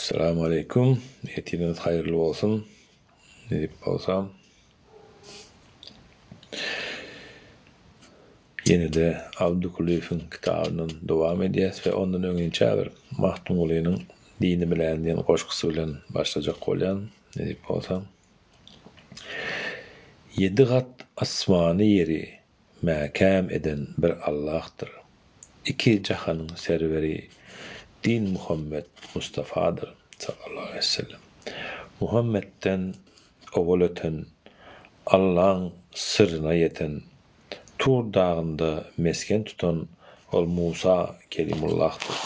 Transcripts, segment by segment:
Essalamu aleýkum. Ertiriňiz haýyrly bolsun. Nesip bolsa. Ýene-de Abdy Kulyýewiň kitabyndan dowam edýäs we ondan öňinçä bir Magtymgulynyň Dini biläýin diýen goşgusy bilen başlajak bolýan, nesip bolsa. Ýedi gat asmany ýeri mäkäm eden bir Allahdyr. Iki jahanyň serweri din Muhammet Mustafadyr, sallallahu aleýhi we sellem. Muhammetden owal öten, Allaň syrryna ýeten, Tur dagynda mesgen tutan ol Musa Kelimullahdyr.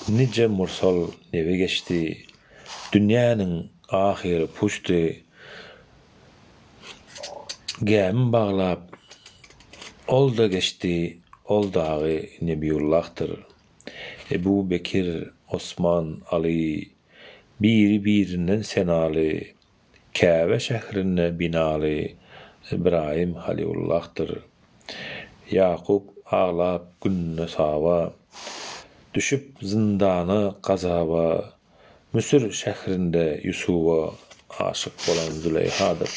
Nije mursal nebi geçdi, dünýäniň ahyry puşdy, Gämi baglap, ol-da geçdi, ol dagy Nebiullahdyr. Ebu Bekir, Osman, Aly, biri-birinden senaly, Käbe şährinde binaly Ybraýym Halyullahdyr. Ýakup aglap gününe saba, Düşüp zyndana gazaba, Müsür şährinde Ýusuba aşyk bolan Züleýhadyr.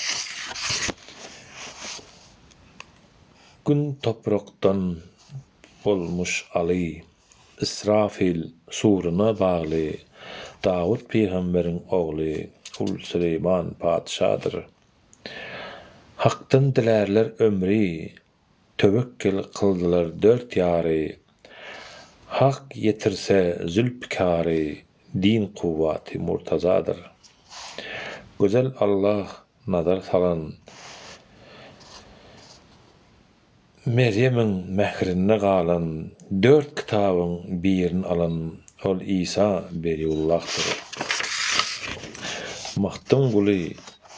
Gün toprakdan bolmuş Aly, Israfil suruna bagly Dawut pygamberiň ogly ul Süleýman patyşadyr. Hakdan dilärler ömri, Töwekgel kyldylar dört ýary, Hak ýetirse zülpükary, Din kuwwaty Murtazadyr. Gözel Allah nazar salan, Merýemiň mährinde galan, Dört kitabyň birin alan, Ol Isa Beriullahdyr. Magtymguly,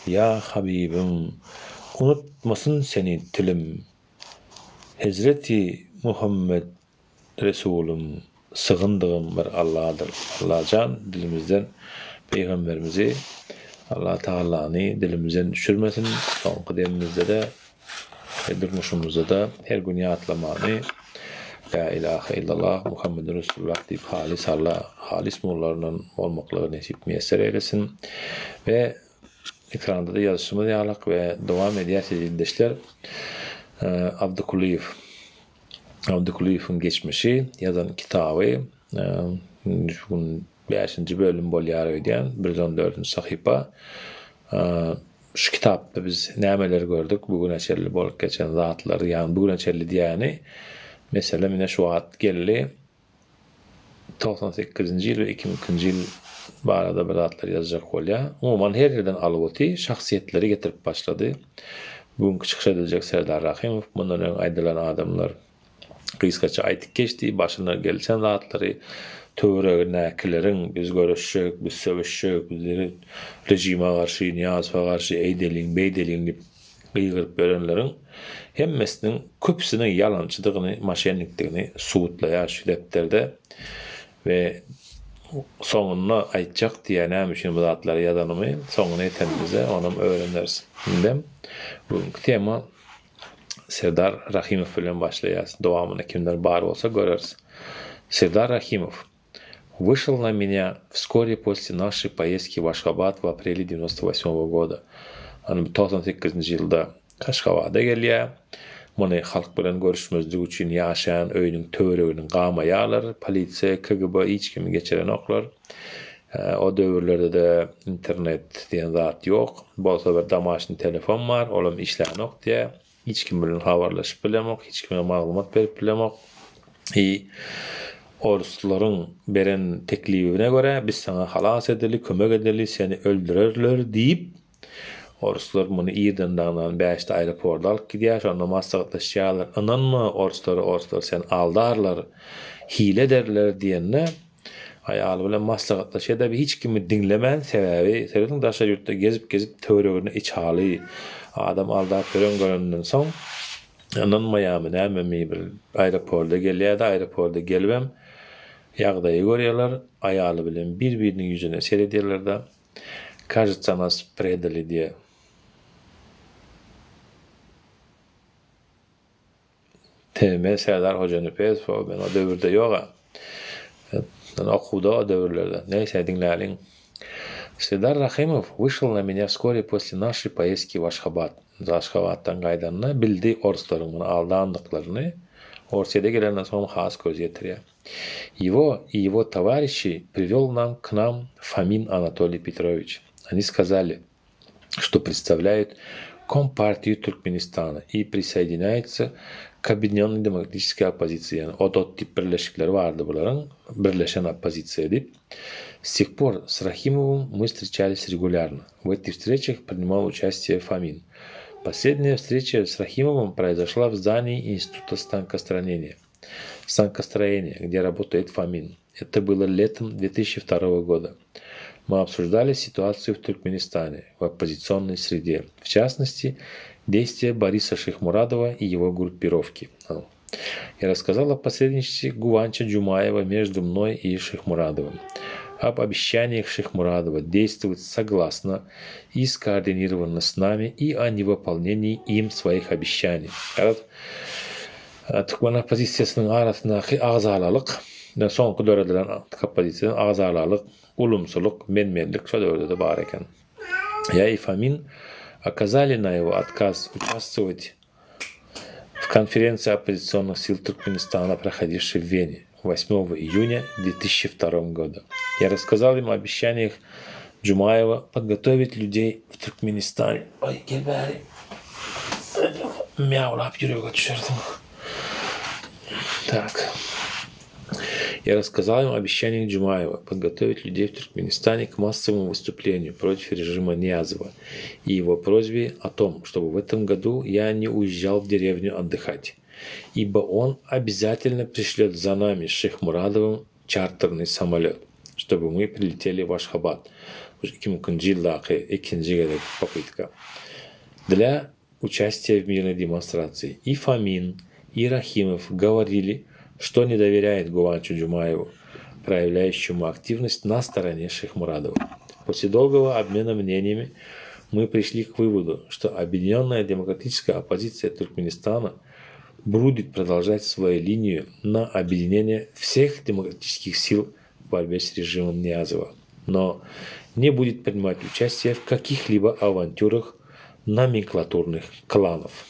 ýa Habybym, Unutmasyn seni tilim. Hezreti Muhammet Resulym, sygyndygym bir Alladyr. Allajan dilimizden Pygamberimizi, Allatagalany dilimizden düşürmesin, soňky demimizde-de we durmuşymyzda-da her gün ýatlamany La ilahe illallah Muhammedur Resulullah diýip halys Alla, halys mullaryndan bolmaklygy nesip miýesser eýlesin. We ekranda-da ýazyşymyz ýalak we dowam edýäs eziz ildeşler. Abdy Kulyýew Abdy Kulyýewiň geçmişi, ýazan kitaby şu gün bäşinji bölüm bolýar öýdýän, 114-nji sahypa. Şu kitapda biz nämeleri gördük, bu güne çenli bolup geçen zatlary, ýagny bu güne çenli diýýäni, meselem, ine şu wagt geldi, 98-nji ýyl we 2002-nji ýyl barada bir zatlar ýazjak bolýar. Umuman her ýerden alyp oty, şahsyýetleri getirip başlady. Bu günki çykyş ediljek Serdar Rahymow, mundan öň aýdylan adamlar gysgaça aýdyp geçdi, başyna gelşen zatlary, töweregindäkileriň biz göreşjek, biz söweşjek, biz režime garşy, Nyýazowa garşy eýdeliň, beýdeliň diýip gygyryp ýörenleriň hemmesiniň köpüsiniň ýalançydygyny, moşennikdigini subutlaýar şu depderde we soňunda aýtjak diýýär näme üçin bu zatlary ýazanymy, soňuna ýetenimizde onam öwreneris. Indem bu günki tema Serdar Rahymow bilen başlaýas. Dowamyny kimler bar bolsa göreris. Serdar Rahymow Вышел на меня вскоре после нашей поездки в Ашхабад в апреле 98 года. Ony 98-nji ýylda Aşgabada gelýär. Muny halk bilen görüşmezlik üçin ýaşaýan öýüniň töweregini gamaýarlar. Polisiýa, KGB hiç kimi geçirenoklar. O döwürlerde-de internet diýen zat ýok. Bolsa bir domaşnyý telefon bar, olam işlänok diýýär. Hiç kim bilen habarlaşyp bilemok, hiç kime maglumat berip bilemok. I orslaryň beren teklibine görä biz saňa halas edeli, kömek edeli, seni öldürerler diýip, orslar muny irden daňdan bäşde aeroporda alyp gidýär, şonda maslahatlaşýarlar. Ynanma orslara, orslar seni aldarlar, hile ederler diýende, Aýaly bilen maslahatlaşýar-da, hiç kimi diňlemän, sebäbi serediň daşary ýurtda gezip-gezip töwereginde içaly adam aldap ýören görenden soň, ynanmaýarmy nämemi bir aeroporda gelýär-de, aeroporda gelibem ýagdaýy görýärler, aýaly bilen bir-biriniň ýüzüne seredýärler-de, Kažetsa nas predali diýýär. TM Serdar Hojanepesow men o döwürde ýoga. Men okuwda o döwürlerde. Neýse, diňläliň. Serdar Rahymow wyşel na menýa wskore posle našeý poezdki w Aşgabat. Aşgabatdan gaýdanda bildi orslaryň muny aldandyklaryny. Orsýede gelenden soňam has göz ýetirýär. Ýego i ýego towarişi priwel nam k nam Fomin Anatoliý Petrowiç. Oni skazali, što predstavlýaýut Kompartiýu Türkmenistana i prisoýedinýaýutsa k Obýedinýonnoý demokratiçeskiý oppozisiýa, ýagny ODOT diýip birleşikleri bardy bularyň, birleşen oppozisiýa diýip. S teh por s Rahimowym my wstreçalis regulýarno. W etih wstreçah prinimal uçastiýe Fomin. Poslednýa wstreça s Rahimowym proizoşla w zdanii Instituta stankostraneniýa, stanкостроения, gde rabotaet Fomin. Это было летом 2002 года. Мы обсуждали ситуацию в Туркменистане, в оппозиционной среде, в частности, действия Бориса Шихмурадова и его группировки. Я рассказал о посредничестве Гуванча Джумаева между мной и Шихмурадовым, об обещаниях Шихмурадова действовать согласно и скоординированно с нами и о невыполнении им своих обещаний. Türkmen oppozisiýasynyň arasyndaky agzalalyk, soňky döredilen oppozisiýanyň agzalalyk, ulumsylyk, men-menlik şo döwürde-de bar eken. Я и Фомин оказали на его отказ участвовать в конференции оппозиционных сил Туркменистана, проходившей в Вене 8 июня 2002 года. Я рассказал им о обещаниях Джумаева подготовить людей в Туркменистане. Aý, gel bäri. Mýawlap ýürege düşerdiň. Так. Я рассказал им о обещаниях Джумаева подготовить людей в Туркменистане к массовому выступлению против режима Ниязова и его просьбе о том, чтобы в этом году я не уезжал в деревню отдыхать, ибо он обязательно пришлет за нами с Шехмурадовым чартерный самолет, чтобы мы прилетели в Ашхабад. 2002-nji ýyldaky ikinji gezek popytka. Для участия в мирной демонстрации. И Фомин, и Рахимов говорили, что не доверяют Гуванчу Джумаеву, проявляющему активность на стороне Шихмурадова. После долгого обмена мнениями мы пришли к выводу, что объединенная демократическая оппозиция Туркменистана будет продолжать свою линию на объединение всех демократических сил в борьбе с режимом Ниязова, но не будет принимать участие в каких-либо авантюрах номенклатурных кланов.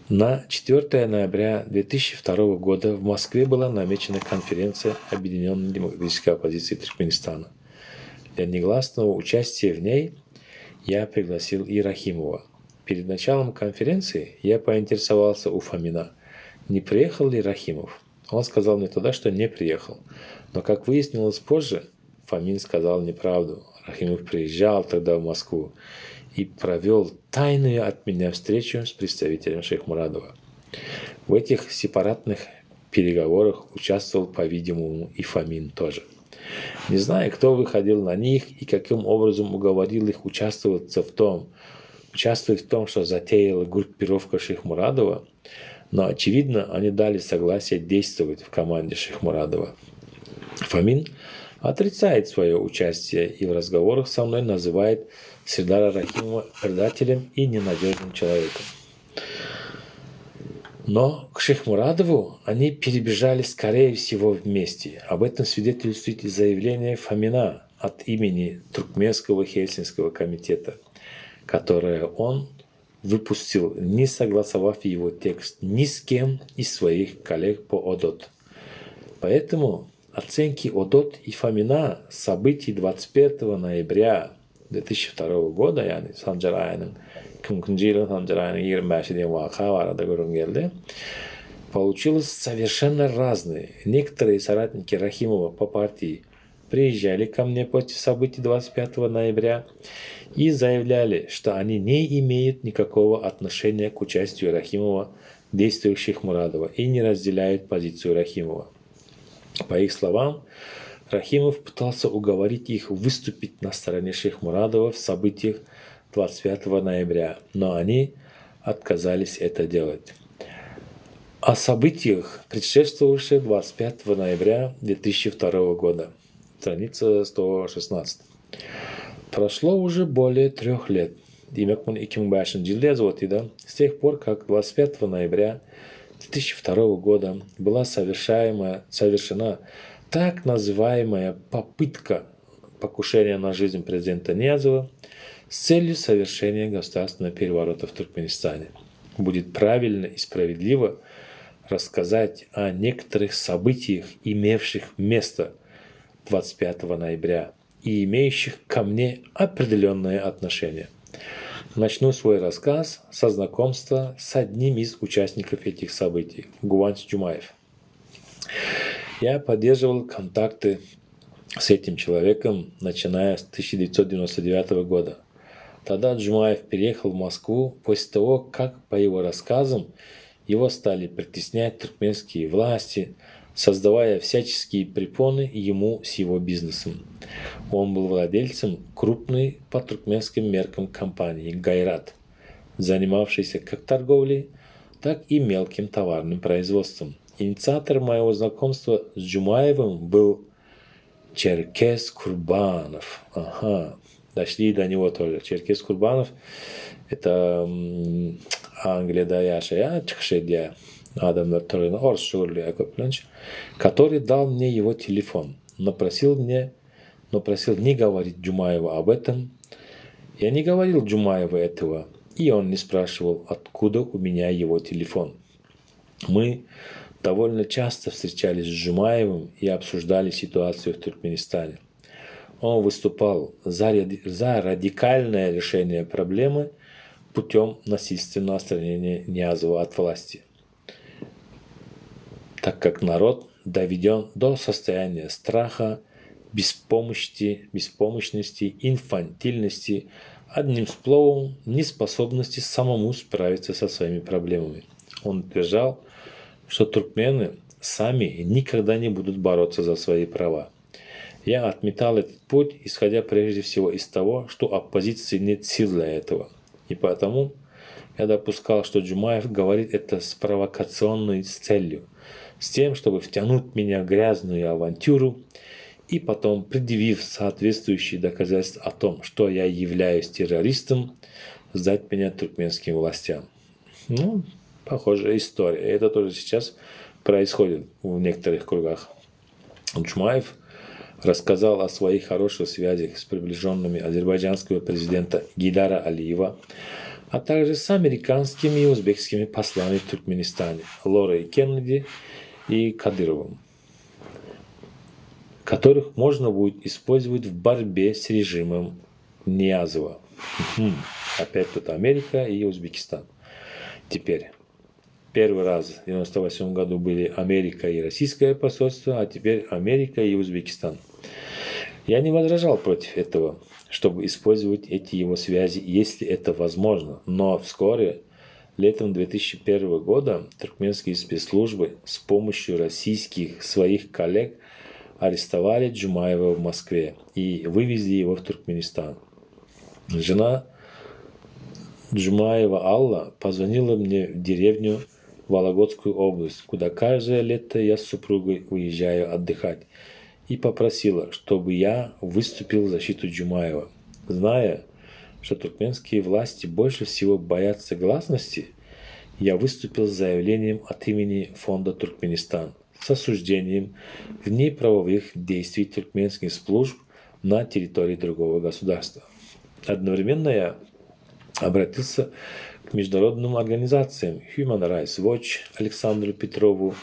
На 4 ноября 2002 года в Москве была намечена конференция Объединенной демократической оппозиции Туркменистана. Для негласного участия в ней я пригласил и Рахимова. Перед началом конференции я поинтересовался у Фомина, не приехал ли Рахимов. Он сказал мне тогда, что не приехал. Но, как выяснилось позже, Фомин сказал неправду. Рахимов приезжал тогда в Москву и провел тайную от меня встречу с представителем Шейхмурадова. В этих сепаратных переговорах участвовал, по-видимому, и Фомин тоже. Не знаю, кто выходил на них и каким образом уговорил их участвовать в том, участвовать в том, что затеяла группировка Шейхмурадова, но, очевидно, они дали согласие действовать в команде Шейхмурадова. Фомин отрицает свое участие и в разговорах со мной называет Сердара Рахимова предателем и ненадежным человеком. Но к Шейхмурадову они перебежали, скорее всего, вместе. Об этом свидетельствует и заявление Фомина от имени Туркменского Хельсинского комитета, которое он выпустил, не согласовав его текст ни с кем из своих коллег по ОДОТ. Поэтому оценки ОДОТ и Фомина событий 25 ноября 2002 года, ýagny Sanjar aýynyň 2002-nji ýylyň Sanjar aýynyň 25-i diýen waka barada gürrüň geldi, получилось совершенно разные. Некоторые соратники Рахимова по партии приезжали ко мне после событий 25 ноября и заявляли, что они не имеют никакого отношения к участию Рахимова в действиях Шихмурадова и не разделяют позицию Рахимова. По их словам, Рахимов пытался уговорить их выступить на стороне Шихмурадова в событиях 25 ноября, но они отказались это делать. О событиях, предшествовавших 25 ноября 2002 года. Страница 116. Прошло уже более трех лет. Diýmek, muny 2005-nji ýylda ýazyp otyrda. С тех пор, как 25 ноября. 2002 года была совершаемая, совершена так называемая попытка покушения на жизнь президента Ниязова с целью совершения государственного переворота в Туркменистане. Будет правильно и справедливо рассказать о некоторых событиях, имевших место 25 ноября и имеющих ко мне определенное отношение. Начну свой рассказ со знакомства с одним из участников этих событий – Гуванч Джумаев. Я поддерживал контакты с этим человеком, начиная с 1999 года. Тогда Джумаев переехал в Москву после того, как, по его рассказам, его стали притеснять туркменские власти, создавая всяческие препоны ему с его бизнесом. Он был владельцем крупной по туркменским меркам компании «Гайрат», занимавшейся как торговлей, так и мелким товарным производством. Инициатором моего знакомства с Джумаевым был Черкес Курбанов. Ага, дошли до него тоже. Черкес Курбанов – это Angliýada ýaşaýar, çykyş edýär. Adamlar töreni orsça gürleýär köplenç. Который дал мне его телефон, но просил мне, но просил не говорить Джумаеву об этом. Я не говорил Джумаеву этого, и он не спрашивал, откуда у меня его телефон. Мы довольно часто встречались с Джумаевым и обсуждали ситуацию в Туркменистане. Он выступал за, за радикальное решение проблемы путем насильственного отстранения Ниязова от власти. Так как народ доведен до состояния страха, беспомощности, беспомощности, инфантильности, одним словом, неспособности самому справиться со своими проблемами. Он утверждал, что туркмены сами никогда не будут бороться за свои права. Я отметал этот путь, исходя прежде всего из того, что оппозиции нет сил для этого. И потому я допускал, что Джумаев говорит это с провокационной целью, с тем, чтобы втянуть меня в грязную авантюру и потом, предъявив соответствующие доказательства о том, что я являюсь террористом, сдать меня туркменским властям. Ну, похожая история. Это тоже сейчас происходит в некоторых кругах. Джумаев рассказал о своих хороших связях с приближенными азербайджанского президента Гейдара Алиева, а также с американскими и узбекскими послами в Туркменистане Лорой Кеннеди и Кадыровым, которых можно будет использовать в борьбе с режимом Ниязова. Опять тут Америка и Узбекистан. Теперь Первый раз в 1998 году были Америка и российское посольство, а теперь Америка и Узбекистан. Я не возражал против этого, чтобы использовать эти его связи, если это возможно. Но вскоре, летом 2001 года, туркменские спецслужбы с помощью российских своих коллег арестовали Джумаева в Москве и вывезли его в Туркменистан. Жена Джумаева Алла позвонила мне в деревню Вологодскую область, куда каждое лето я с супругой уезжаю отдыхать, и попросила, чтобы я выступил в защиту Джумаева. Зная, что туркменские власти больше всего боятся гласности, я выступил с заявлением от имени фонда Туркменистан с осуждением внеправовых действий туркменских служб на территории другого государства. Одновременно я обратился к международным организациям Human Rights Watch Александру Петрову,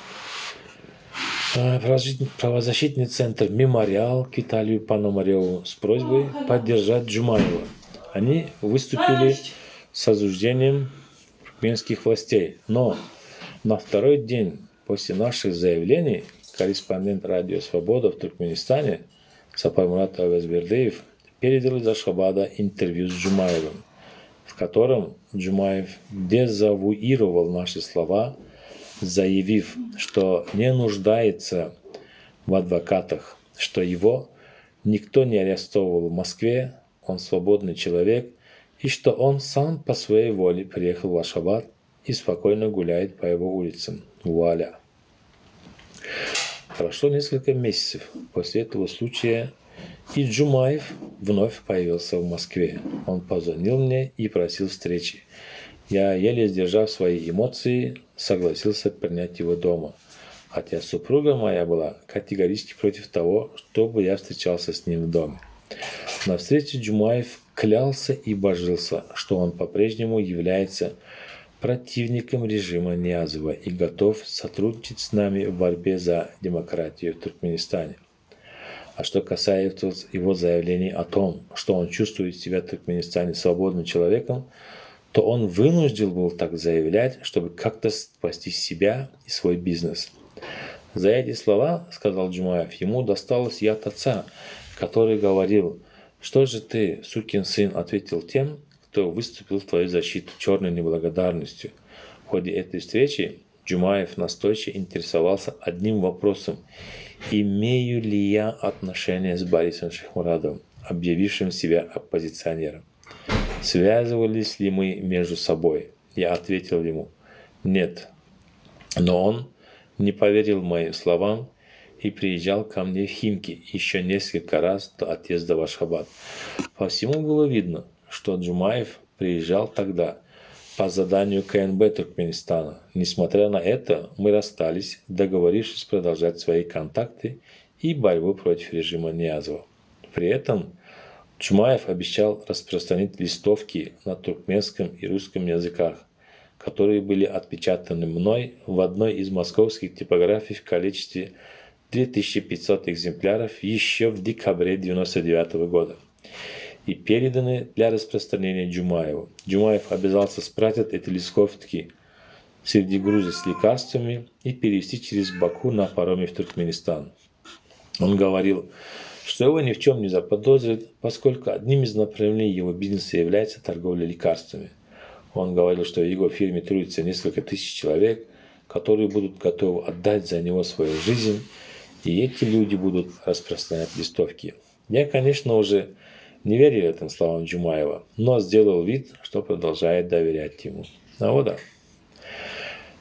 правозащитный центр «Мемориал» к Виталию Пономареву с просьбой поддержать Джумаева. Они выступили с осуждением туркменских властей. Но на второй день после наших заявлений корреспондент радио «Свобода» в Туркменистане Сапармурат Авазбердыев передал из Ашхабада интервью с Джумаевым, в котором Джумаев дезавуировал наши слова, заявив, что не нуждается в адвокатах, что его никто не арестовывал в Москве, он свободный человек, и что он сам по своей воле приехал в Ашхабад и спокойно гуляет по его улицам. Вуаля! Прошло несколько месяцев после этого случая, и Джумаев вновь появился в Москве. Он позвонил мне и просил встречи. Я, еле сдержав свои эмоции, согласился принять его дома, хотя супруга моя была категорически против того, чтобы я встречался с ним в доме. На встрече Джумаев клялся и божился, что он по-прежнему является противником режима Ниязова и готов сотрудничать с нами в борьбе за демократию в Туркменистане. А что касается его заявлений о том, что он чувствует себя в Туркменистане свободным человеком, то он вынужден был так заявлять, чтобы как-то спасти себя и свой бизнес. За эти слова, сказал Джумаев, ему досталось и от отца, который говорил, что же ты, сукин сын, ответил тем, кто выступил в твою защиту черной неблагодарностью. В ходе этой встречи Джумаев настойчиво интересовался одним вопросом. Имею ли я отношение с Борисом Шихмурадовым, объявившим себя оппозиционером? Связывались ли мы между собой? Я ответил ему, нет. Но он не поверил моим словам и приезжал ко мне в Химки еще несколько раз до отъезда в Ашхабад. По всему было видно, что Джумаев приезжал тогда по заданию КНБ Туркменистана. Несмотря на это, мы расстались, договорившись продолжать свои контакты и борьбу против режима Ниязова. При этом Джумаев обещал распространить листовки на туркменском и русском языках, которые были отпечатаны мной в одной из московских типографий в количестве 2500 экземпляров еще в декабре 1999 года и переданы для распространения Джумаеву. Джумаев обязался спрятать эти листовки среди груза с лекарствами и перевести через Баку на пароме в Туркменистан. Он говорил, что его ни в чем не заподозрят, поскольку одним из направлений его бизнеса является торговля лекарствами. Он говорил, что в его фирме трудится несколько тысяч человек, которые будут готовы отдать за него свою жизнь, и эти люди будут распространять листовки. Я, конечно, уже не верил этим словам Джумаева, но сделал вид, что продолжает доверять ему. А вот да.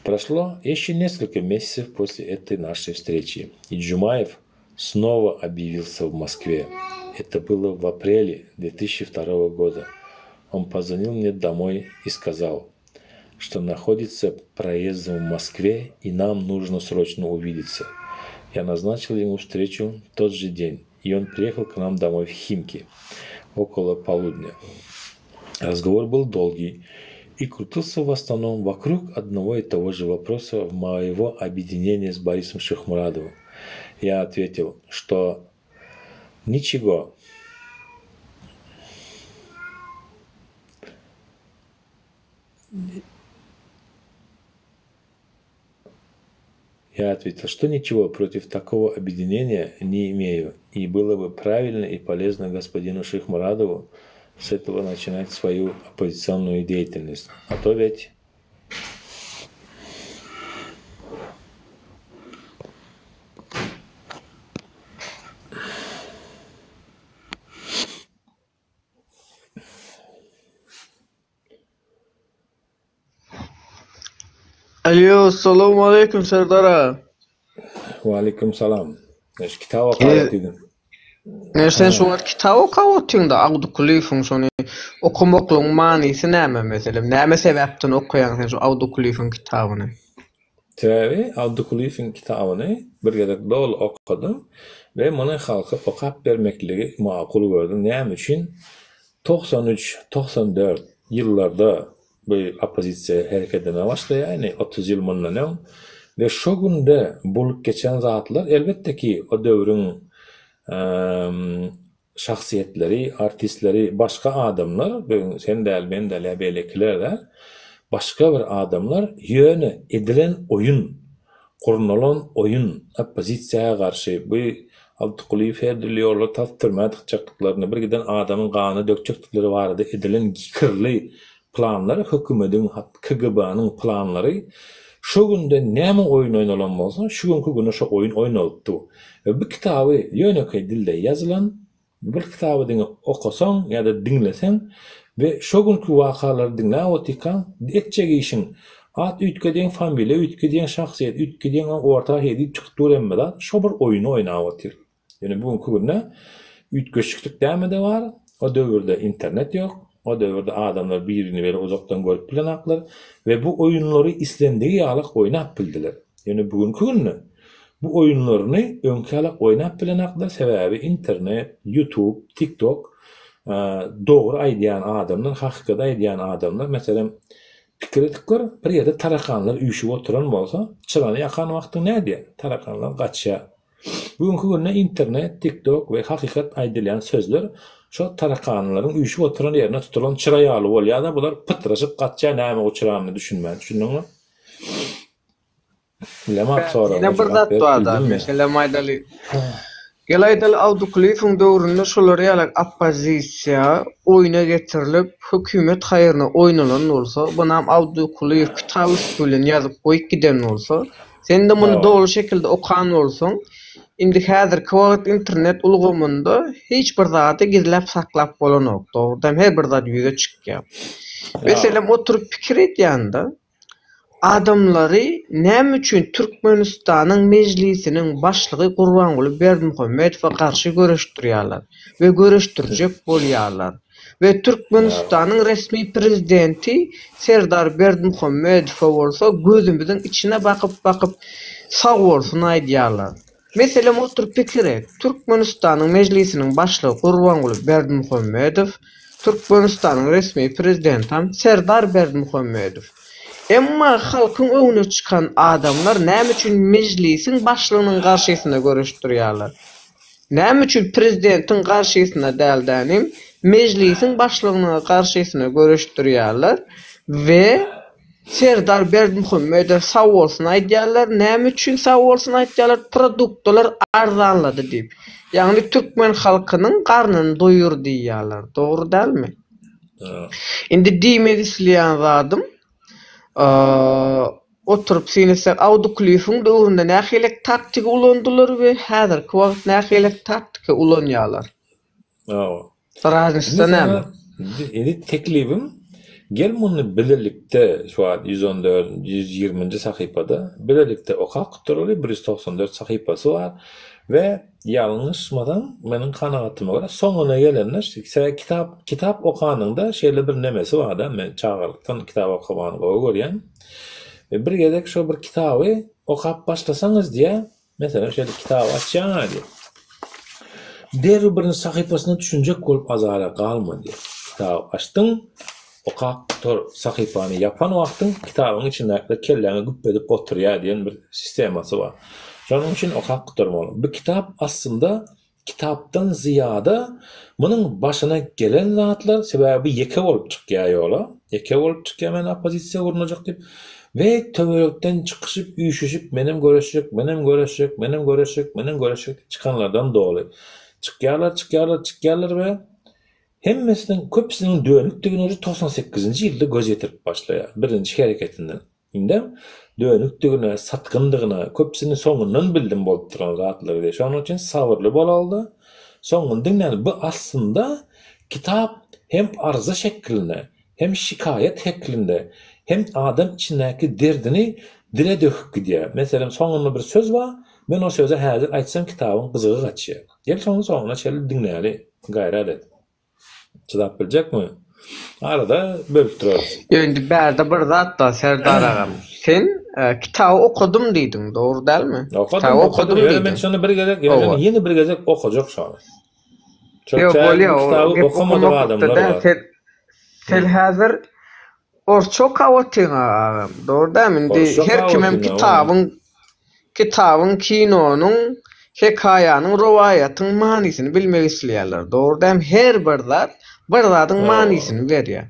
Прошло еще несколько месяцев после этой нашей встречи, и Джумаев снова объявился в Москве. Это было в апреле 2002 года. Он позвонил мне домой и сказал, что находится проездом в Москве и нам нужно срочно увидеться. Я назначил ему встречу в тот же день, и он приехал к нам домой в Химки около полудня. Разговор был долгий и крутился в основном вокруг одного и того же вопроса моего объединения с Борисом Шихмурадовым. Я ответил, что ничего Я ответил, что ничего против такого объединения не имею, и было бы правильно и полезно господину Шихмурадову с этого начинать свою оппозиционную деятельность. А то ведь Alo, salowmaleýkim Serdar aga. Waleýkim salam. Şu kitap okap otyrdym. Ne sen şu wagt kitap okap otyňda Awdy Kulyýewiň şony okamaklygyň manysy näme meselem? Näme sebäpden okaýaň sen şu Awdy Kulyýewiň kitabyny? Sebäbi Awdy Kulyýewiň kitabyny bir gezek doly okadym we muny halka okap bermekligi makul gördüm. Näme üçin? 93, 94 ýyllarda bu oppozisiýa hereketine başlaýar, ýagny 30 ýyl mundan öň we şo günde bolup geçen zatlar elbetde ki o döwrüň şahsyýetleri, artistleri başga adamlar, bu sen däl, men däl ýa beýlekiler däl, başga bir adamlar, ýöne edilen oýun, gurnalan oýun oppozisiýa garşy bu Altykulyýew her dürli ýollar tapyp türmä dykjakdyklaryny, bir giden adamyň ganyny dökjekdikleri barada edilen kirli planlar, hökümediň, KGB-niň planlary şo günde näme oýun oýnalan bolsa, şu günki güne şo oýun oýnalyp dur. We bu kitaby ýönekeý dilde ýazylan, bu kitaby diňe okasaň ýa-da diňleseň we şo günki wakalary diňläp otyrkaň etjek işiň at üýtgedýäň, familiýa üýtgedýäň, şahsyýet üýtgedýäň, orta heý diýip çykyp dur hemme zat, şo bir oýny oýnap otyr. Ýöne bu günki günde üýtgeşiklik däme-de bar, o döwürde internet ýok. O döwürde adamlar birini biri uzakdan görüp bilenaklar we bu oýunlary islendigi ýalak oýnap bildiler. Ýöne bu günki günde bu oýunlaryny öňki ýalak oýnap bilenaklar sebäbi internet, ýutub, tiktok dogry aýdýan adamlar, hakykaty aýdýan adamlar meselem pikir edip gör bir ýerde tarakanlar üýşüp oturan bolsa çyrany ýakan wagtyň nädýär? Tarakanlar gaçýar. Bu günki günde internet, tiktok we hakykat aýdylýan sözler şo tarakanlaryň üýşüp oturan ýerine tutulan çyra ýaly bolýar-da, bular pytraşyp gaçýar näme uçranyny düşünmän, düşündiňmi? Bilemok soragyňa Ýene bir jogap zat berip bar-da, bildimmi? meselem aýdaly, gel aýdaly Awdykulyýewiň döwründe şolar ýaly oppozisiýa oýna getirilip, hökümet haýryna oýnalan bolsa, bunam Awdykulyýew kitap üsti bilen ýazyp goýup giden bolsa, Sen-de muny doly şekilde okan bolsaň, indi häzirki wagt internet ulgamynda hiç bir zady gizläp saklap bolanok, dogrudan her bir zat ýüze çykýar. Meselem oturyp pikir edýän-de, adamlary näme üçin Türkmenistanyň Mejlisiniň başlygy Gurbanguly Berdimuhamedowa garşy göreşdirýärler we göreşdirjek bolýarlar? We Türkmenistanyň resmi prezidenti Serdar Berdimuhamedowa bolsa gözümiziň içine bakyp-bakyp sag bolsun aýdýarlar. Meselem otur pikir et, Türkmenistanyň Mejlisiniň başlygy Gurbanguly Berdimuhamedow, Türkmenistanyň resmi prezidentam Serdar Berdimuhamedow. Emma halkyň öňüne çykan adamlar näme üçin Mejlisiň başlygynyň garşysyna göreşdirýärler? Näme üçin prezidentiň garşysyna däldänim mejlisiň başlygynyň garşysyna göreşdirýärler we Serdar Berdimuhamedow sag bolsun aýdýarlar näme üçin sag bolsun aýtýarlar produktalar arzanlady diýip ýagny türkmen halkynyň garnyny doýur diýýärler dogry dälmi indi diýmek isleýän zadym Oturyp syn etsek Awdykulyýewiň döwründe nähili taktika ulandylar we häzirki wagt nähili taktika ulanýarlar? Hawa. Raznisa näme? Indi teklibim gel muny bilelikde şu wagt 114 120-nji sahypada bilelikde okap gutaraly 194 sahypasy bar we ýalňyşmasam meniň kanagatyma görä soňuna gelende sebäbi kitap kitap okanyňda şeýle bir nemesi barda men çagalykdan kitap okamany gowy görýän. Bir gezek şo bir kitaby okap başlasaňyz diýýär, meselem, şeýle kitaby açýaň-a diýýär. Derrew birinji sahypasyna düşünjek bolup azara galma diýýär. Kitaby açdyň, okap gutar, sahypany ýapan wagtyň kitabyň içindäkiler kelläňe güp edip oturýar diýen bir sistemasy bar. Şonuň üçin okap gutarmaly. Bu kitap aslynda Kitapdan zyýada munuň başyna gelen zatlar, sebäbi bu ýeke bolup çykýar ýola, ýeke bolup çykýar men oppozisiýa gurnajak diýip we töwerekden çykyşyp üýşüşip menem göreşjek, menem göreşjek, menem göreşjek, menem göreşjek diýip çykanlardan doly. Çykýarlar, çykýarlar, çykýarlar we hemmesiniň köpüsiniň dönükdigine uje 98-nji ýylda göz ýetirip başlaýar birinji hereketinden. Indem dönükdigine, satgyndygyna, köpüsini soňundan bildim bolup duran zatlary diýip. Şonuň üçin sabyrly bolalyda, soňuny diňläli. Bu aslynda kitap hem arza şeklinde, hem şikaýat heklinde, hem adam içindäki derdini dile döküp gidýär. Meselem, soňunda bir söz bar, men o sözi häzir aýtsam kitabyň gyzygy gaçýar. Gel şony soňuna çenli diňläli, gaýrat et. Çydap biljekmi? Arada bölüp durarys. Ýok indi bärde bir zat bar Serdar agam. Sen kitaby okadym diýdiň, dogry dälmi? Okadym, Kitaby okadym Ýöne men şony bir gezek, ýöne ýene bir gezek okajak şony. Ýok bolýa, o gep okamaklykda däl. Sen sen häzir Orsça okap otyň agam, dogry dälmi? Indi her kimem kitabyň kitabyň, kinonyň, hekaýanyň, rowaýatyň manysyny bilmek isleýärler. Dogry dälmi? Her bir zat bir zadyň manysyny berýär.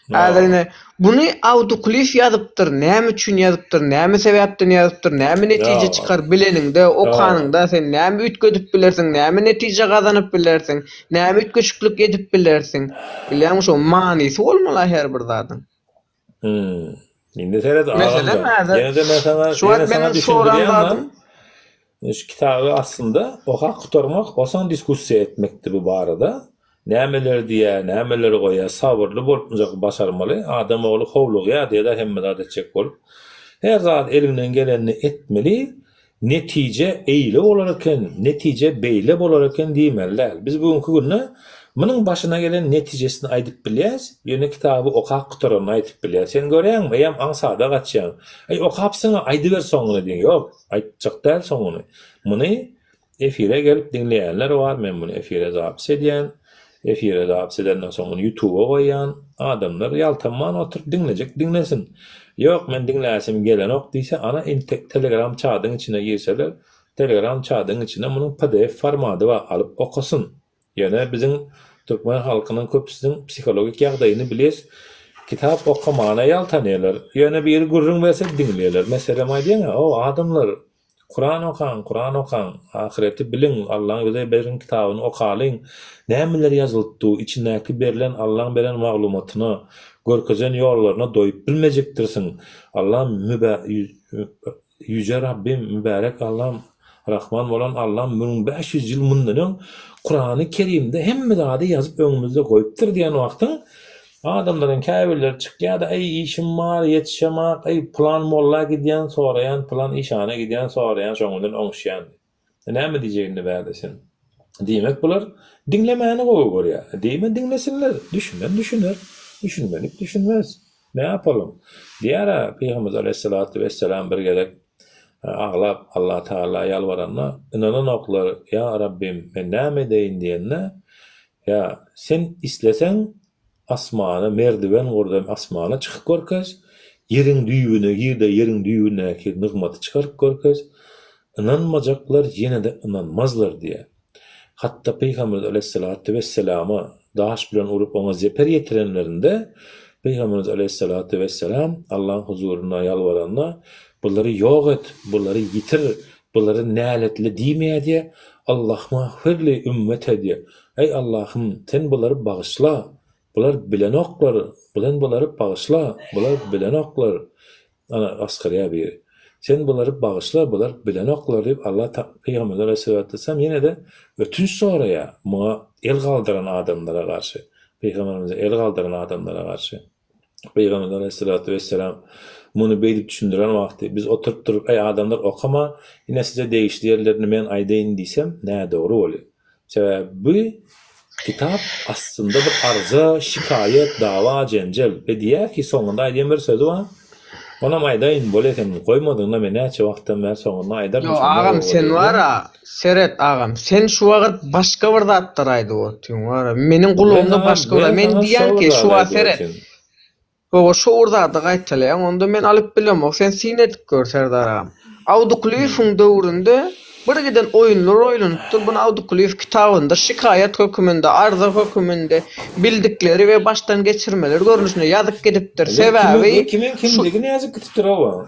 Häzir ine buny Awdykulyýew ýazypdyr, näme üçin ýazypdyr, näme sebäpden ýazypdyr, näme netije çykar bileniňde, okanyňda sen näme üýtgedip bilersiň, näme netije gazanyp bilersiň, näme üýtgeşiklik edip bilersiň. Bilýäňmi şo manysy bolmaly her bir zadyň. Hmm. Indi seret Meselem häzir ýene-de men saňa şu wagt meniň soran zadym şu kitaby aslynda okap gutarmak, osaň diskussiýa etmekdi bu barada. Nämeler diýýär, nämeleri goýýar, sabyrly bolup munjak başarmaly. Adam ogly howlugýar diýýär-de hemme zat etjek bolup. Her zat eliňden gelenini etmeli. Netije eýle bolar eken, netije beýle bolar eken diýmeli däl. Biz bu günki günde munuň başyna gelen netijesini aýdyp bilýäs, ýöne kitaby okap gutaranyny aýdyp bilýäs. Sen görýäňmi, eýýäm aňsada gaçýaň. Äý, okapsyň-a, aýdyber soňuny diýýäň. Ýok, aýtjak däl soňuny. Muny Efire gelip diňleýänler bar, men muny efire zapis edýän. Efire zapis edenden soň muny ýutuba goýýan. Adamlar ýaltanman oturyp diňlejek diňlesin. Ýok, men diňläsim gelenok diýse, ana intek telegram çadyň içine girseler, telegram çadyň içinde munuň pdf formady bar, alyp okasyn. Ýöne biziň türkmen halkynyň köpüsiniň psihologik ýagdaýyny bilýäs. Kitap okamana ýaltanýarlar. Ýöne biri gürrüň berse diňleýärler. Meselem aýdýan-a, o adamlar Kuran okaň, Kuran okaň, ahyreti biliň, Allaň bize beren kitabyny okalyň, nämeler ýazylypdy, içindäki berlen Allaň beren maglumatyna, görkezen ýollaryna doýup bilmejekdirsiň. Allam mübä Ýüje Rabbim, mübärek Allam, Rahman bolan Allam 1500 ýyl mundan öň Kurany Kerimde hemme zady ýazyp öňümizde goýupdyr diýen wagtyň Adamlaryň käbirleri çykýa-da, Äý, işim bar, ýetişemak, äý, pylan molla gidýän, soraýan, pylan işana gidýän, soraýan, şoň bilen oňuşýan diýip. E, näme diýjek indi bärde sen? Diýmek, bular diňlemäni gowy görýär. E, diýme, diňlesinler. Düşünen düşüner, düşünmedik düşünmez. Näpalym? Diýýär-ä, Pygamberimiz aleýhissalatu wesselam bir gezek aglap Allatagala ýalbaranda, ynananoklar, Ýa Rabbim, men näme edeýin diýende, Ýa, sen isleseň, asmana merdiwen gurdam asmana çykyp görkez, ýeriň düýbüne gir-de ýeriň düýbündäki nygmaty çykaryp görkez, ynanmajaklar ýene-de ynanmazlar diýýär. Hatda Pygamberimiz aleýhissalatu wesselama daş bilen urup oňa zeper ýetirenlerinde, Pygamberimiz aleýhissalatu wesselam Allaň huzurynda ýalbaranda, Bulary ýok et, bulary ýitir, Bulary näletli diýmeýär diýýär, Allahumagfirli ümmete diýýär. Eý Allahym, sen bulary bagyşla, bular bilenoklar, sen bulary bagyşla, bular bilenoklar. Ana, asgyrýar biri. Sen bulary bagyşla, bular bilenoklar diýip Allah Pygamberimiz aleýhissalatu wesselam ýene-de ötünç soraýar muňa el galdyran adamlara garşy, Pygamberimize el galdyran adamlara garşy. Pygamberimiz aleýhissalatu wesselam muny beýdip düşündiren wagty, biz oturyp durup, Eý, adamlar, okama, ine size degişli ýerlerini men aýdaýyn diýsem, nädogry bolýar. Sebäbi bu kitap aslynda bir arza, şikaýat, dawa, jenjel. We diýýär ki, soňunda aýdýan bir sözi bar. Onam aýdaýyn, bolýa sen goýmadyňda men näçe wagtdan bäri soňunda aýdaryn Ýok şonda agam gowy sen bolýar diýýär. bara seret agam sen şu wagt başga bir zatlar aýdyp otyň bara meniň Men gulagymda saňa başga bir men men saňa diýýän şo ki bir şu zady wagt aýdyp seret otyryn. Hawa şo bir zady gaýtalaýaň onda men alyp bilemok sen syn edip gör Serdar agam. Awdykulyýewiň döwründe bir giden oýunlar oýlanypdyr buny Awdykulyýew kitabynda şikaýat höküminde arza höküminde bildikleri we başdan geçirmeler görnüşinde ýazyp gidipdir We kimiň sebäbi we kimiň şu kimdigini ýazyp gidipdir hawa.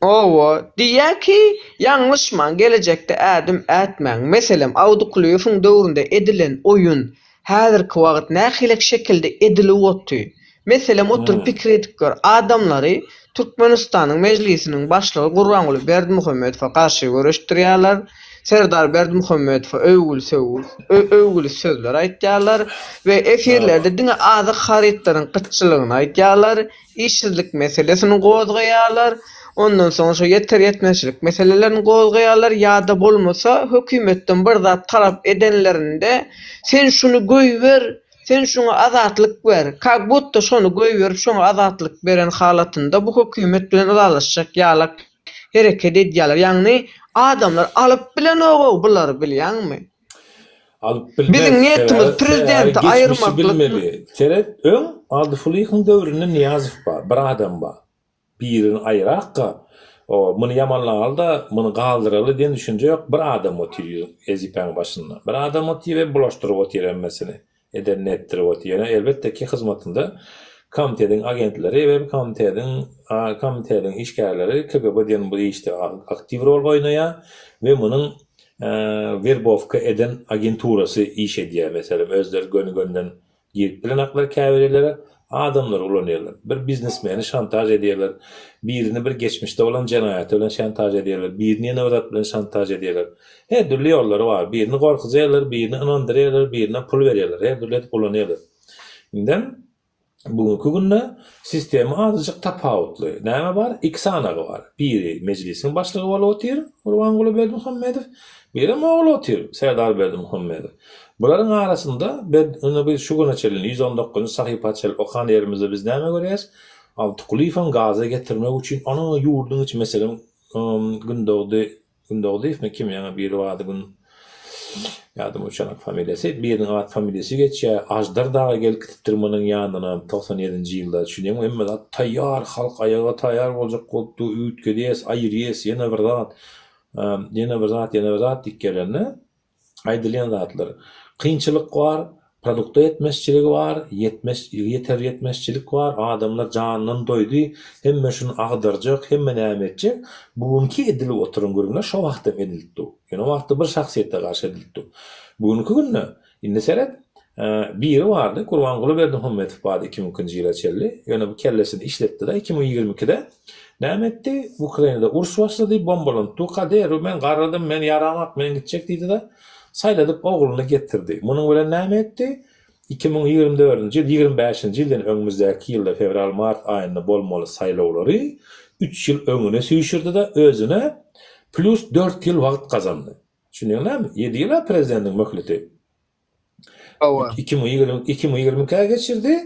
Hawa, diýýär ki, ýalňyşmaň, gelejekde ädim ätmäň. Meselem, Awdykulyýewiň döwründe edilen oýun häzirki wagt nähilek şekilde edilip oty. Meselem, oturyp pikir edip gör, adamlary Türkmenistanyň Mejlisiniň başlygy Gurbanguly Berdimuhamedowa garşy göreşdirýärler, Serdar Berdimuhamedowa öwgüli öwgüli sözler aýtýarlar we efirlerde diňe azyk harytlaryň gytçylygyny aýdýarlar, işsizlik meselesini gozgaýarlar, ondan soň şo ýeter-ýetmezçilik meselelerini gozgaýarlar ýa-da bolmasa hökümetden bir zat talap edenlerinde sen şuny goýber, sen şuňa azatlyk ber, kak budto şony goýberip şoňa azatlyk beren halatynda bu hökümet bilen ylalaşjak ýalak hereket edýärler, ýagny adamlar alyp bilenogow bulary bilýäňmi? Alyp bilmez. Biziň niýetimiz Sebäbi, sebäbi prezidenti geçmişi aýyrmaklyk. bilmeli. Seret, öň Aldyfulyhyň döwründe Nyýazow bar, bir adam bar. Birini aýyrakka, o, muny ýamanlagaly-da, muny galdyraly diýen düşünje ýok. Bir adam otyr wezipäň başynda. Bir adam otyr we bulaşdyryp otyr hemmesini. Edenini etdirip otyr. Ýöne elbetde ki hyzmatynda komitetiň agentleri we komitetiň komitetiň işgärleri KGB diýen bu işde aktiw rol oýnaýar we munuň werbowka eden agenturasy iş edýär. Meselem özleri göni-gönüden Girip bilenaklar käbirleri adamlary ulanýarlar. Bir biznesmeni şantaž edýärler, birini bir geçmişde bolan jenaýaty bilen şantaž edýärler, birini ýene bir zat bilen şantaž edýärler. Her dürli ýollary bar. Birini gorkuzýarlar, birini ynandyrýarlar, birine pul berýärler. Her dürli edip ulanýarlar. Indem. Bu günki günde sistema azajyk tapawutly. Näme bar? Iki sanagy bar. Biri Mejlisiň başlygy bolup otyr, Gurbanguly Berdimuhamedow, birem ogly otyr, Serdar Berdimuhamedow. Bularyň arasynda indi biz şu güne çenli, 119-njy sahypa çenli okan ýerimizde biz näme görýäris? Altykulyýewiň gaza getirmek üçin ana ýurduň içi meselem Gündogdy Gündogdyýewmi kim ýaňy biri bardy gün ýadyma uçanok familiýasy biriniň at familiýasy geçýär Aždar dagy gelip gidipdir munuň ýanyna 97-nji ýylda düşünýäňmi hemme zat taýýar halk aýaga taýýar boljak bolupdy üýtgedýäs aýyrýas ýene bir zat ýene bir zat ýene bir zat diýip gelende Aýdylýan zatlar. Kynçylyk bar, produkta ýetmezçiligi bar, ýetmez, ýeter ýetmezçilik bar, adamlar janyndan doýdy, hemme şuny agdarjak, hemme näme etjek. Bu günki edilip oturan gürrüňler şo wagtam edilip dur. Ýöne o wagtda bir şahsyýete garşy edilip dur. Bu günki günde, indi seret, biri bardy, Gurbanguly Berdimuhamedow bardy 2002-nji ýyla çenli, ýöne bu kellesini işletdi-de, 2022-de Näme etdi? Ukrainada uruş başlady, bombalanyp durka, derrew men garradym, men ýaramak, men gitjek diýdi-de, saýladyp ogluny getirdi. Munuň bilen näme etdi? 2024-nji ýyl, 25-nji ýyldan öňümizdäki ýylda fewral-mart aýynda bolmaly saýlawlary üç ýyl öňüne süýşürdi-de, özüne plýus dört ýyl wagt gazandy. Düşündiňizmi? Ýedi ýyl-a prezidentiň möhleti. Hawa. 2020 2022-ä geçirdi.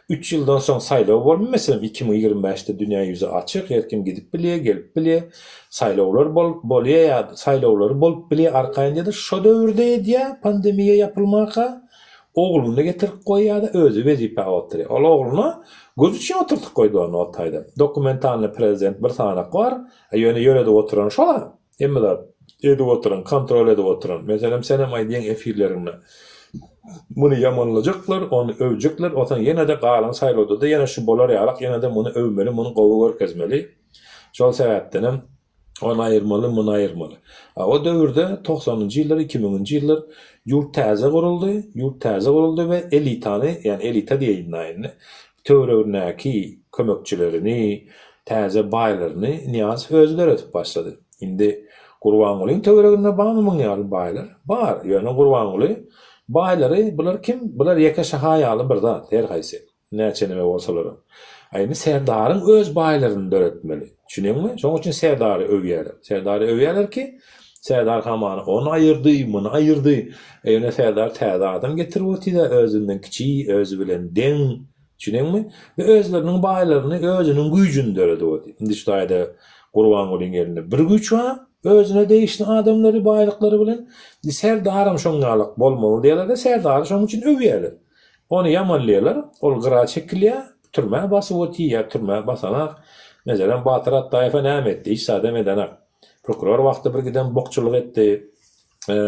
3 ýyldan soň saýlaw boldy. Meselem, 2025-de dünýä ýüzi açyk, her kim gidip bilýär, gelip bilýär. Saýlawlar bolup bolýar ýa saýlawlary bolup bilýär arkaýyn diýdi. Şo döwürde edýär, pandemiýa ýapylmaka ogluny getirip goýýar-da, özi wezipä oturýar. Ol ogluna göz üçin oturtyp goýdy ony o taýda. Dokumentalnyý prezident bir sanak bar, ýöne ýöredip oturan şol-a. Hemme zat edip oturan, kontrol edip oturan. Meselem, senem aýdýaň efirleriňde. Muny ýamanlajaklar, ony öwjekler, onsoň ýene-de galan saýlawda-da ýene şu bolar ýalak, ýene-de muny öwmeli, muny gowy görkezmeli. Şol sebäpdenem ony aýyrmaly, muny aýyrmaly. A o döwürde togsanynjy ýyllar, iki müňünji ýyllar ýurt täze guruldy, ýurt täze guruldy we elitany, ýagny elita diýeýin-dä indi, töweregindäki kömekçilerini, täze baýlaryny Nyýazow özi döredip başlady. Indi Gurbangulyň töwereginde barmy muň ýaly baýlar? Bar. Ýöne Gurbanguly baýlary bular kim? Bular ýeke şaha ýaly bir zat her haýsy. Näçe neme bolsalaram. A indi Serdaryň öz baýlaryny döretmeli. Düşüneňmi? Şoň üçin Serdary öwýärler. Serdary öwýärler ki, Serdar hamana ony aýyrdy, muny aýyrdy. Ýöne Serdar täze adam getirip otyr-da, özünden kiçi, özi bilen deň. Düşüneňmi? We özleriniň baýlaryny, özüniň güýjüni döredip otyr. Indi şu taýda Gurbangulyň elinde bir güýç bar, özüne degişli adamlary, baýlyklary bilen. Indi Serdaram şoň ýalak bolmaly diýýärler-de, Serdary şoň üçin öwýärler. Ony ýamanlaýarlar, ol gyra çekilýär, türmä basyp otyr ýa türmä basanak. Meselem, Batyr Atdaýewe näme etdi? Hiç zadam edenak. Prokuror wagty bir giden bokçulyk etdi.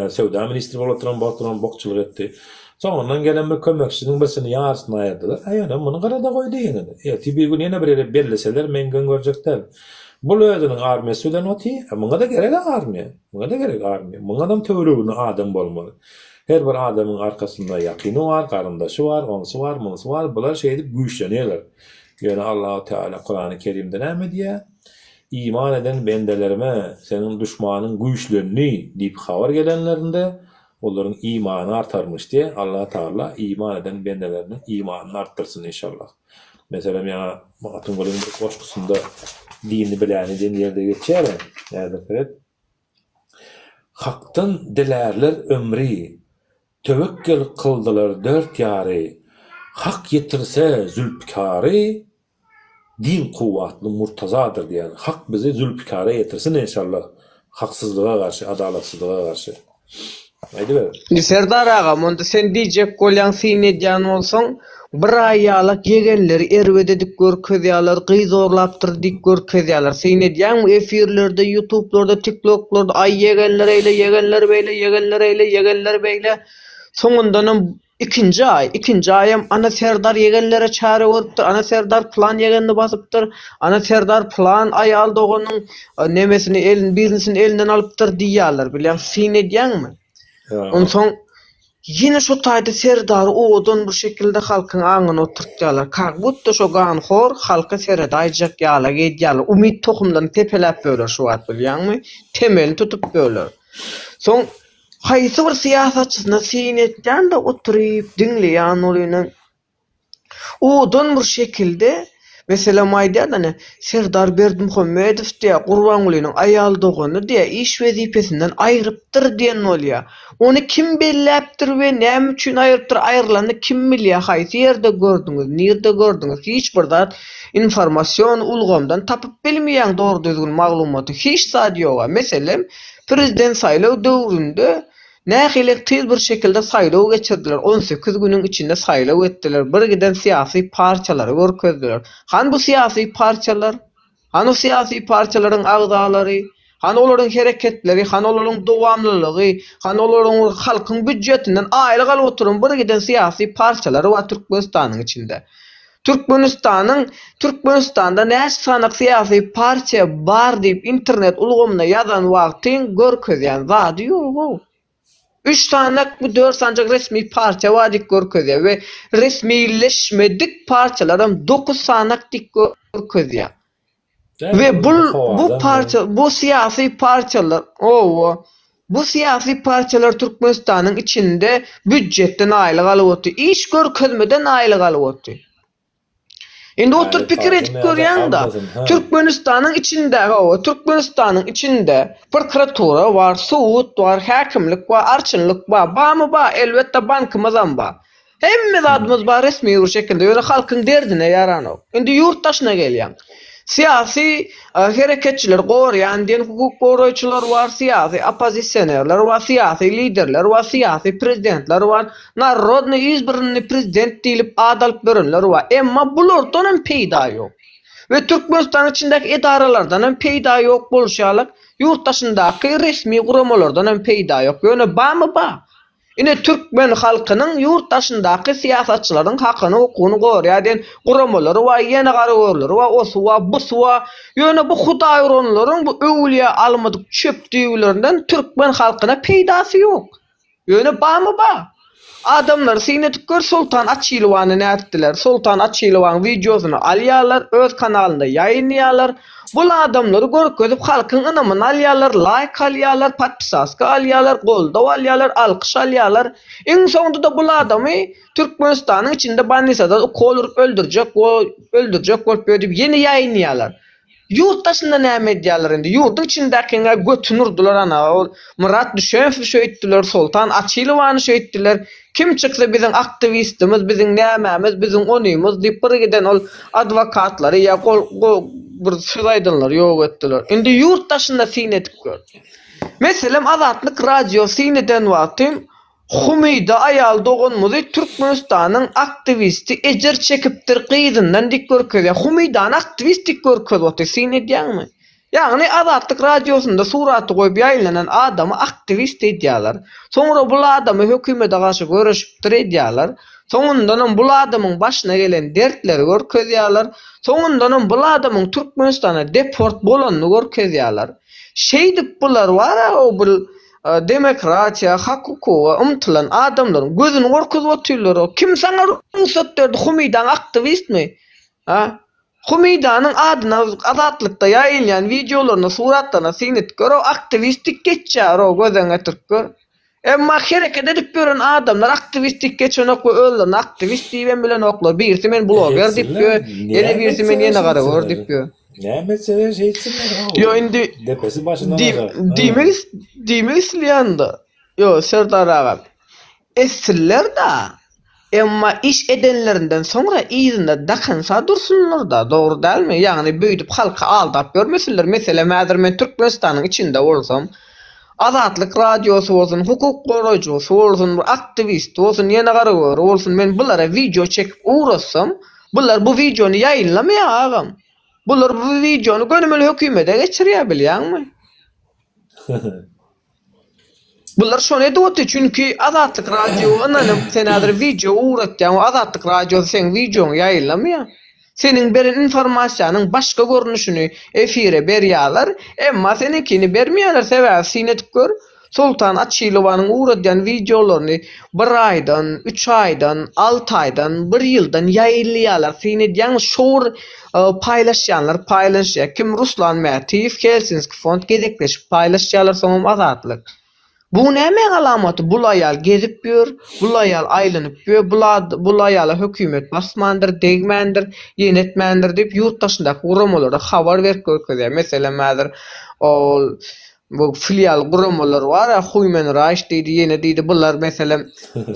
Söwda ministri bolup oturan wagtynam bokçulyk etdi. Soňundan gelen bir kömekçisiniň birsini ýarysyny aýyrdylar. A ýöne muny gyrada goýdy ýene-de. Ertir bir gün ýene bir ýere belleseler men geň görjek däl. Bul özüniň armiýasy bilen otyr. A muňa-da gerek-ä armiýa. Muňa-da gerek armiýa. Muňadam töwereginde adam bolmaly. Her bir adamyň arkasynda ýakyny bar, garyndaşy bar, onsy bar, munsy bar. Bular şeýdip güýçlenýärler. Ýöne Allahu Teala Kurany Kerimde näme diýýär? Iman eden bendelerime seniň duşmanyň güýçlendi diýip habar gelenlerinde, olaryň imany artarmyş diýýär. Allahu Teala iman eden bendeleriniň imanyny artdyrsyn inşallah. Meselem ýaňa Magtymgulyň bir goşgusynda dini biläni diýen ýerde geçýär. Häzir seret. Hakdan dilärler ömri, Töwekgel kyldylar dört ýary, Hak ýetirse Zülpikary, Din kuwwatly Murtazadyr diýýär. Hak bizi Zülpikara ýetirsin enşallah, haksyzlyga garşy, adalatsyzlyga garşy. Aýdyber. Indi Serdar agam onda sen diýjek bolýaň syn edýän bolsaň bir aý ýalak ýegenleri erbet edip görkezýärler gyz zorlapdyr diýip görkezýärler syn edýäňmi efirlerde ýutublarda tiktoklarda aý ýegenler eýle ýegenler beýle ýegenler eýle ýegenler beýle soňundanam Ikinji aý, ikinji aýam ana Serdar ýegenlere çäre görüpdir, ana Serdar pylan ýegenini basypdyr, ana Serdar pylan aýal doganyň nemesini elin biznesini elinden alypdyr diýýärler, bilýäň, syn edýäňmi? Onsoň ýene şo taýda Serdary owadan bir şekilde halkyň aňyna oturtýarlar. Kak budda şo ganhor halka seredaýjak ýalak edýärler. Umyt tohumlaryny sepeläp böler şu wagt bilýäňmi? Temelini tutup böler. Soň Haýsy bir syýasatçysyna syn etýän-de oturyp diňleýän bolýan. Owadan bir şekilde, meselem aýdýar-da ine, Serdar Berdimuhamedow diýýär, Gurbangulynyň aýal dogany diýýär, iş wezipesinden aýrypdyr diýen bolýar. Ony kim belläpdir we näme üçin aýrypdyr, aýrylanyny kim bilýär, haýsy ýerde gördüňiz, nirde gördüňiz, hiç bir zat informasion ulgamdan tapyp bilmeýäň dogry düzgün maglumaty, hiç zat ýoga. Meselem, prezident saýlaw döwründe Nähili tiz bir şekilde saýlaw geçirdiler, 18 günüň içinde saýlaw etdiler, bir giden syýasy partiýalary görkezdiler. Hany bu syýasy partiýalar? Hany o syýasy partiýalaryň agzalary? Hany olaryň hereketleri, hany olaryň dowamlylygy, hany olaryň halkyň býudjetinden aýlyk alyp oturan bir giden syýasy partiýalary bar Türkmenistanyň içinde. Türkmenistanyň Türkmenistanda näçe sany syýasy partiýa bar diýip internet ulgamyna ýazan wagtyň görkezýän zady ýogow. Üç sanakmy dört sanjak resmi partiýa bar diýip görkezýär we resmileşmedik partiýalaram dokuz sanak diýip görkezýär. We bul bu partiýa bu syýasy partiýalar owa bu syýasy partiýalar Türkmenistanyň içinde býudjetden aýlyk alyp otyr. Iş görkezmeden aýlyk alyp otyr. Indi oturyp pikir edip görýäň-da, Türkmenistanyň içinde hawa Türkmenistanyň içinde prokuratura bar, sud bar, häkimlik bar, arçynlyk bar, barmy bar, elbetde bankymyzam bar. Hemme zadymyz bar resmi bir şekilde, ýöne halkyň derdine ýaranok. Indi ýurt daşyna gelýäň. Syýasy hereketçileri goraýan diýen hukuk goraýjylar bar, syýasy oppozisionerler bar, syýasy liderler bar, syýasy prezidentler bar, narodnyý izbrannyý prezident diýlip ad alyp ýörenler bar. Emma bulardan hem peýda ýok. We Türkmenistanyň içindäki edaralardan hem peýda ýok bolşy ýaly, ýurt daşyndaky resmi guramalardan hem peýda ýok. Ýöne barmy bar. Ine türkmen halkynyň ýurt daşyndaky syýasatçylaryň hakyny hukugyny gorýar diýen guramalary bar, ýene garagörleri bar, osy bar, busy bar. Ýöne bu hudaýuranlaryň bu öwülýä almadyk çöp düýbülerinden türkmen halkyna peýdasy ýok. Ýöne barmy bar. Adamlary syn edip gör Soltan Açylowany nätdiler. Soltan Açylowaň wideosyny alýarlar, öz kanalynda ýaýynlaýarlar. Bul adamlary görkezip halkyň ynamyny alýarlar, laýk alýarlar, podpisaska alýarlar, goldaw alýarlar, alkyş alýarlar. Iň soňunda-da bul adamy Türkmenistanyň içinde bolnisada ukol urup öldürjek öldürjek bolup ýör diýip ýene ýaýynlaýarlar. Ýurt daşynda näme edýärler indi? Ýurduň içindäkiňä götüni urdular ana ol Myrat Düşenowy şeýtdiler, Soltan Açylowany şeýtdiler. Kim çyksa biziň aktiwistimiz, biziň nämämiz, biziň onymyz diýip bir giden ol adwokatlary ýa gol bir söz aýdanlary ýok etdiler. Indi ýurt daşynda syn edip gör. Meselem Azatlyk radio syn eden wagtym Humyda aýal doganymyzy Türkmenistanyň aktiwisti ejir çekipdir gyzyndan diýip görkezýär. Humydany aktiwist diýip görkezip otyr syn edýäňmi? Ýagny Azatlyk Radiosynda suraty goýup ýaýynlanan adamy aktiwist edýärler. Soňra bul adamy hökümete garşy göreşipdir edýärler. Soňundanam bul adamyň başyna gelen dertleri görkezýärler. Soňundanam bul adamyň Türkmenistana deport bolanyny görkezýärler. Şeýdip bular bar-a bul demokratiýa, hak-hukuga ymtylan adamlaryň gözüni gorkuzyp otyrlar-ow. Kim saňa rugsat berdi Humidaň aktiwistmi? A? Humidanyň adyna Azatlykda ýaýylýan wideolaryna, suratlaryna syn edip gör-ow, aktiwist dik geçýär-ow, gözeňe getirip gör. Emma hereket edip ýören adamlar aktiwist dik geçenok we özlerine aktiwist diýibem bilenoklar. Birisi men bloger diýip ýör, ýene birisi men ýene garagör diýip ýör. Näme etseler şeýtsinler-ow. Ýo indi Depesi başyndan aşak. Diýmek diýmek isleýän-de, ýo Serdar aga, etsinler-dä. Emma iş edenlerinden soňra yzynda dakynsa dursunlarda, dogry dälmi? Ýagny beýdip halky aldap ýörmesinler. Meselem häzir men Türkmenistanyň içinde bolsam, Azatlyk radiosy bolsun, hukuk goraýjysy bolsun, bir aktiwist bolsun, ýene garagöri bolsun, men bulara wideo çekip ugratsam, bular bu wideony ýaýynlamaýar agam. Bular bu wideony gönümel hökümede geçirýär bilýäňmi? Bular şony edip otyr, çünki Azatlyk Radio ynanyp sen häzir wideo ugratýaň we Azatlyk Radiosy seň wideoňy ýaýynlamaýar. Seniň beren informasiýanyň başga görnüşini efire berýärler, emma seniňkini bermeýärler, sebäbi syn edip gör, Soltan Açylowanyň ugradýan wideolaryny bir aýdan, üç aýdan, alty aýdan, bir ýyldan ýaýynlaýarlar, syn edýäňmi şo bir paýlaşýanlar paýlaşýar, kim Ruslan Mätiýew, Helsinski fond gezekleşip paýlaşýarlar, soňam Azatlyk. Bu nämäň alamaty? Bul aýal gezip ýör, bul aýal aýlanyp ýör, bul bul aýala hökümet basmandyr, degmändir, ýene etmändir diýip, ýurt daşyndaky guramalara habar berip görkezýär. Meselem, häzir ol bu filial guramalar bar-a, Human Rights diýdi, ýene diýdi, bular meselem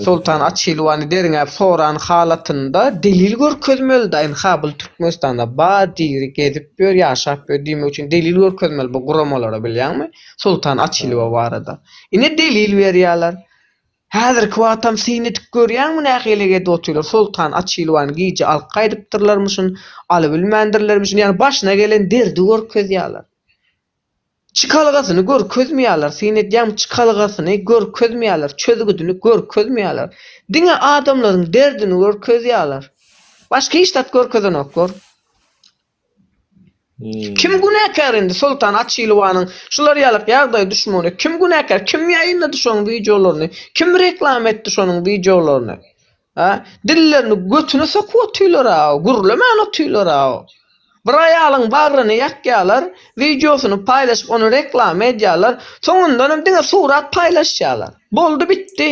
Soltan Açilowany derňäp soran halatynda delil görkezmeli-dä, ynha bul Türkmenistanda bar, diri, gezip ýör, ýaşap ýör diýmek üçin delil görkezmeli bu guramalara bilýäňmi? Soltan Açilowa barada. Ine delil berýärler. Häzirki wagtam syn edip görýäňmi nähili edip otyrlar. Soltan Açilowany gije alyp gaýdypdyrlarmyşyn, alybilmändirlermişin, ýagny başyna gelen derdi görkezýärler. Çykalgasyny görkezmeýärler, syn edýäňmi çykalgasyny görkezmeýärler, çözgüdini görkezmeýärler. Diňe adamlaryň derdini görkezýärler. Başga hiç zat görkezenoklar. Kim günäkär indi Soltan Açilowanyň şular ýalyk ýagdaýa düşmegine kim günäkär kim ýaýynlady şoň wideolaryny kim reklama etdi şonuň wideolaryny a dillerini götüne sokup otylara gürlemän otylara bir aýalyň bagryny ýakýalar wideosyny paýlaşyp ony reklama edýärler soňundanam diňe surat paýlaşýarlar boldy bitdi.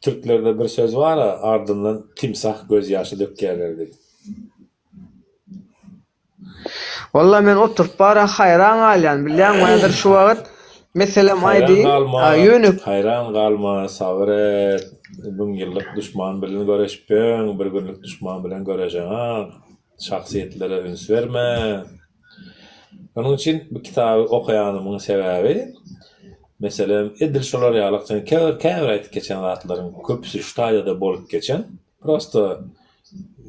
Türklerde bir söz bara ardyndan timsah göz ýaşy dökýärler diýip. Walla men oturyp bara haýran galýan bilýäňmi häzir şu wagt meselem Haýran aýdaýyn galma, ýöne haýran galma, sabyr et. Müňýyllyk duşman bilen göreşipöň, bir günlük duşman bilen göreşeňok. Şahsyýetlere üns berme. Şonuň üçin bu kitaby okaýanymyň sebäbi, meselem, edil şolar ýaly sen käbir käbir aýdyp geçen zatlaryň köpüsi şu taýda-da bolup geçen. Prosta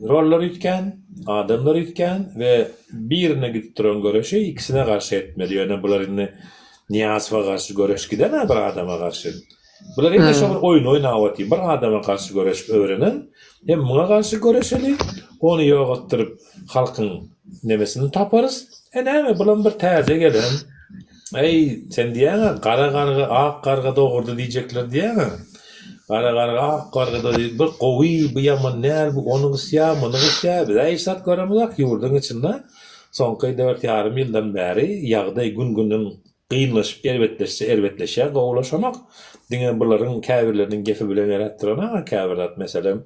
rollar üýtgän, adamlar üýtgän we birine gidip duran göreşi ikisine garşy etmeli. Ýöne bular indi Nyýazowa garşy göreş giden-ä bir adama garşy. Bular indi şo bir oýun oýnap otyr. Bir adama garşy göreşip öwrenen, hem muňa garşy göreşeli, ony ýok etdirip halkyň nemesini taparys. E näme bulam bir täze gelen. Äý, sen diýýäň-ä, gara garga ak garga dogurdy diýjekler diýýäň-ä. Gara garga ak garga diýip, bir gowy, bu ýaman däl, bu ony gysýar, muny gysýar. Biz-ä hiç zat göremizok ýurduň içinde. Soňky dört ýarym ýyldan bäri ýagdaý gün-günden gynlaşyp, erbetleşse erbetleşýär, gowulaşanok. Diňe bularyň käbirleriniň gepi bilen eräp duranok-a käbir zat. Meselem,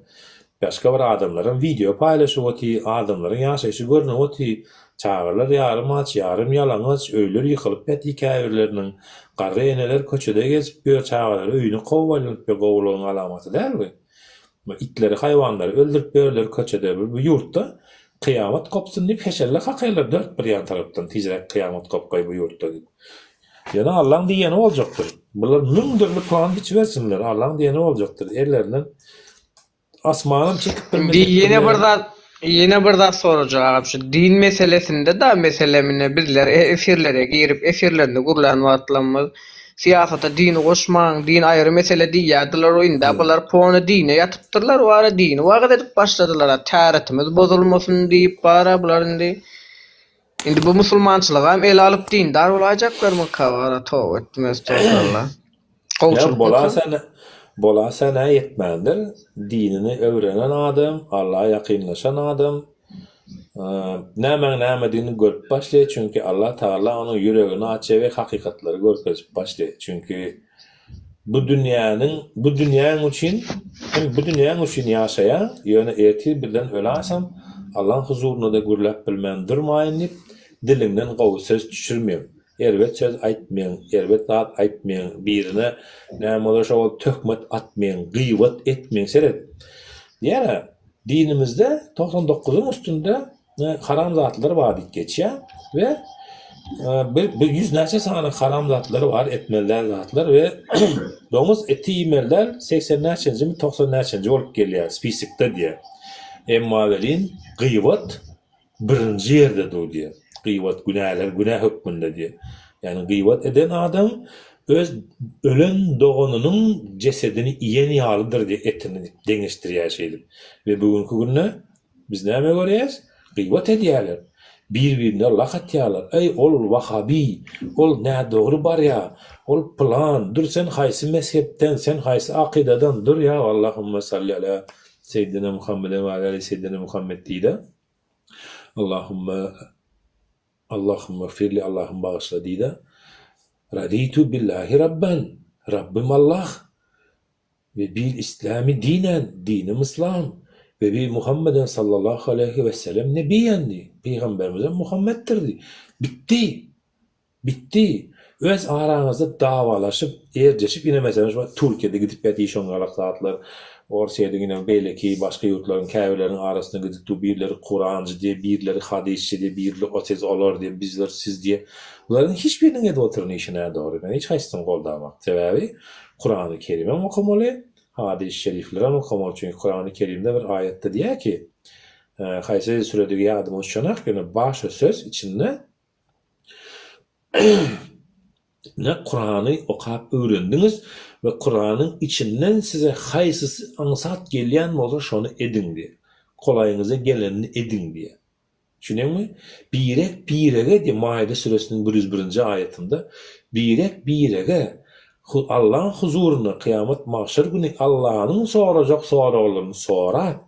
Başga bir adamlaram wideo paýlaşyp oty, adamlaryň ýaşaýşy görnüp oty, çagalar ýarym aç, ýarym ýalaňaç, öýler ýykylyp ýaty käbirleriniň, garry eneler köçede gezip ýör, çagalary öýüne kowup aýlanyp ýör, gowulygyň alamaty däl bu. Bu itleri, haýwanlary öldürip ýörler köçede, bu bu ýurtda kyýamat gopsun diýip heşelle kakýarlar dört bir ýan tarapdan, tizräk kyýamat gopgaý bu ýurtda diýip. Ýöne Allaň diýeni boljakdyr. Bular müň dürli plan biçibersinler, Allaň diýeni boljakdyr. Ellerinden asmanam çekip Indi bilmejek ýene bir birleri. zat ýene bir zat sorajak agam şu din meselesinde da meselem ine bizler efirlere girip efirlerinde gürlän wagtlarymyz syýasata dini goşmaň din aýry mesele diýýärdiler o indä bular pony dine ýatypdyrlar bara dini wagyz edip başladylar a täretimiz bozulmasyn diýip bara bular indi Indi bu musulmançylygam ele alyp dindar bolaýjaklarmyka bara toba etdim estagfirullah. Ýa Gowçulykmyka? bola sen bola senä ýetmändir. Dinini öwrenen adam, Allaha ýakynlaşan adam nämäň nämedigini görüp başlaýar, çünki Allah Tagala onuň ýüregini açýar we hakykatlary görkezip başlaýar. Çünki Bu dünýäniň, bu dünýäň üçin, sen bu dünýäň üçin ýaşaýaň, ýöne ertir birden öläýsem, Allaň huzurynda-da gürläp bilmän durmaýyn diýip, diliňden gowy söz düşürmeň, erbet söz aýtmeň, erbet zat aýtmeň, birine näme bolsa şo bolup töhmet atmeň, gybat etmeň. Seret, diýýär-ä, dinimizde 99-yň üstünde haram zatlar bar diýip geçýär we bir bir ýüz näçe sany haram zatlar bar, etmeli däl zatlar we doňuz eti iýmeli däl, 80 näçenjimi, 90 näçenji bolup gelýär spisikde diýýär. Emma welin gybat birinji ýerde dur diýýär. Gybat günäler günä hökmünde diýýär. Ýagny gybat eden adam öz ölen doganynyň jesedini iýen ýalydyr diýip etini deňeşdirýär şeýdip. We bu günki günde Biz näme görýäs? Gybat edýärler. Bir-birine lak atýarlar. Äý, ol wahabi, ol nädogry barýar, ol pylan, dur sen haýsy mezhepden, sen haýsy akydadan, dur ýa Allahumma salli ala seýdina Muhammeden we ala ali seýdina Muhammed diýdä. Allahumma Allahumma gfirli, Allahym bagyşla diýdä. Raditu billahi rabban. Rabbym Allah we bil islami dinen, dinim yslam, we bi Muhammeden sallallahu aleýhi we sellem nebiýen diý, pygamberimizem Muhammetdir diý. Bitdi. Bitdi. Öz araňyzda dawalaşyp, erjeşip ine meselem şu wagt Türkiýede gidip ýatyr şoň ýalak zatlar. Orsýediň ine beýleki başga ýurtlaryň käbirleriniň arasynda gidip dur birleri kuranjy diýe, birleri hadysçy diýe, birleri o siz olar diýe, bizler siz diýe. Bularyň hiç biriniň edip oturan işi nädogry. Men hiç haýsysyny goldamak. Sebäbi Kurany Kerimem okamaly, hadys şeriflerem okamaly. Çünki Kurany Kerimde bir aýatda diýýär ki, haýsy süredigi ýadyma düşenak, ýöne bar şo söz içinde Ine Kurany okap öwrendiňiz we Kuranyň içinden size haýsysy aňsat gelýän bolsa şony ediň diýýär. Kolaýyňyza gelenini ediň diýýär. Düşüneňmi? Birek birege diýýär Maide süresiniň 101-nji aýatynda birek birege Allaň huzurynda kyýamat magşar güni Allanyň sorajak soraglaryny sorap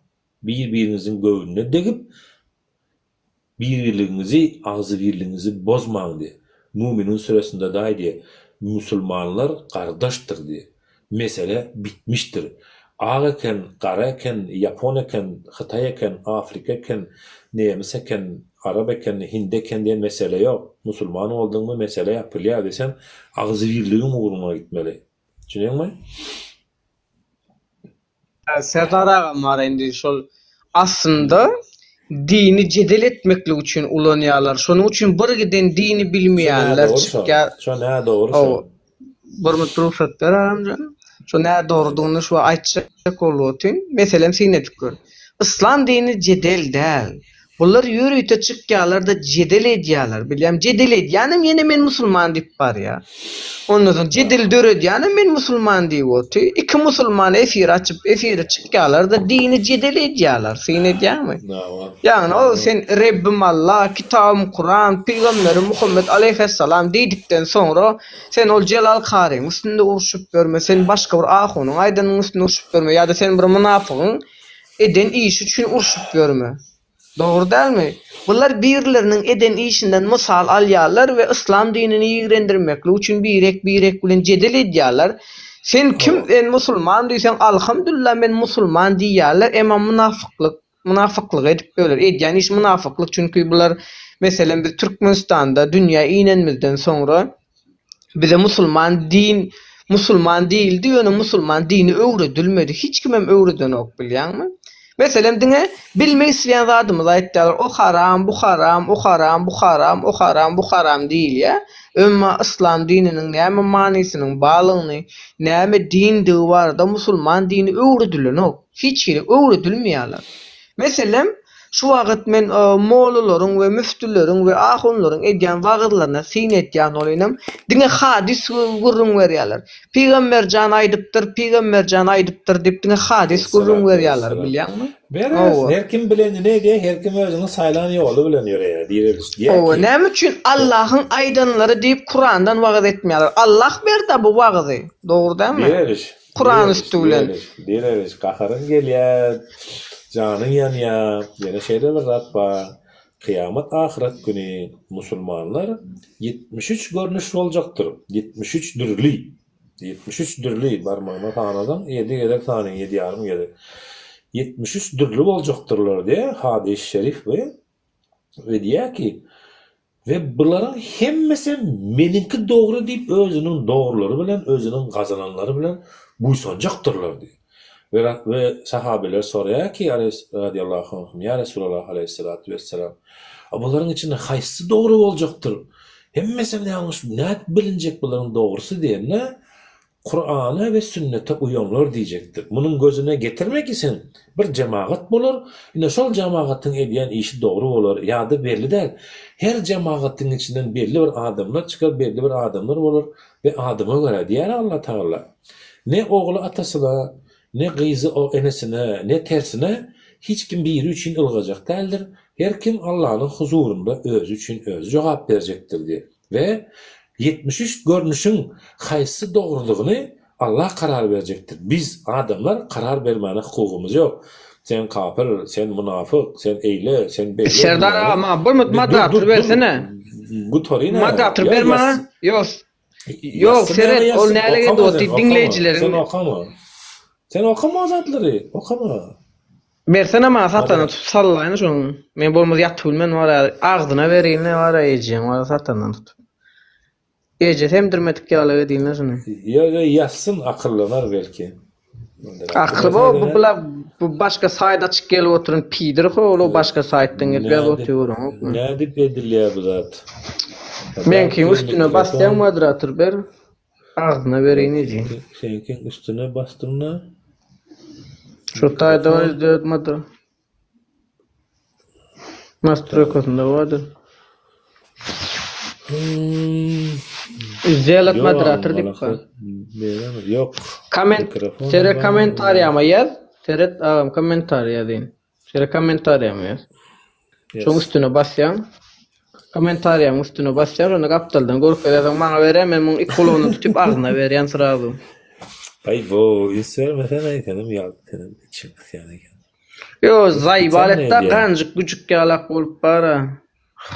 bir-biriňiziň göwnüne degip Bir-birligiňizi, agzybirligiňizi bozmaň diýýär. Muminun süresinde-de aýdýar, Musulmanlar gardaşdyr diýýär. Mesele bitmişdir. Ak eken, gara eken, ýapon eken, hytaý eken, afrika eken, nemis eken, arap eken, hindi eken diýen mesele ýok. Musulman bolduňmy mesele ýapylýar we sen agzybirligiň ugruna gitmeli. Düşünýäňmi? Serdar agam bar indi şol aslynda dini jedel etmeklik üçin ulanýarlar. Şonuň üçin bir giden dini bilmeýänler çykýar. Şo nädogry şo. Bir minut rugsat ber agamjan. Şo nädogrudygyny şu aýtjak bolup otyryn. Meselem syn edip gör. Yslam dini jedel däl. Bular ýörite çykýarlar-da jedel edýärler. Bilýäň, jedel edýänem ýene men musulman diýip barýar. Ondan soň jedel döredýänem men musulman diýip oty. Iki musulman efir açyp, efire çykýarlar-da dini jedel edýärler. Syn edýäňmi? Ýagny ol sen Rebbim Alla, kitabym Kuran, pygamberim Muhammet aleýhessalam diýdikden soňra sen ol Jelal Karyň üstünde urşup ýörme, sen başga bir ahunyň aýdanynyň üstünde urşup ýörme ýa-da sen bir mynapygyň eden işi üçin urşup ýörme. Dogry dälmi? Bular birleriniň eden işinden mysal alýarlar we yslam dinini ýigrendirmeklik üçin birek birek bilen jedel edýärler. Sen kim sen musulman diýseň alhamdulillah men musulman diýýärler emma mynafyklyk mynafyklyk edip ýörler. Edýän işi mynafyklyk çünki bular meselem biz Türkmenistanda dünýä inenimizden soňra Bize musulman din musulman diýildi ýöne musulman dini öwredilmedi hiç kimem öwredenok bilýäňmi. Meselem diňe bilmek isleýän zadymyzy aýtýarlar o haram bu haram o haram bu haram o haram bu haram diýilýär. Emma yslam dininiň näme manysynyň barlygyny näme dindigi barada musulman dini öwredilenok hiç hili öwredilmeýärler. Meselem Şu wagt men mollalaryň we müftüleriň we ahunlaryň edýän wagyzlaryna syn etýän bolynam, diňe hadys gürrüň berýärler. Pygamberjan aýdypdyr, pygamberjan aýdypdyr diýip diňe hadys gürrüň berýärler, bilýäňmi? Beres, her kim bilenini edýär, her kim özüniň saýlan ýoly bilen ýöreýär, direliş diýýär ki. Hawa, näme üçin Allahyň aýdanlary diýip Kurandan wagyz etmeýärler? Allah berdi bu wagyzy, dogry dälmi? Direliş. Kuran üsti bilen. Direliş, gaharyň gelýär, janyň ýanýar, ýöne şeýle bir zat bar, kyýamat ahyret güni musulmanlar 73 görnüş boljakdyr, 73 dürli, 73 dürli, barmagyna sanasaň ýedi gezek sanyň, ýedi ýarym gezek, 73 dürli boljakdyrlar diýýär, hadys şerif bu, we diýýär ki, We bularyň hemmesem meniňki dogry diýip özüniň dogrulary bilen, özüniň gazananlary bilen buýsanjakdyrlar diýýär. We we sahabeler soraýar ki, radiallahu anhum, Ýa Resulallah aleýhissalatu wessalam, a bularyň içinde haýsysy dogry boljakdyr? Hemmesem ýalňyş, nädip bilinjek bularyň dogrusy diýende, Kurana we sünnete uýanlar diýjekdir. Munuň gözüne getirme ki sen, bir jemagat bolar, ine şol jemagatyň edýän işi dogry bolar ýa-da belli däl. Her jemagatyň içinden belli bir adamlar çykar, belli bir adamlar bolar we adama görä diýýär Allah Tagala. Ne ogly atasyna, ne gyzy enesine, ne tersine hiç kim biri üçin ylgajak däldir. Her kim Allanyň huzurynda özi üçin özi jogap berjekdir diýip. We 73 görnüşiň haýsysy dogrudygyny Allah karar berjekdir. Biz, adamlar, karar bermäne hukugymyz ýok. Sen kapyr, sen mynafyk, sen eýle, sen beýle Serdar aga maňa bir minut Dur, moderator dur, dur. bersene. Gutaryn-a. Moderator Ýa, ber ýa, maňa. Ýok. Ýok, Ýazsyn seret, näme ol ýazsyn, näle edip okama otyr, sen, okama. diňleýjileriň Sen okama. Sen okama o zatlary, okama. Bersene maňa satana Modera tutup sallaýyn şoň. Men bolmasa ýatyp bilmen wara agzyna bereýin-le wara ejeň wara satandan tutup. Eje semdirmedik ýaly edýin-le şuny. Ýok, ýok, ýazsyn, akyllanar belki. Akyl bu bu bula bu başga saýt açyk gelip oturan pidir ho ol başga saýtdan gelip ýazyp otyr göreňokmy? Nädip edilýär bu zat? Meňkiň üstüne basýaň moderator ber. Agzyna bereýin ejeň. Seňkiň üstüne basdym-da. Şu taýda bar moderator. Nastroýkasynda bardyr. Сделать moderator diýip bar. Ýok. Komment seret kommentariýama ýaz. Seret agam kommentariýa ýazyn. Seret kommentariýama ýaz. Şoň üstüne basýaň. Kommentariýamyň üstüne basýaň, şonda gapdaldan görkezýär, soň maňa berýär, men muň iki gulagyny tutup agzyna berýän srazu. Aý bo, üns bermesene, senem ýa, senem içiň gysýan eken. Ýo, zaýbal etdä, ganjyk güjük ýalak bolup bara.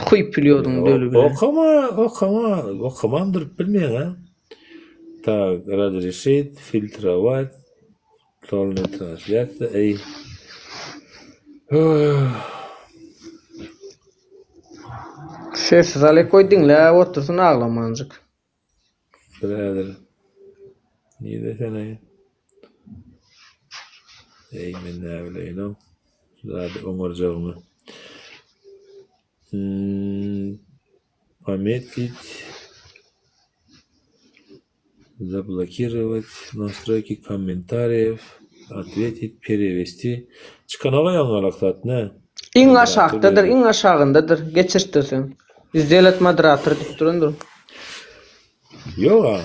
Huý pilýodyň döli bilen. Okama, okama, okaman durup bilmeýäň a. Tak, razreşit, filtrować, polnyý translýasiýa, eý. Sessiz alyp goý diňläp otursyn aglamanjyk. Bir häzir. Nirde sen-eý? Eý, men näbileýin-ow, şu zady oňarjagymy. Pometить, zablokировать, настройки kommentariýew, otwetit, perewesti. Çykanok-a ýaňgalak zat, nä? Iň aşakdadyr, iň aşagyndadyr. Geçirtdirseň. Сделать moderator diýip durandyr. Ýog-a.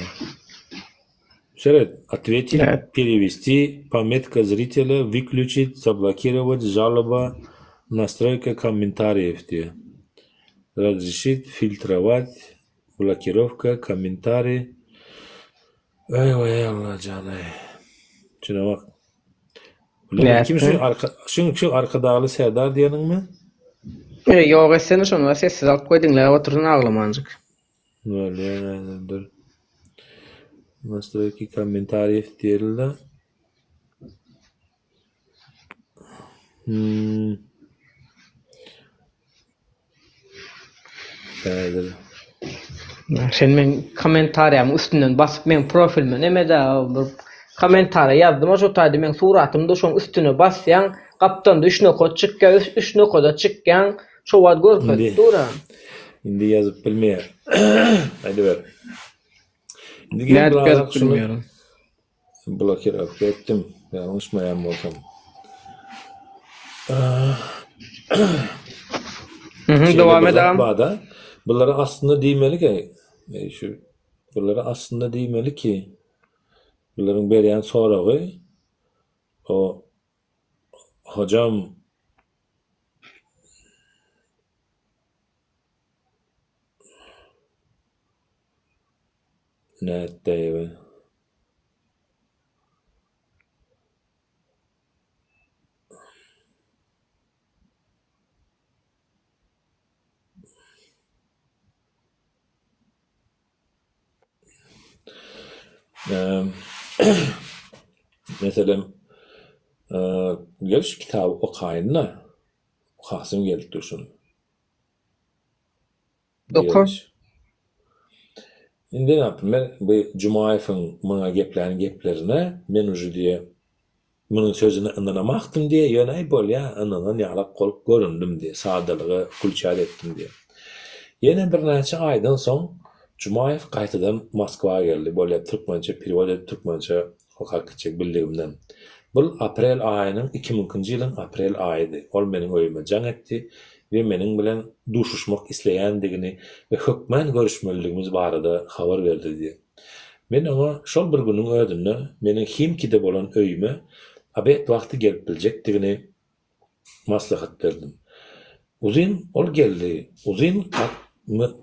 Seret, otwetit, perewesti, pometka zritelya, wyklýuçit, zablokirowat, žaloba, nastroýka kommentariýew diýýär. Razreşit, filtrowat, blokirowka, kommentariý. Eý, weý, Allajan-aý. Şuna bak. Kim şu arka şu şu Arkadagly Serdar diýeniňmi? E, ýok etsene şony, sessiz alyp goý diňläp otursyn aglamanjyk. Bolýar, dur. Nastroýki kommentariýew diýeli-de. Hmm. Häzir. Sen meň kommentariýamyň üstünden basyp meň profilime nemede bir kommentariýa ýazdym şo taýda meň suratym dur şoň üstüne basýaň gapdalda üç nokat çykýar üç nokada çykýaň şo wagt görkezip dur-a. Indi ýazyp bilmeýär. Aýdyber. Indi gel Nädip birazrak ýazyp şuny bilmeýärin. Blokirowka etdim, ýalňyşmaýan bolsam. Mhm, dowam et agam. Bada. Bulara aslynda diýmeli ki, e, şu bulara aslynda diýmeli ki, bularyň berýän soragy o hojam Nätdäýewe. Meselem, gel şu kitaby okaýyn-da, okasym gelip dur şuny. Oka. Indi näpime bu Jumaýewiň maňa geplän geplerine men uje diýe munuň sözüne ynanamakdym diýe, ýöne aý bolýa ynanan ýalak bolup göründim diýe, sadalyga kulçat etdim diýe. Ýene birnäçe aýdan soň Jumaýew gaýtadan Moskwa geldi, bolýa türkmençe perewod edip türkmençe okap gitjek bildigimden. Bul aprel aýynyň ikimiňkinji ýylyň aprel aýydy. Ol meniň öýüme jaň etdi we meniň bilen duşuşmak isleýändigini we hökmän görüşmelidigimiz barada habar berdi diýýär. Men oňa şol bir günüň özünde meniň Himkide bolan öýüme obed wagty gelip biljekdigini maslahat berdim. Uzyn ol geldi. Uzyn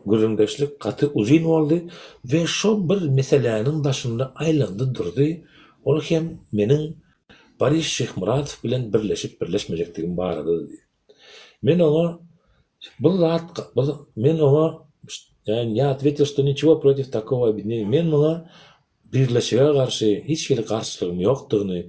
gürrüňdeşlik gaty uzyn boldy we şo bir meseläniň daşynda aýlandy durdy, ol hem meniň Boris Şyhmyradow bilen birleşip-birleşmejekdigim baradady. Men oňa bu zat men oňa. Ýa otwetil, što niçego protiv takogo obýedineniýa. Men muňa birleşige garşy hiç hili garşylygym ýokdugyny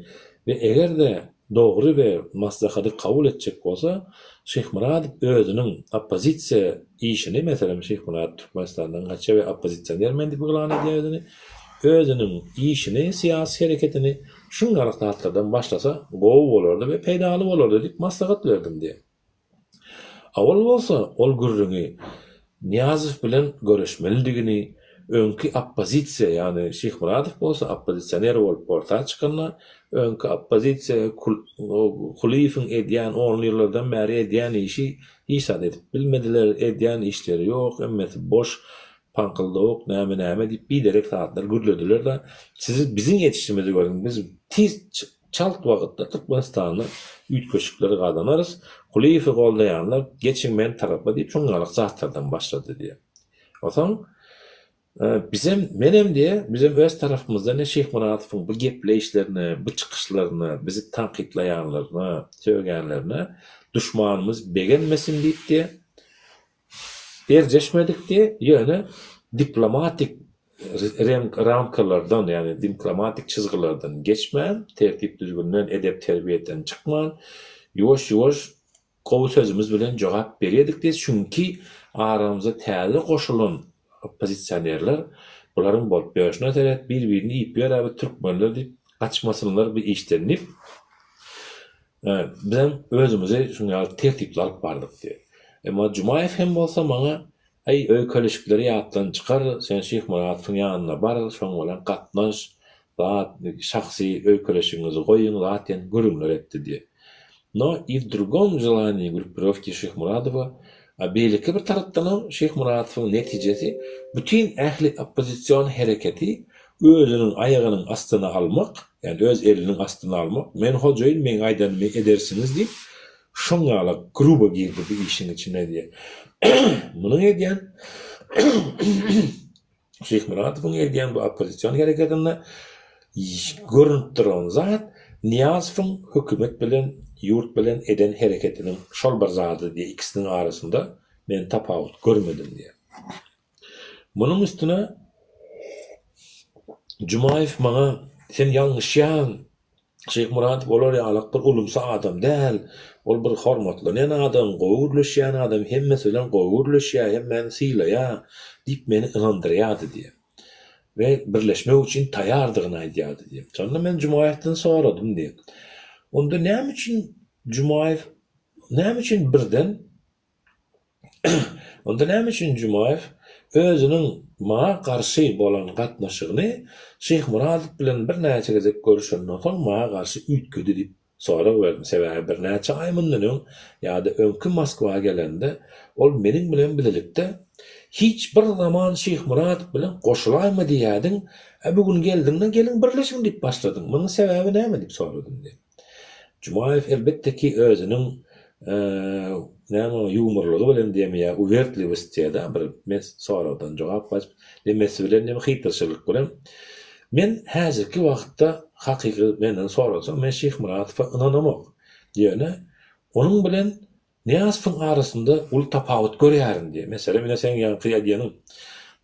we eger-de dogry we maslahady kabul etjek bolsa, Şyhmyradow özüniň oppozisiýa işini, meselem, Şyhmyradow Türkmenistandan gaçýar we oppozisioner men diýip yglan edýär özüni, özüniň işini, syýasy hereketini şuňňalyk zatlardan başlasa gowy bolardy we peýdaly bolardy diýip maslahat berdim diýýär. A ol bolsa ol gürrüňi Nyýazow bilen görüşmelidigini, öňki oppozisiýa, ýagny Şyhmyradow bolsa oppozisioner bolup orta çykanda, öňki oppozisiýa Kulyýewiň edýän only ýyllardan bäri edýän işi hiç zat edip bilmediler, edýän işleri ýok, hemmesi boş, paňkyldawuk, näme-näme diýip biderek zatlar gürlediler-de, siz biziň edişimizi görüň, biz tiz Çalt wagtda Türkmenistanda üýtgeşikleri gazanarys, Kulyýewi goldaýanlar geçiň men tarapa diýip şuňňalyk zatlardan başlady diýýär. Onsoň bizem, menem diýýär, bizem öz tarapymyzdan diýýär Şyhmyradowyň bu gepleýişlerine, bu çykyşlaryna, bizi tankytlaýanlaryna, sögýänlerine duşmanymyz begenmesin diýip diýýär, Erjeşmedikdi, ýöne diplomatik ramkalardan, ýagny diplomatik çyzgylardan geçmän, tertip-düzgünden, edep-terbiýeden çykman, ýuwaş-ýuwaş gowy sözümiz bilen jogap berýärdik diýdi, çünki aramyza täze goşulan oppozisionerler bularyň bolup ýörşüne seret, bir-birini iýip ýör-ä bu türkmenler diýip, gaçmasynlar bu işden diýip, Bizem özümizi şunuň ýaly tertipli alyp bardyk diýýär. Emma Jumaýew hem bolsa maňa, Äý, öýkeleşikleri ýatdan çykar, sen Şyhmyradowyň ýanyna bar, şoň bilen gatnaş, zat, şahsy öýkeleşigiňizi goýuň, zat diýen gürrüňler etdi diýýär. No i w drugom želaniýi grupirowki Şyhmyradowa, a beýleki bir tarapdanam Şyhmyradowyň netijesi bütin ähli oppozision hereketi özüniň aýagynyň astyna almak, ýagny öz eliniň astyna almak, men hojaýyn, meň aýdanymy edersiňiz diýip, şoň ýaly grubo girdi bu işiň içine diýýär. Munuň edýän Şyhmyradowyň edýän bu oppozision hereketinde görünip duran zat Nyýazowyň hökümet bilen, ýurt bilen eden hereketiniň şol bir zady diýýär, ikisiniň arasynda men tapawut görmedim diýýär. Munuň üstüne Jumaýew maňa sen ýalňyşýaň, Şyhmyradow olar ýalak bir ulumsy adam däl, ol bir hormatlanýan adam, gowy gürleşýän adam, hemmesi bilen gowy gürleşýär, hemmäni sylaýar diýip meni ynandyrýardy diýýär. We birleşmek üçin taýýardygyny aýdýardy diýýär. Şonda men Jumaýewden soradym diýýär. Onda näme üçin Jumaýew näme üçin birden Onda näme üçin Jumaýew özüniň maňa garşy bolan gatnaşygyny Şyhmyradow bilen birnäçe gezek görüşenden soň maňa garşy üýtgedi diýip sorag berdim. Sebäbi birnäçe aý mundan öň ýa-da öňki Moskwa gelende ol meniň bilen bilelikde hiç bir zaman Şyhmyradow bilen goşulaýma diýýärdiň, a bu gün geldiň-de geliň birleşiň diýip başladyň. Munuň sebäbi näme diýip soradym diýip. Jumaýew elbetde ki özüniň näme oň ýumurlygy bilen diýemi ýa uwertliwost diýýär-dä bir mes soragdan jogap gaçyp nemesi bilen diýemi hyýtyrçylyk bilen men häzirki wagtda hakyky menden sorasaň men Şyhmyradowa ynanamok ýöne onuň bilen Nyýazowyň arasynda uly tapawut görýärin diýýär. Meselem, ine seň ýaňky aýdýanyň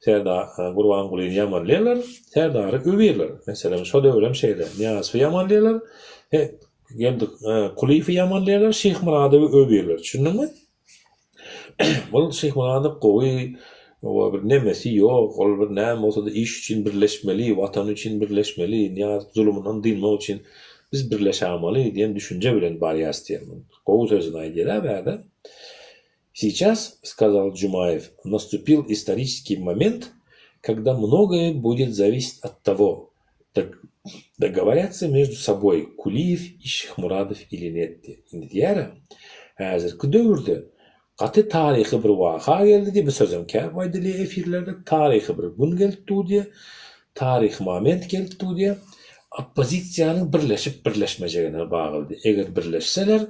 Serdar Gurbangulyny ýamanlaýarlar, Serdary öwýärler. Meselem, şo döwürem şeýle. Nyýazowy ýamanlaýarlar, Geldi Kulyýewi ýamanlaýarlar, Şyhmyradowy öwýärler. Düşündiňmi? Ol Şyhmyradow gowy, oba bir nemesi ýok, ol bir näme bolsa-da iş üçin birleşmeli, Watan üçin birleşmeli, Nyýazow zulumyndan dynmak üçin biz birleşämaly diýen düşünje bilen barýas diýen. Gowy sözüni aýdýar-a bärde. Сейчас, сказал Jumaýew, наступил исторический момент, когда многое будет зависеть от того, dogovorятся между собой Kuliýew и Şyhmyradow ili net diýýär. Indi diýýär-ä, häzirki döwürde gaty taryhy bir waka geldi diýip, bu sözem käp aýdylýar efirlerde, taryhy bir gün gelip dur diýýär. Taryhy moment gelip dur diýýär. Oppozisiýanyň birleşip birleşmejegine baglydy. Eger birleşseler,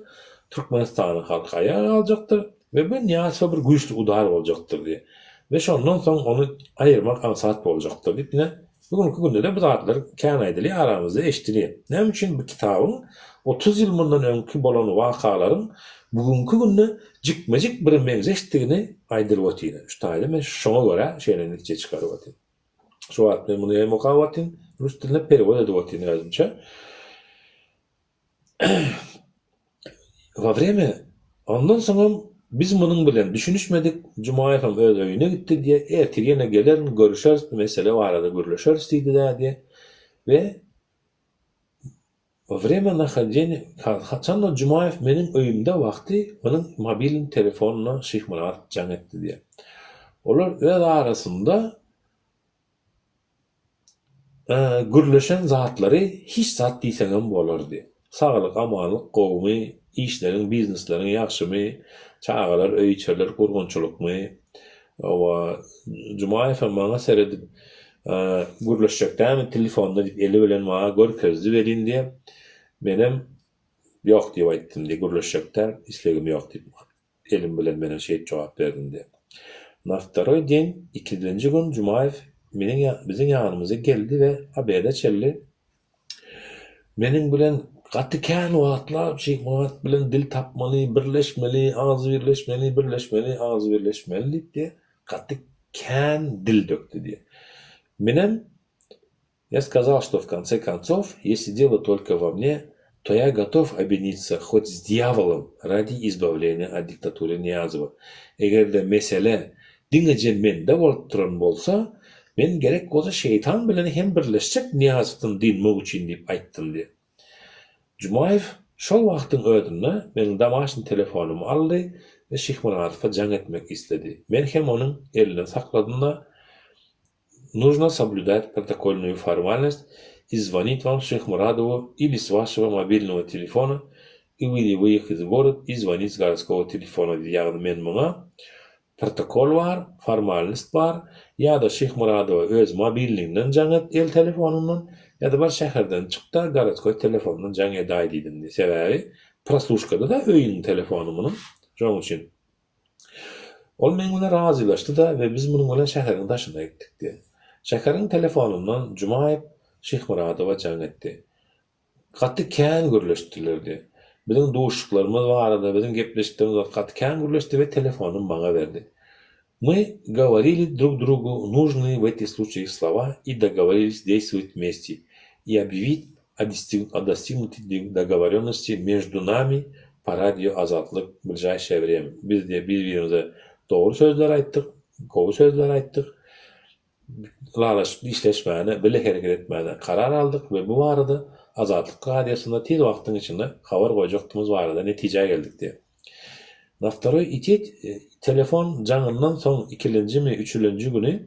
Türkmenistanyň halky aýaga galjakdyr we bu Nyýazowa bir güýçli udar boljakdyr diýýär. We şondan soň ony aýyrmak aňsat boljakdyr diýip, ine, bu günki günde-de bu zatlar kän aýdylýar, aramyzda eşidilýär. Näme üçin bu kitabyň 30 ýyl mundan öňki bolan wakalaryň bu günki günde. jikme-jik bir meňzeşdigini aýdylyp otyryn. Şu taýda men şoňa görä şeýle netije çykaryp otyryn. Şu wagt men muny hem okap otyryn, rus diline perewod edip otyryn özümçe. Wa wremya, ondan soňam biz munuň bilen düşünişmedik, Jumaýewem öz öýüne gitdi diýýär, ertir ýene gelerin, görüşeris, bu mesele barada gürleşeris diýdi-dä diýýär we Wa wremya nahodeniýa, haçanda Jumaýew meniň öýümde wagty onuň mobilny telefonyna Şyhmyrat jaň etdi diýýär. Olar öz arasynda Gürleşen zatlary hiç zat diýseňem bolardy. Saglyk amanlyk gowumy, işleriň biznesleriň ýagşymy, çagalar öý içerler gurgunçylykmy. Hawa Jumaýewem maňa seredip gürleşjek dämi telefonda diýip eli bilen maňa görkezdi welin diýe menem ýok diýip aýtdym diýe gürleşjek däl islegim ýok diýip. Elim bilen menem şeýdip jogap berdim diýip. Na wtoroý deň, ikilenji gün Jumaýew meniň biziň ýanymyza geldi we obeda çenli meniň bilen gaty kän wagtlap Şyhmyrat bilen dil tapmaly, birleşmeli, agzybirleşmeli, birleşmeli, agzybirleşmeli diýip diýip, gaty kän dil dökdi diýip. Menem Я сказал, что в конце концов, если дело только во мне, то я готов объединиться хоть с дьяволом ради избавления от диктатуры Ниязова. Eger-de mesele diňeje mende bolup duran bolsa, men gerek bolsa şeýtan bilen hem birleşjek Nyýazowdan dynmak üçin diýip aýtdym diýip. Jumaýew şol wagtyň özünde meniň domaşnyý telefonymy aldy we Şyhmyradowa jaň etmek isledi. Men hem onuň elinden sakladym-da, Нужно соблюдать протокольную formalnost и звонить вам Шихмурадову или с вашего мобильного телефона или выехать в город и звонить с городского телефона diýdi. Ýagny men muňa protokol bar, formalnost bar, ýa-da Şyhmyradowa öz mobilniginden jaň et el telefonyndan, ýa-da bar şäherden çyk-da gorodskoý telefondan jaň edäý diýdim diýdi. Sebäbi prosluşkada-da öýüniň telefony munuň. Şonuň üçin. Ol meň bilen razylaşdy-da we biz munuň bilen şäheriň daşyna gitdik diýen. Şäheriň telefonyndan Jumaýew Şyhmyradowa jaň etdi. Gaty kän gürleşdiler diýen. Biziň duşuşyklarymyz barada, biziň gepleşiklerimiz barada gaty kän gürleşdi we telefony maňa berdi. Мы говорили друг другу нужные в этих случаях слова и договорились действовать вместе и объявить о достигнутой договоренности между нами по radio Azatlyk в ближайшее время. Biz diýe bir-birimize dogry sözler aýtdyk, gowy sözler aýtdyk. Ylalaşyp işleşmäne, bile hereket etmäne karar aldyk we bu barada Azatlyk radiosynda tiz wagtyň içinde habar goýjakdygymyz barada netijä geldik diýe. Na wtoroý itet telefon jaňyndan soň ikilenjimi, üçülenji güni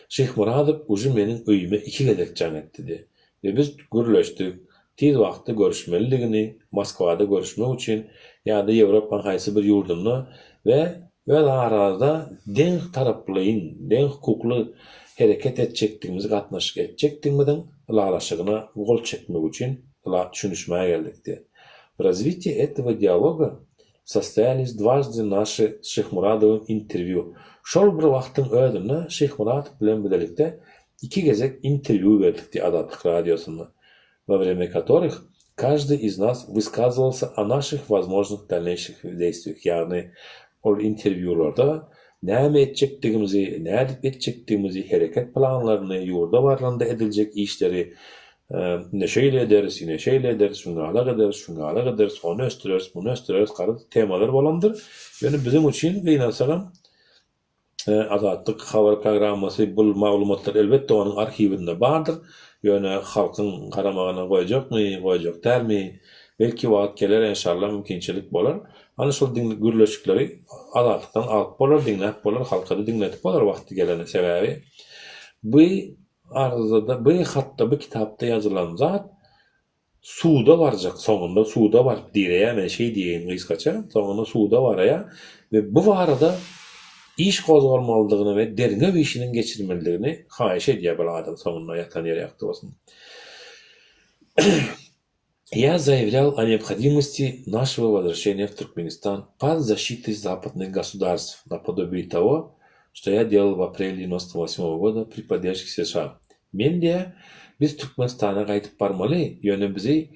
Şyhmyradow uje meniň öýüme iki gezek jaň etdi we biz gürleşdik, tiz wagtda görüşmelidigini, Moskwada görüşmek üçin ýa-da Ýewropanyň haýsy bir ýurdunda we öz aramyzda deň taraplaýyn, deň hukukly hereket etjekdigimizi, gatnaşyk etjekdigimiziň ylalaşygyna gol çekmek üçin düşünişmäge geldik diýip. W razwitiýe etogo dialoga Sostoýalis dwaždy naşi s Şyhmyradowym interwýu. Şol bir wagtyň özünde Şyhmyradow bilen bilelikde iki gezek interwýu berdik diýip Azatlyk Radiosynda. Во время которых каждый из нас wyskazyvalsa o naših wozmožnych dalneýşih deýstwiýah ýagny ol interwýularda näme etjekdigimizi, nädip etjekdigimizi, hereket planlaryny, ýurda barlanda ediljek işleri Ine şeýle ederis, ine şeýle ederis, şuňňalak ederis, şuňňalak ederis, ony ösdüreris, muny ösdüreris garaz temalar bolandyr. Ýöne biziň üçin gynansagam Azatlyk habar programmasy bul maglumatlar elbetde onuň arhiwinde bardyr. Ýöne halkyň garamagyna goýjakmy, goýjak dälmi, belki wagt geler enşalla mümkinçilik bolar. Ana şol gürleşikleri Azatlykdan alyp bolar, diňläp bolar, halkada diňledip bolar wagty gelende. Sebäbi bu Arzada bu hatda bu kitapda ýazylan zat suda barjak soňunda suda baryp direýär men şeý diýeýin gysgaça soňunda suda baraýar we bu barada iş gozgalmalydygyny we derňew işiniň geçirmelidigini haýyş edýär bir adam soňunda ýatan ýeri ýagty bolsun. Я заявлял о необходимости нашего возвращения в Туркменистан под защитой западных государств, наподобие того, что я делал в апреле 98 года при поддержке США. Men diýýär, biz Türkmenistana gaýdyp barmaly, ýöne bizi,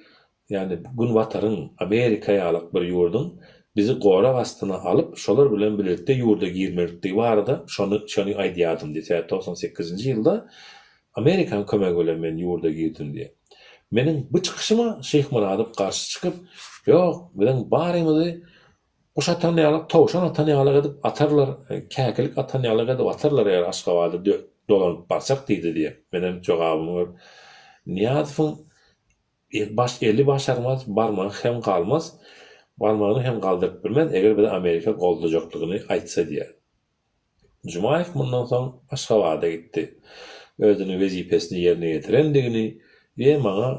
ýagny Günbataryň, Amerika ýalyk bir ýurduň. bizi gorag astyna alyp, şolar bilen bilelikde ýurda girmelikligi barada şony şony aýdýardym diýýär. Sebäbi 98-nji ýylda Amerikanyň kömegi bilen men ýurda girdim diýýär. Meniň bu çykyşyma Şyhmyradow garşy çykyp, Ýok, biziň barymyzy guş atan ýaly, towşan atan ýaly edip atarlar, käkilik atan ýaly edip atarlar eger Aşgabada dolanyp barsak diýdi diýýär. Menem jogabymy berip, Nyýazowyň Baş eli başarmaz, barmagy hem galmaz, barmagyny hem galdyryp bilmez, eger bizi Amerika goldajaklygyny aýtsa diýýär. Jumaýew mundan soň Aşgabada gitdi. Özüniň wezipesini ýerine ýetirendigini we maňa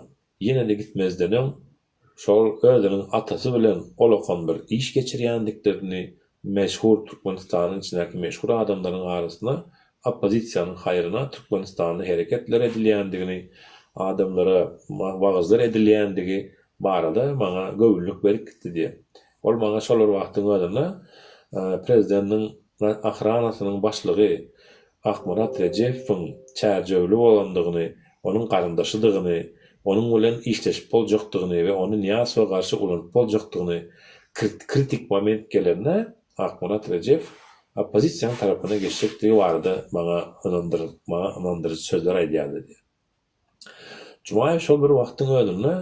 ýene-de gitmezden öň şol özüniň atasy bilen olakan bir iş geçirýändiklerini meşhur Türkmenistanyň içindäki meşhur adamlaryň arasynda oppozisiýanyň haýryna Türkmenistanda hereketler edilýändigini, adamlara wagyzlar edilýändigi barada maňa göwünlik berip gitdi diýýär. Ol maňa şol bir wagtyň özünde prezidentiň ohranasynyň başlygy Akmyrat Rejepowyň çärjewli bolandygyny, onuň garyndaşydygyny, onuň bilen işleşip boljakdygyny we ony Nyýazowa garşy ulanyp boljakdygyny, kritik moment gelende Akmyrat Rejepow oppozisiýanyň tarapyna geçjekdigi barada maňa maňa ynandyryjy sözler aýdýardy diýýär. Jumaýew şol bir wagtyň özünde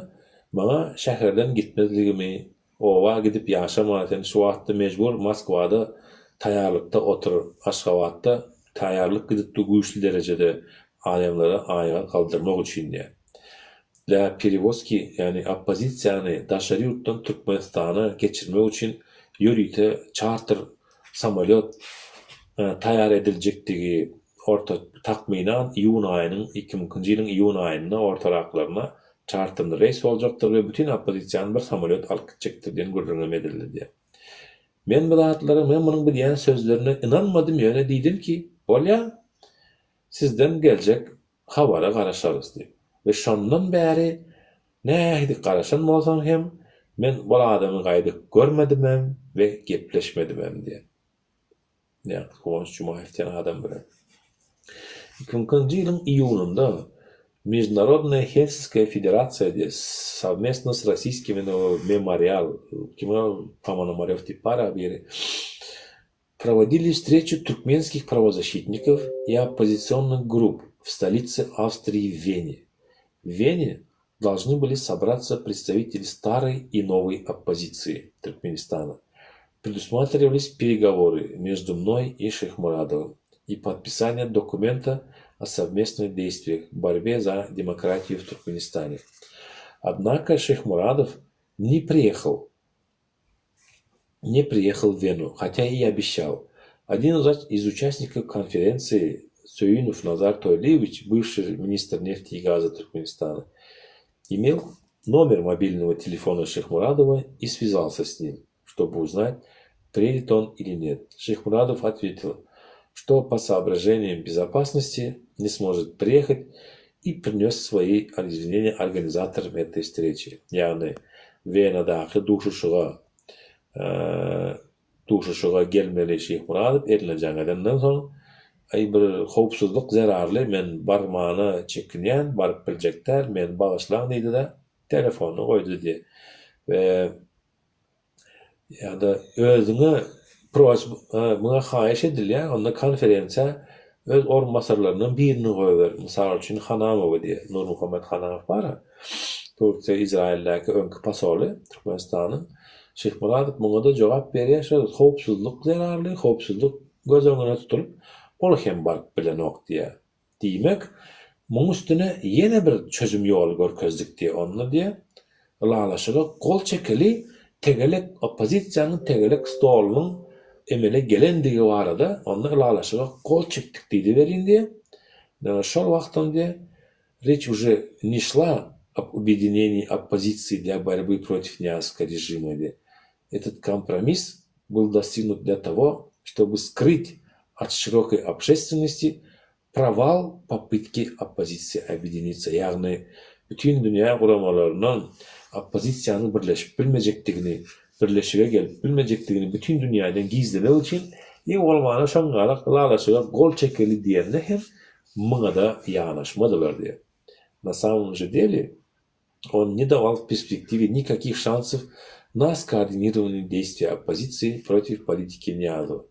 maňa şäherden gitmezligimi, oba gidip ýaşama, sen şu wagtda mejbur Moskwada taýýarlykda otur, Aşgabatda taýýarlyk gidip dur güýçli derejede adamlary aýaga galdyrmak üçin diýýär. Dla perewozki, ýagny oppozisiýany daşary ýurtdan Türkmenistana geçirmek üçin ýörite çarter samolýot taýýar ediljekdigi, Orta, takmynan, iýun aýynyň, 2002-nji ýylyň iýun aýynda ortaraklaryna çarterli reýs boljakdyr we bütin oppozisiýany bir samolýot alyp gitjekdir diýen gürrüňem edildi diýýär. Men bu zatlara, men munuň bu diýýän sözlerine ynanmadym, ýöne diýdim ki, bolýa, sizden geljek habara garaşarys diýip. We şondan bäri nähili garaşan bolsam hem, men ol adamy gaýdyp görmedimem we gepleşmedimem diýýär. Ýa Guwanç Jumaýew diýen adam bilen. 2002-nji ýylyň iýunynda Международная Хельсинская федерация diýe совместно с российскими Мемориал, kim ol Ponomarew diýip bar-a biri, проводили встречу туркменских правозащитников и оппозиционных групп в столице Австрии Вене. В Вене должны были собраться представители старой и новой оппозиции Туркменистана. Предусматривались переговоры между мной и Шихмурадовым и подписание документа о совместных действиях в борьбе за демократию в Туркменистане. Однако Шихмурадов не приехал, не приехал в Вену, хотя и обещал. Один из участников конференции Союнов Назар Тойлиевич, бывший министр нефти и газа Туркменистана, имел номер мобильного телефона Шихмурадова и связался с ним, чтобы узнать, приедет он или нет. Шихмурадов ответил, что по соображениям безопасности не сможет приехать и принес свои извинения организаторам этой встречи. Ýagny Wenadaky duşuşyga duşuşyga gelmeli Şyhmyradow eline jaň edenden soň, Aý bir howpsuzlyk zerarly men barmana çekinýän, baryp biljek däl, meni bagyşlaň diýdi-de, telefonyny goýdy diýýär. We Ýa-da özüňe prosba, muňa haýyş edilýär, onda konferensiýa öz orunbasarlaryndan birini goýber. Mysal üçin, Hanamowy diýýär. Nurmuhammet Hanamow bar-a, Türkiýe, Izraýyldäki öňki posoly Türkmenistanyň. Şyhmyradow muňa-da jogap berýär, şol howpsuzlyk zerarly, howpsuzlyk göz öňüne tutulyp, ol hem baryp bilenok diýýär. Diýmek, muň üstüne ýene bir çözüm ýoly görkezdik diýe, onda diýe, ylalaşyga gol çekeli, tegelek oppozisiýanyň tegelek stolunyň emele gelendigi barada onda ylalaşyga gol çekdik diýdi welin diýe, şol wagtam diýe, reç uje ne şla ob obedinenii oppozisiýi dlya borby protiv Niýazowska režima diýe, etot kompromiss byl dostignut dlya togo, ştoby skryt ot şirokoý obşestwennosti proval popytki oppozisiýi obedinitsa, ýagny bütin dünýä guramalaryndan oppozisiýanyň birleşip bilmejekdigini, birleşige gelip bilmejekdigini bütin dünýäden gizlemek üçin iň bolmanda şoňňalak ylalaşyga gol çekeli diýende hem muňada ýanaşmadylar diýýär. Na samom же deli On ne dawal w perspektiwe nikakih şansow На скоординированные действия оппозиции против политики Nyýazowa.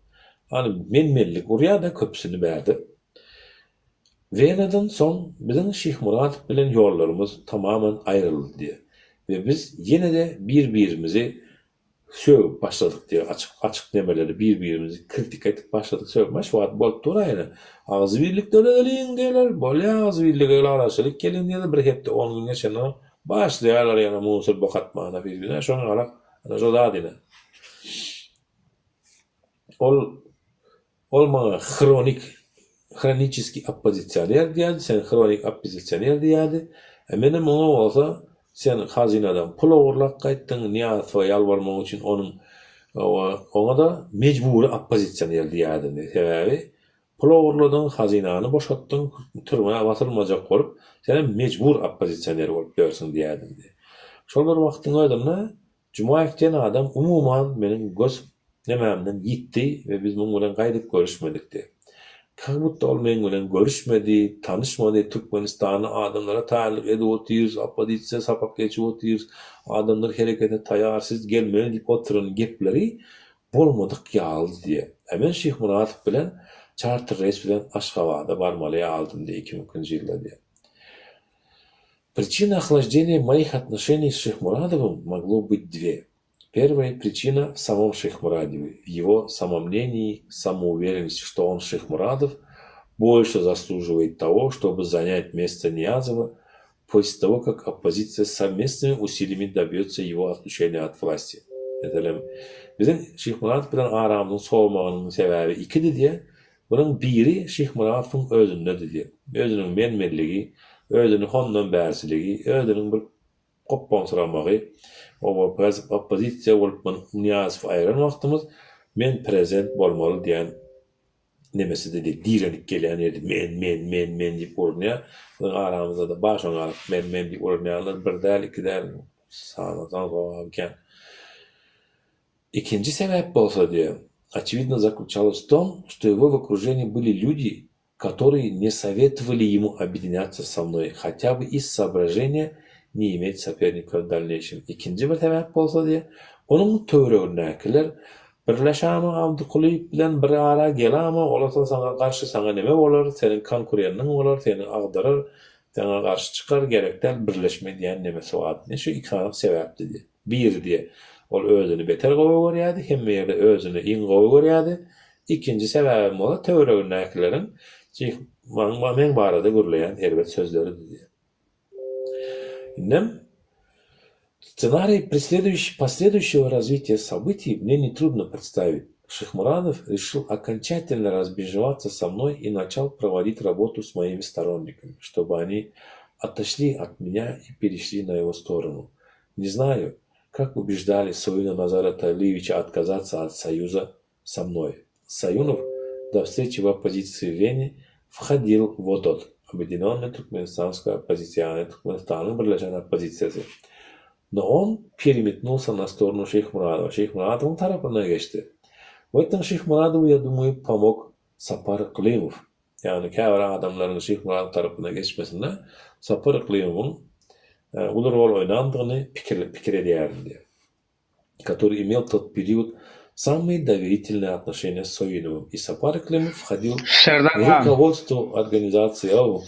Hany men-menlik urýar-da köpüsini bärde. Wenadan soň biziň Şyhmyradow bilen ýollarymyz tamaman aýryldy diýýär we biz ýene-de bir-birimizi sögüp başladyk diýýär, açyk açyk nemeleri bir-birimizi kritika edip başladyk sögme şu wagt bolup dur aýna agzybirlik döredeliň diýýärler, bolýar agzybirlige ylalaşalyk geliň diýýärler, bir hepde on gün geçenden soň başlaýarlar ýene musur bok atmana bir-birine şoň ýalak ana şo zat ine. Ol Ol maňa hronik, hroniçeskiý oppozisioner diýýärdi, sen hronik oppozisioner diýýärdi. A menem oňa bolsa, sen hazynadan pul ogurlap gaýtdyň, Nyýazowa ýalbarmak üçin onuň, oňa-da mejbury oppozisioner diýýärdim diýdi. Sebäbi pul ogurladyň, hazynany boşatdyň, türmä basylmajak bolup, senem mejbur oppozisioner bolup ýörsüň diýýärdim diýdi. Şol bir wagtyň özünde Jumaýew diýen adam umuman meniň göz nemämden ýitdi we biz muň bilen gaýdyp görüşmedik diýip. Kak budda ol meň bilen görüşmedi, tanyşmady, Türkmenistanda adamlara taýynlyk edip otyrys, oppozisiýa sapak geçip otyrys, adamlar herekete taýar, siz gelmeli diýip oturan gepleri bolmadyk ýalydy diýýär. A men Şyhmyradow bilen çarter reýs bilen Aşgabada barmaly ýalydym diýýär 2002-nji ýylda diýýär. Причина охлаждения моих отношений с Шихмурадовым могло быть две. Первая причина в самом Шихмурадове, в его самомнении, самоуверенности, что он, Шихмурадов, больше заслуживает того, чтобы занять место Ниязова после того, как оппозиция совместными усилиями добьется его отлучения от власти. Meselem, biziň Şyhmyradow bilen aramyzyň sowamagynyň sebäbi ikidi diýýär. Munuň biri Şyhmyradowyň özündedi diýip, özüniň men-menligi, özüni hondan bärsiligi, özüniň bir gopbamsyramagy, oba oppozisiýa bolup Nyýazowy aýyran wagtymyz men prezident bolmaly diýen nemesidi diýip, direnip gelýän ýerdi, men, men, men, men diýip urunýar. Biziň aramyzda-da bar şoň ýaly men, men diýip urunýanlar bir däl, iki däl, sanasaň sogaby kän. Ikinji sebäp bolsa diýýär, очевидно заключалось в том, что его в окружении были люди, которые не советовали ему объединяться со мной хотя бы из соображения не иметь соперника в дальнейшем. Ikinji bir sebäp bolsa diýýär, onuň töweregindäkiler birleşama Abdykulyýew bilen bir ara gelama, olarsa saňa garşy saňa neme bolar, seniň konkurendiň bolar, seni agdarar, saňa garşy çykar, gerek däl birleşme diýen nemesi bardy. Şu iki sany sebäpdi diýýär. Biri diýe, ol özüni beter gowy görýärdi, hemme ýerde özüni iň gowy görýärdi. Ikinji sebäbem bolsa töweregindäkileriň Şyh maň meň barada gürleýän erbet sözleridi diýýär. Indem Ssenariý preslедующ последующего развития событий мне нетрудно представить. Шихмурадов решил окончательно разбежаться со мной и начал проводить работу с моими сторонниками, чтобы они отошли от меня и перешли на его сторону. Не знаю, как убеждали Союна Назара Тавлиевича отказаться от союза со мной. Союнов до встречи в оппозиции в Вене входил в ОТОТ, Объединенная Туркменистанская оппозиция, ýagny Türkmenistanyň birleşen oppozisiýasy. Но он переметнулся на сторону Шейхмурадова. Şyhmyradowyň tarapyna geçdi. В этом Шейхмурадову, я думаю, помог Сапар Yklymov. Ýagny käbir adamlaryň Şyhmyradow tarapyna geçmesinde Sapar Yklymowyň uly rol oýnandygyny pikir pikir edýärin diýýär. Который имел в тот период самые доверительные отношения с Союновым. И Сапар Yklymov входил Serdar в aga. руководство организации. Ow.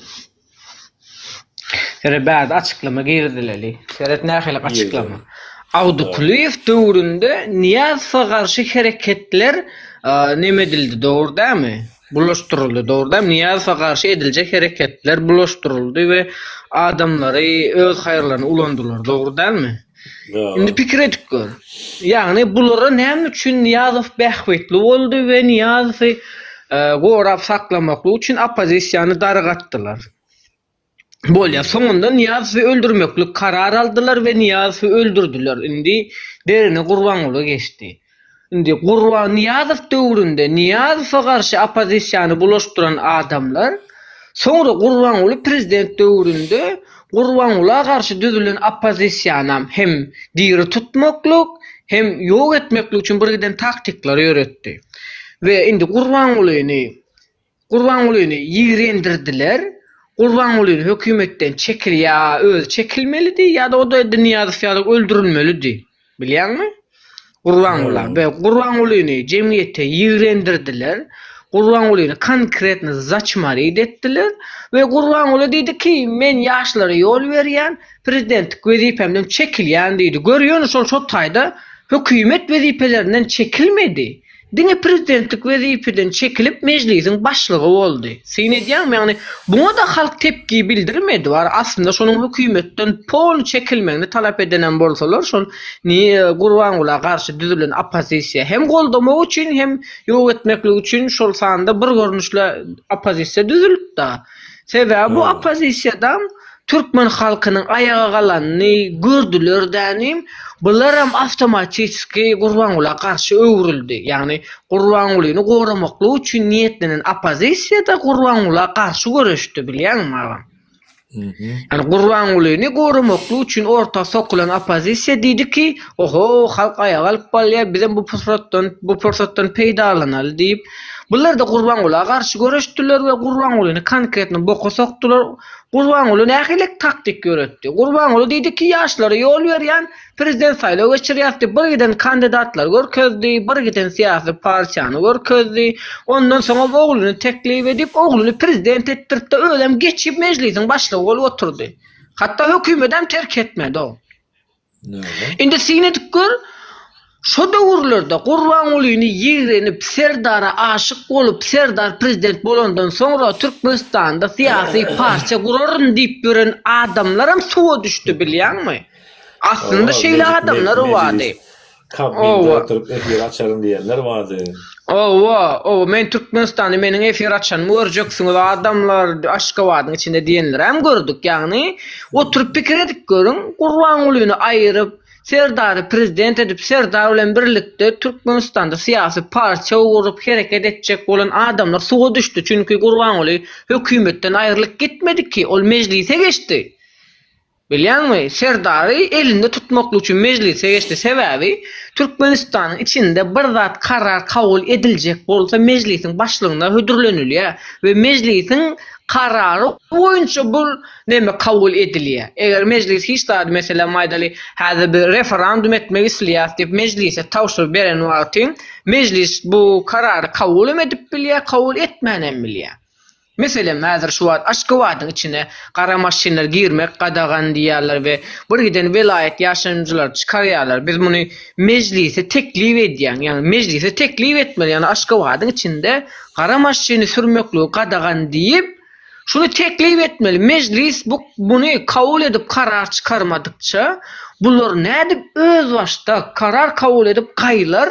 Seret bärde açyklama girizileli. Seret nähili açyklama. Girdi. Awdykulyýew döwründe Nyýazowa garşy hereketler neme edildi dogry dälmi? Bulaşdyryldy dogry dälmi? Nyýazowa garşy ediljek hereketler bulaşdyryldy we adamlary öz haýyrlaryna ulandylar dogry dälmi? Indi pikir edip gör. Ýagny bulara näme üçin Nyýazow bähbitli boldy we Nyýazowy gorap saklamaklyk üçin oppozisiýany dargatdylar. Bolýar. Soňunda Nyýazowy öldürmeklik karar aldylar we Nyýazowy öldürdiler. Indi derine Gurbangula geçdi. Indi Gurban Nyýazow döwründe Nyýazowa garşy oppozisiýany bulaşdyran adamlar, soňra Gurbanguly prezident döwründe Gurbangula garşy düzülen oppozisiýanam hem diri tutmaklyk, hem ýok etmeklik üçin birgiden taktiklary ýöretdi. We indi Gurbangulyny Gurbangulyny ýigrendirdiler. Gurbangulyny hökümetden çekil ýa özi çekilmelidi ýa-da o-da edil Nyýazow ýaly öldürilmelidi. Bilýäňmi? Gurbangula we Gurbangulyny jemgyýete ýigrendirdiler. Gurbangulyny konkretno zaçmarit etdiler we Gurbanguly diýdi ki, men ýaşlara ýol berýän, prezidentlik wezipämden çekilýän diýdi. Gör ýöne şol şo taýda hökümet wezipelerinden çekilmedi. Diňe prezidentlik wezipeden çekilip mejlisiň başlygy boldy. Syn edýäňmi ýagny buňa-da halk tepgi bildirmedi bar aslynda şonuň hökümetden polny çekilmegini talap edenem bolsalar şol Gurbangula garşy düzülen oppozisiýa hem goldamak üçin hem ýok etmeklik üçin şol sanda bir görnüşli oppozisiýa düzülipdi. Sebäbi bu oppozisiýadam Türkmen halkynyň aýaga galanyny gördüler dänim, bularam awtomatiski Gurbangula garşy öwrüldi. Ýagny Gurbangulyny goramaklyk üçin niýetlenen oppozisiýa-da Gurbangula garşy göreşdi bilýäňmi agam? Ýagny Gurbangulyny goramaklyk üçin orta sokulan oppozisiýa diýdi ki, oho halk aýaga galyp barýar, bizem bu pursatdan bu pursatdan peýdalanaly diýip, bular-da Gurbangula garşy göreşdiler we Gurbangulyny konkretno boka sokdular. Gurbanguly nähili taktik ýöretdi? Gurbanguly diýdi ki, ýaşlara ýol berýän, prezident saýlaw geçirýäs diýip, bir giden kandidatlary görkezdi, bir giden syýasy partiýany görkezdi. Ondan soňam ogluny teklip edip, ogluny prezident etdirtdi, özem geçip mejlisiň başlygy bolup oturdy. Hatda hökümedem terk etmedi o. Indi syn edip gör, şo döwürlerde Gurbangulyny ýigrenip, Serdara aşyk bolup, Serdar prezident bolandan soňra Türkmenistanda syýasy partiýa guraryn diýip ýören adamlaram suwa düşdi bilýäňmi? Aslynda şeýle adamlar bardy. Kabminde oturyp efir açaryn diýenler bardy. Owa, owa, men Türkmenistanda meniň efir açanymy görjeksiňiz adamlar Aşgabadyň içinde diýenlerem gördük. Ýagny, oturyp pikir edip görüň, Gurbangulyny aýyryp, Serdary prezident edip, Serdar bilen birlikde Türkmenistanda syýasy partiýa gurup hereket etjek bolan adamlar suwa düşdi. Çünki Gurbanguly hökümetden aýrylyp gitmedi ki, ol mejlise geçdi. Bilýäňmi, Serdary elinde tutmaklyk üçin mejlise geçdi. Sebäbi Türkmenistanyň içinde bir zat karar kabul ediljek bolsa mejlisiň başlygyna hödürlenilýär we mejlisiň karary boýunça bu neme kabul edilýär. Eger mejlis hiç zady meselem aýdaly häzir biz referandum etmek isleýäs diýip mejlise tabşyryp beren wagty mejlis bu karary kabul hem edip bilýär, kabul etmän hem bilýär. Meselem, häzir şu wagt Aşgabadyň içine gara maşynlar girmek gadagan diýýärler we bir giden welaýat ýaşaýjylary çykarýarlar. Biz muny mejlise teklip edýän, ýagny mejlise teklip etmeli, ýagny Aşgabadyň içinde gara maşyny sürmekligi gadagan diýip, şuny teklip etmeli. Mejlis bu muny kabul edip karar çykarmadykça, bular nädip özbaşdak karar kabul edip gaýlar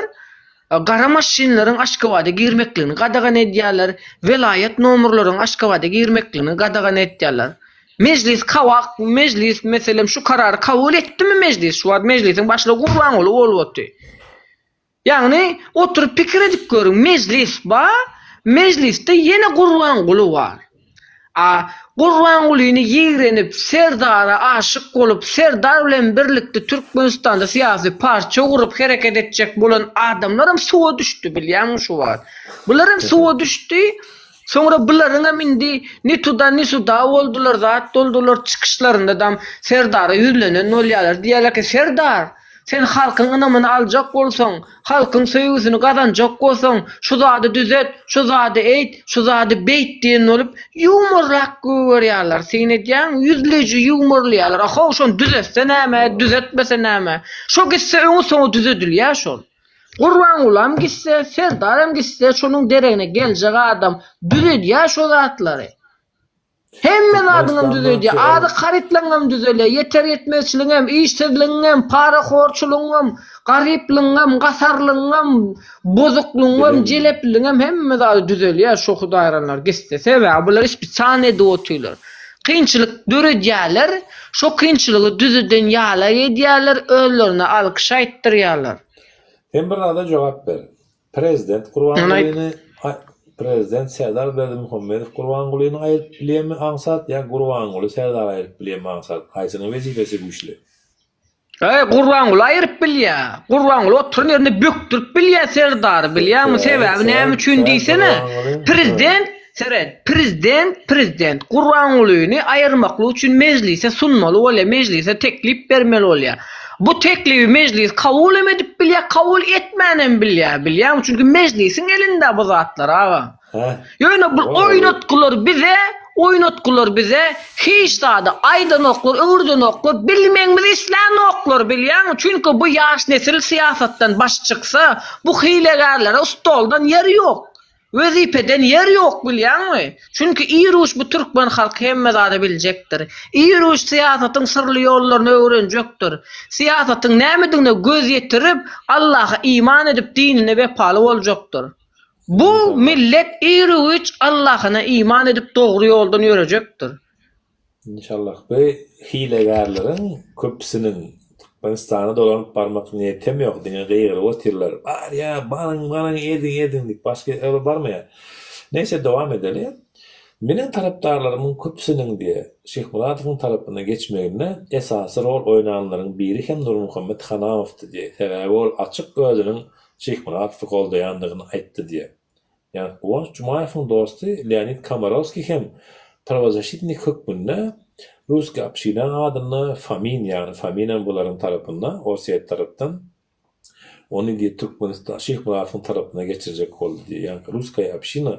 Gara maşynlaryň Aşgabada girmekligini gadagan edýärler, welaýat nomerleriň Aşgabada girmekligini gadagan etýärler. Mejlis kawak, mejlis meselem şu karary kabul etdimi mejlis, şu wagt mejlisiň başlygy Gurbanguly bolup oty. Ýagny oturyp pikir edip görüň, mejlis bar, mejlisde ýene Gurbanguly bar. A Gurbangulyny ýigrenip, Serdara aşyk bolup, Serdar bilen birlikde Türkmenistanda syýasy partiýa gurup hereket etjek bolan adamlaram suwa düşdi bilýäňmi şu wagt. Bular hem suwa düşdi. Soňra bularyňam indi ni tuda ni suda boldular, zat boldular, çykyşlaryndadam Serdara ýüzlenen bolýarlar. Diýýärler ki, Serdar, Sen halkyň ynamyny aljak bolsaň, halkyň söýgüsini gazanjak bolsaň, şu zady düzet, şu zady eýt, şu zady beýt diýen bolup, ýuwmarlap goýberýärler. Syn edýäňmi, ýüzleýje ýuwmarlaýarlar. A-how, şony düzetse näme, düzetmese näme? Şo gitse öňi-soňy düzedilýär şol. Gurbangulam gitse, Serdaram gitse, şonuň deregine geljek adam düzedýär şo zatlary. Hemme zadyňam düzedýär. Azyk harytlaryňam düzelýär. Ýeter-ýetmezçiligiňem, işsizligiňem, parahorçulygyňam, garyplygyňam, gasarlygyňam, bozuklygyňam, jelepliligiňem hemme zady düzelýär şo hudaýranlar gitse. Sebäbi bular spesialny edip otyrlar. Kynçylyk döredýärler, şo kynçylygy düzeden ýalak edýärler, özlerine alkyş aýtdyrýarlar. Sen bir zada jogap ber. Prezident Gurbangulyny Prezident Serdar Berdimuhamedow Gurbangulyny aýyryp bilýärmi aňsat ýa Gurbanguly Serdary aýyryp bilýärmi aňsat? Haýsynyň wezipesi güýçli? Eý Gurbanguly aýyryp bilýär. Gurbanguly oturan ýerinde bökdürip bilýär Serdary bilýärmi? Sebäbi näme üçin diýsene? Prezident. Seret, prezident, prezident Gurbangulyny aýyrmaklyk üçin mejlise sunmaly bolýar, mejlise teklip bermeli bolýar. Bu teklibi mejlis kabul hem edip bilýär, kabul etmän hem bilýär, bilýäňmi? Çünki mejlisiň elinde bu zatlar, agam. Ýöne bu oýnatgylar bize, oýnatgylar bize hiç zady aýdanoklar, öwredenoklar, bilmegimizi islänoklar, bilýäňmi? Çünki bu ýaş nesil syýasatdan baş çyksa, bu hilegärlere stoldan ýer ýok. Wezipeden ýer ýok bilýäňmi? Çünki ir-uç bu türkmen halky hemme zady biljekdir. Ir-uç syýasatyň syrly ýollaryny öwrenjekdir. Syýasatyň nämedigine göz ýetirip, Allaha iman edip dinine wepaly boljakdyr. Bu millet ir-uç Allahyna iman edip dogry ýoldan ýörejekdir. Inşallah bu hilegärleriň köpüsiniň Türkmenistana dolanyp barmak niýetem ýok diňe gygyryp otyrlar barýa baryň baryň ediň ediň diýip başga ýere barmaýar. Neýse dowam edeli. Meniň tarapdarlarymyň köpüsiniň diýe Şyhmyradowyň tarapyna geçmeginde esasy rol oýnanlaryň biri hem Nurmuhammet Hanamowdy diýe sebäbi ol açyk özüniň Şyhmyradowy goldaýandygyny aýtdy diýe. Ýa Guwanç Jumaýewiň dosty Leonid Komarowskiý hem prawozaşitnik hökmünde Russkiý obşina adynda Fomin, ýagny Fominem bularyň tarapynda, Orsýet tarapdan, ony diýip Türkmenistan, Şyhmyradowyň tarapyna geçirjek boldy diýýär. Ýagny Russkaýa obşina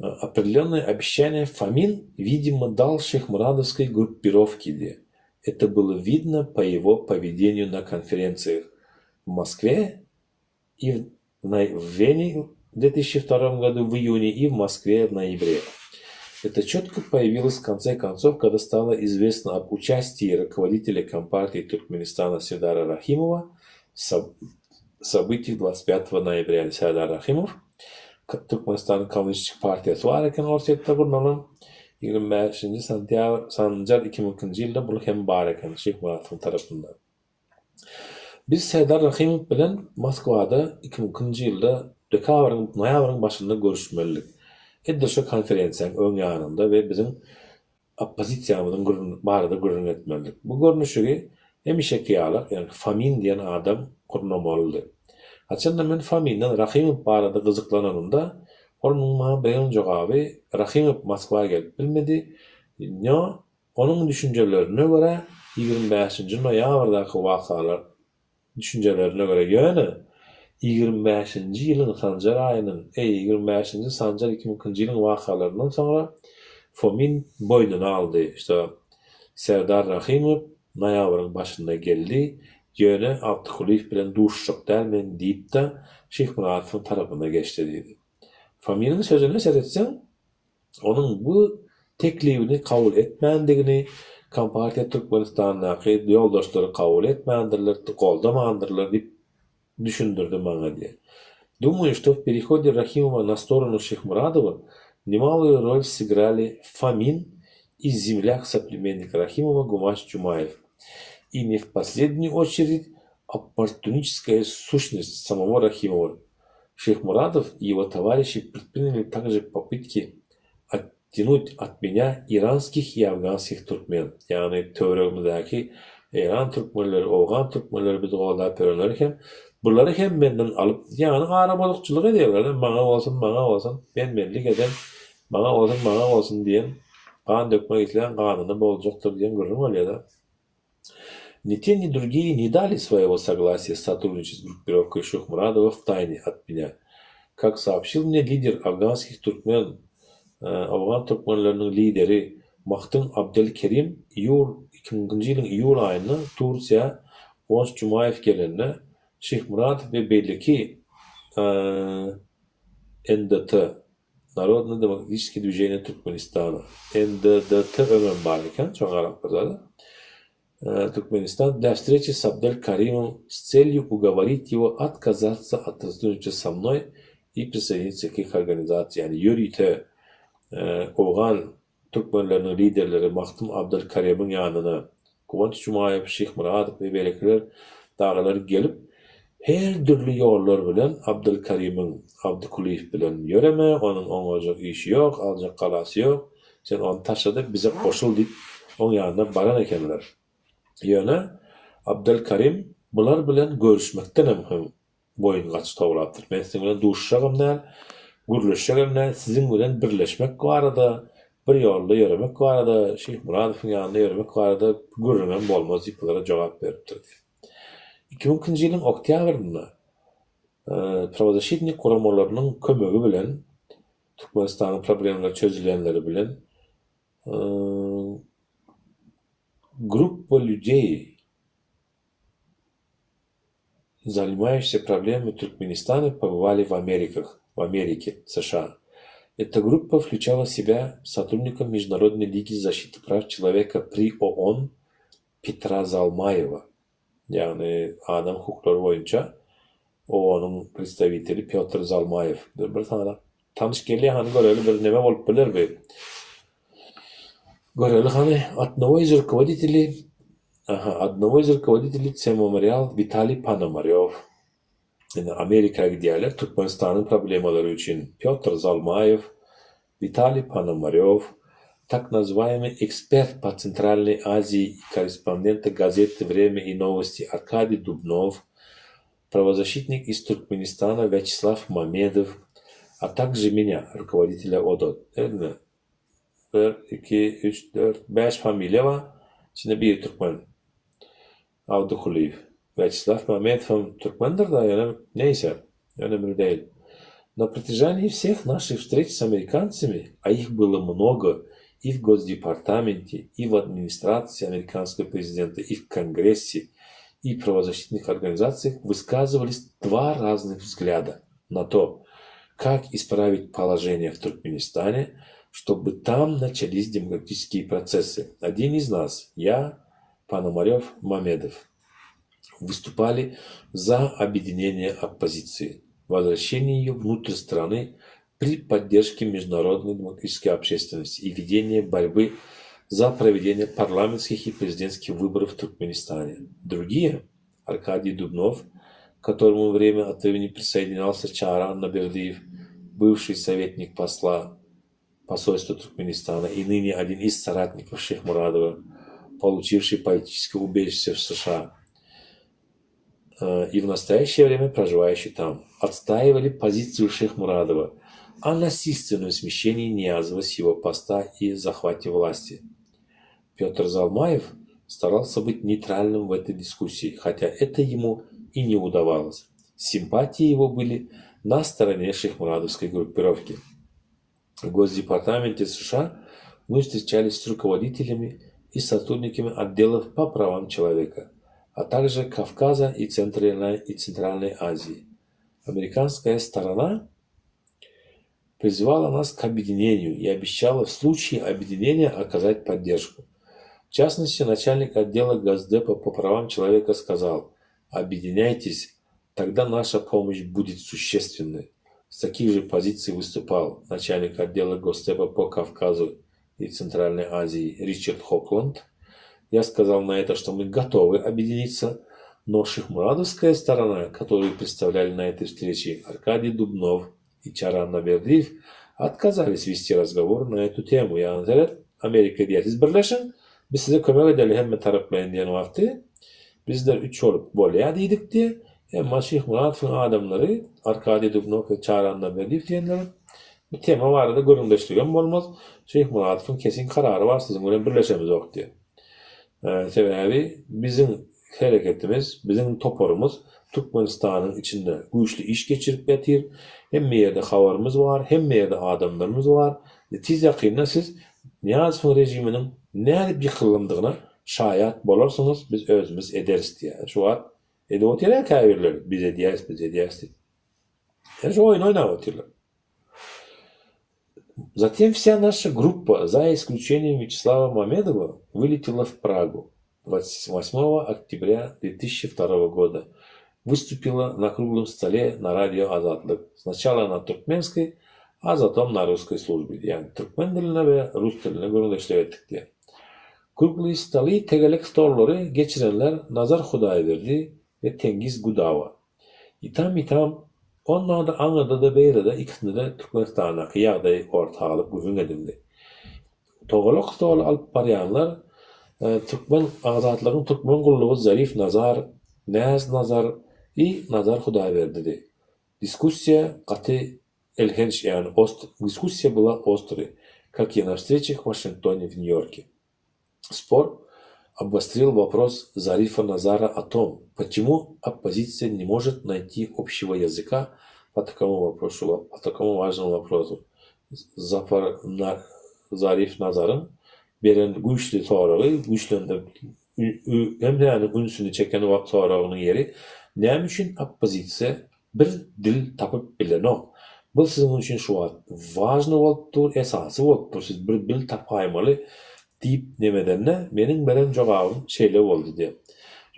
opredelýonnoe obeşçaniýe Fomin, widimo, dal Şyhmyradowskoý gruppirowke diýýär. Eto bylo widno po ýego powedeniýu na konferensiýah w Moskwe и в Вене в 2002 году в июне и в Москве в ноябре. Это четко появилось в конце концов, когда стало известно об участии руководителя Компартии Туркменистана Сердара Рахимова в событиях 25 ноября. Сердар Рахимов Türkmenistanyň Kommunistik partiýasy bar eken Orsýetde gurnalan 25-nji sentýabr sanjar 2002-nji ýylda bul hem bar eken Şyhmyradowyň tarapynda. Biz Serdar Rahymow bilen Moskwada 2002-nji ýylda dekabryň, noýabryň başynda görüşmelidik. Edil şo konferensiýanyň öň ýanynda we biziň oppozisiýamyzyň gürrüň barada gürrüň etmelidik. Bu görnüşigi hemişeki ýaly, ýagny Fomin diýen adam gurnamalydy. Haçanda men Fominden Rahymow barada gyzyklananymda, ol muň maňa beren jogaby Rahymow Moskwa gelip bilmedi, nýo Onuň düşünjelerine görä, 25-nji noýabrdaky wakalar düşünjelerine görä, ýöne 25-nji ýylyň sanjar aýynyň, eý, 25-nji sanjar 2002-nji ýylyň wakalaryndan soňra Fomin boýnuna aldy, şto Serdar Rahymow noýabryň başynda geldi, ýöne Altykulyýew bilen duşuşjak däl men diýip-de, Şyhmyradowyň tarapyna geçdi diýdi. Fominiň sözüne seretseň, Onuň bu teklibini kabul etmändigini Kompartiýa Türkmenistandaky ýoldaşlary kabul etmändirler, goldamandyrlar diýip düşündirdi maňa diýýär. Думаю, что в переходе Рахимова на сторону Шихмурадова немалую роль сыграли Фомин и земляк-соплеменник Рахимова Гумаш Джумаев. И не в последнюю очередь оппортуническая сущность самого Рахимова. Шихмурадов и его товарищи предприняли также попытки оттянуть от меня иранских и афганских türkmen, ýagny töweregimizdäki eýran türkmenleri, owgan türkmenleri bizi goldap ýörenleri hem, bulary hem menden alyp, ýagny arabozukçylyk edýärler-de, maňa bolsun, maňa bolsun, men-menlik eden, maňa bolsun, maňa bolsun diýen, gan dökmek islän ganyna boljakdyr diýen gürrüň bolýar-da. Ни те, ни другие не дали своего согласия сотрудничать с группировкой Шихмурадова втайне от меня. Как сообщил мне лидер афганских туркмен, owgan türkmenleriniň lideri Mahdum Abdel Kerim iýul 2002-nji ýylyň iýul aýynda Tursiýa Guwanç Jumaýew gelende Şyhmyradow we beýleki NDT, Narodno demokratiçeskiý dwiženiýe Türkmenistana, NDDT öňem bar eken, şoňa garap bir zada, Türkmenistan dla wstreçi s Abdel Karimom s celýu ugoworit ýego otkazatsa ot sotrudniçestwa sa mnoý i prisoýedinitsa k ih organizasiýa, ýagny ýörite owgan Türkmenleriniň liderleri Magtym Abdylkarimiň ýanyna Guwanç Jumaýew, Şyhmyradow we beýlekiler dagylar gelip, her dürli ýollar bilen Abdylkarimiň Abdykulyýew bilen ýöreme, onuň oňarjak işi ýok, aljak galasy ýok, sen ony taşla-da bize goşul diýip, oň ýanyna baran ekenler. Ýöne Abdylkarim bular bilen görüşmekdenem hem boýun gaçy towlapdyr. Men siziň bilen duşuşjagam däl. Gürleşjegem däl, siziň bilen birleşmek barada, bir ýolda ýöremek barada, Şyhmyradowyň ýanynda ýöremek barada gürrüňem bolmaz diýip bulara jogap beripdir diýýär. 2002-nji ýylyň oktýabrynda Prawozaşitnik guramalarynyň kömegi bilen Türkmenistanyň problemlary çözülýänleri bilen Gruppa lýudeý Занимающиеся проблемами Туркменистана побывали в Америках, в Америке, США. Эта группа включала в себя сотрудников Международной лиги защиты прав человека при ООН Петра Залмаева, ýagny adam hukuklary boýunça OON-yň predstawiteli Pýotr Zalmaýew. Bir sany tanyş gelýär, hany göreli bir neme bolup biler bu. Göreli hany, odnogo iz rukovoditeley, aha, odnogo iz rukovoditeley Tsememorial Witaliý Ponomarýow. Indi Amerika gidýärler Türkmenistanyň problemalary üçin Pýotr Zalmaýew, Witaliý Ponomarýow, tak nazwaýemyý ekspert po Centralnoý Azii i korrespondent gazety Wremýa i Nowosti Arkadiý Dubnow, prawozaşitnik iz Türkmenistana Wýaçeslaw Mamedow, a takže menýa, rukovoditelýa ODOT. Indi bir, iki, üç, dört, bäş familiýa bar, içinde biri türkmen. Abdy Kulyýew. Wýaçeslaw Mamedowam türkmendir-da, ýöne neýse, önemli däl. Na protyženiýi wseh naših wstreç s amerikantsami, a ih bylo mnogo i w Gosdepartamente, i w administrasiýi amerikanskogo prezidenta, i w Kongresse, i prawozaşitnych organizasiýah wyskazywalis dva raznych wzglýada na to, kak ispravit položeniýe w Türkmenistane, ştoby tam načalis demokratiçeskiýe protsessy. Odin iz nas, ýa, Ponomarev, Mamedov выступали за объединение оппозиции, возвращение ее внутрь страны при поддержке международной демократической общественности и ведение борьбы за проведение парламентских и президентских выборов в Туркменистане. Другие, Аркадий Дубнов, к которому время от времени присоединялся Чары Аннабердиев, бывший советник посла посольства Туркменистана и ныне один из соратников Шихмурадова, получивший политическое убежище в США и в настоящее время проживающий там, отстаивали позицию Шихмурадова о насильственном смещении Ниязова с его поста и захвате власти. Петр Залмаев старался быть нейтральным в этой дискуссии, хотя это ему и не удавалось. Симпатии его были на стороне шихмурадовской группировки. В Госдепартаменте США мы встречались с руководителями и сотрудниками отделов по правам человека, а также Кавказа и Центральной, и Центральной Азии. Американская сторона призвала нас к объединению и обещала в случае объединения оказать поддержку. В частности, начальник отдела Госдепа по правам человека сказал, объединяйтесь, тогда наша помощь будет существенной. С таких же позиций выступал начальник отдела Госдепа по Кавказу и Центральной Азии Ричард Хокланд. Я сказал на это, что мы готовы объединиться, но шихмурадовская сторона, которую представляли на этой встрече Аркадий Дубнов и Чары Аннабердиев, отказались вести разговор на эту тему. Ýagny seret, Amerika diýýär, siz birleşiň, biz size kömek edeli hemme taraplaýyn diýen wagty, bizler üç bolup bolýa diýdik diýe, emma Şyhmyradowyň adamlary Arkadiý Dubnow we Çary Annaberdiýew diýenler bu tema barada gürrüňdeşligem bolmaz, Şyhmyradowyň kesin karary bar siziň bilen birleşemizok diýe. Sebäbi biziň hereketimiz, biziň toparymyz Türkmenistanyň içinde güýçli iş geçirip ýatyr. Hemme ýerde habarymyz bar, hemme ýerde adamlarymyz bar. Tiz ýakynda siz Nyýazowyň režiminiň nädip ýykylandygyna şaýat bolarsyňyz, biz özümiz ederis diýýär. Şu wagt edip otyr-ä käbirleri, biz edýäris, biz edýäris diýip. Ýa şu oýny oýnap otyrlar. Затем вся наша группа, за исключением Вячеслава Мамедова, вылетела в Прагу 28 октября 2002 года. Выступила на круглом столе на радио Азатлык. Сначала на туркменской, а затом на русской службе. Ýagny türkmen dilinde we rus dilinde gürrüňdeşlik etdik diýýär. Krugliý stoly tegelek stollary geçirenler Nazar Hudaýberdi we Tengiz Gudawa. I tam i tam, onda-da aňyrda-da beýle-de ikisinde-de Türkmenistandaky ýagdaý orta alyp gürrüň edildi. Togalak stoly alyp barýanlar Türkmen Azatlygyň türkmen gullugy Zarif Nazar, Näz Nazar i Nazar Hudaýberdidi. Diskussiýa gaty. Elhenç, ýagny ost, diskussiýa byla ostroý, kak i na wstreçach w Waşingtone w Nýu-Ýorke. Spor obosтрил вопрос Зарифа Назара о том, почему оппозиция не может найти общего языка по такому вопросу, по такому важному вопросу. Zafar Zarif Nazaryň beren güýçli soragy, güýçlendirip hemmäniň ünsüni çeken soragynyň ýeri, näme üçin oppozisiýa bir dil tapyp bilenok? Bu siziň üçin şu wagt wažny bolup dur, esasy bolup dur, siz bir dil tapaýmaly diýip nemedende, meniň beren jogabym şeýle boldy diýip.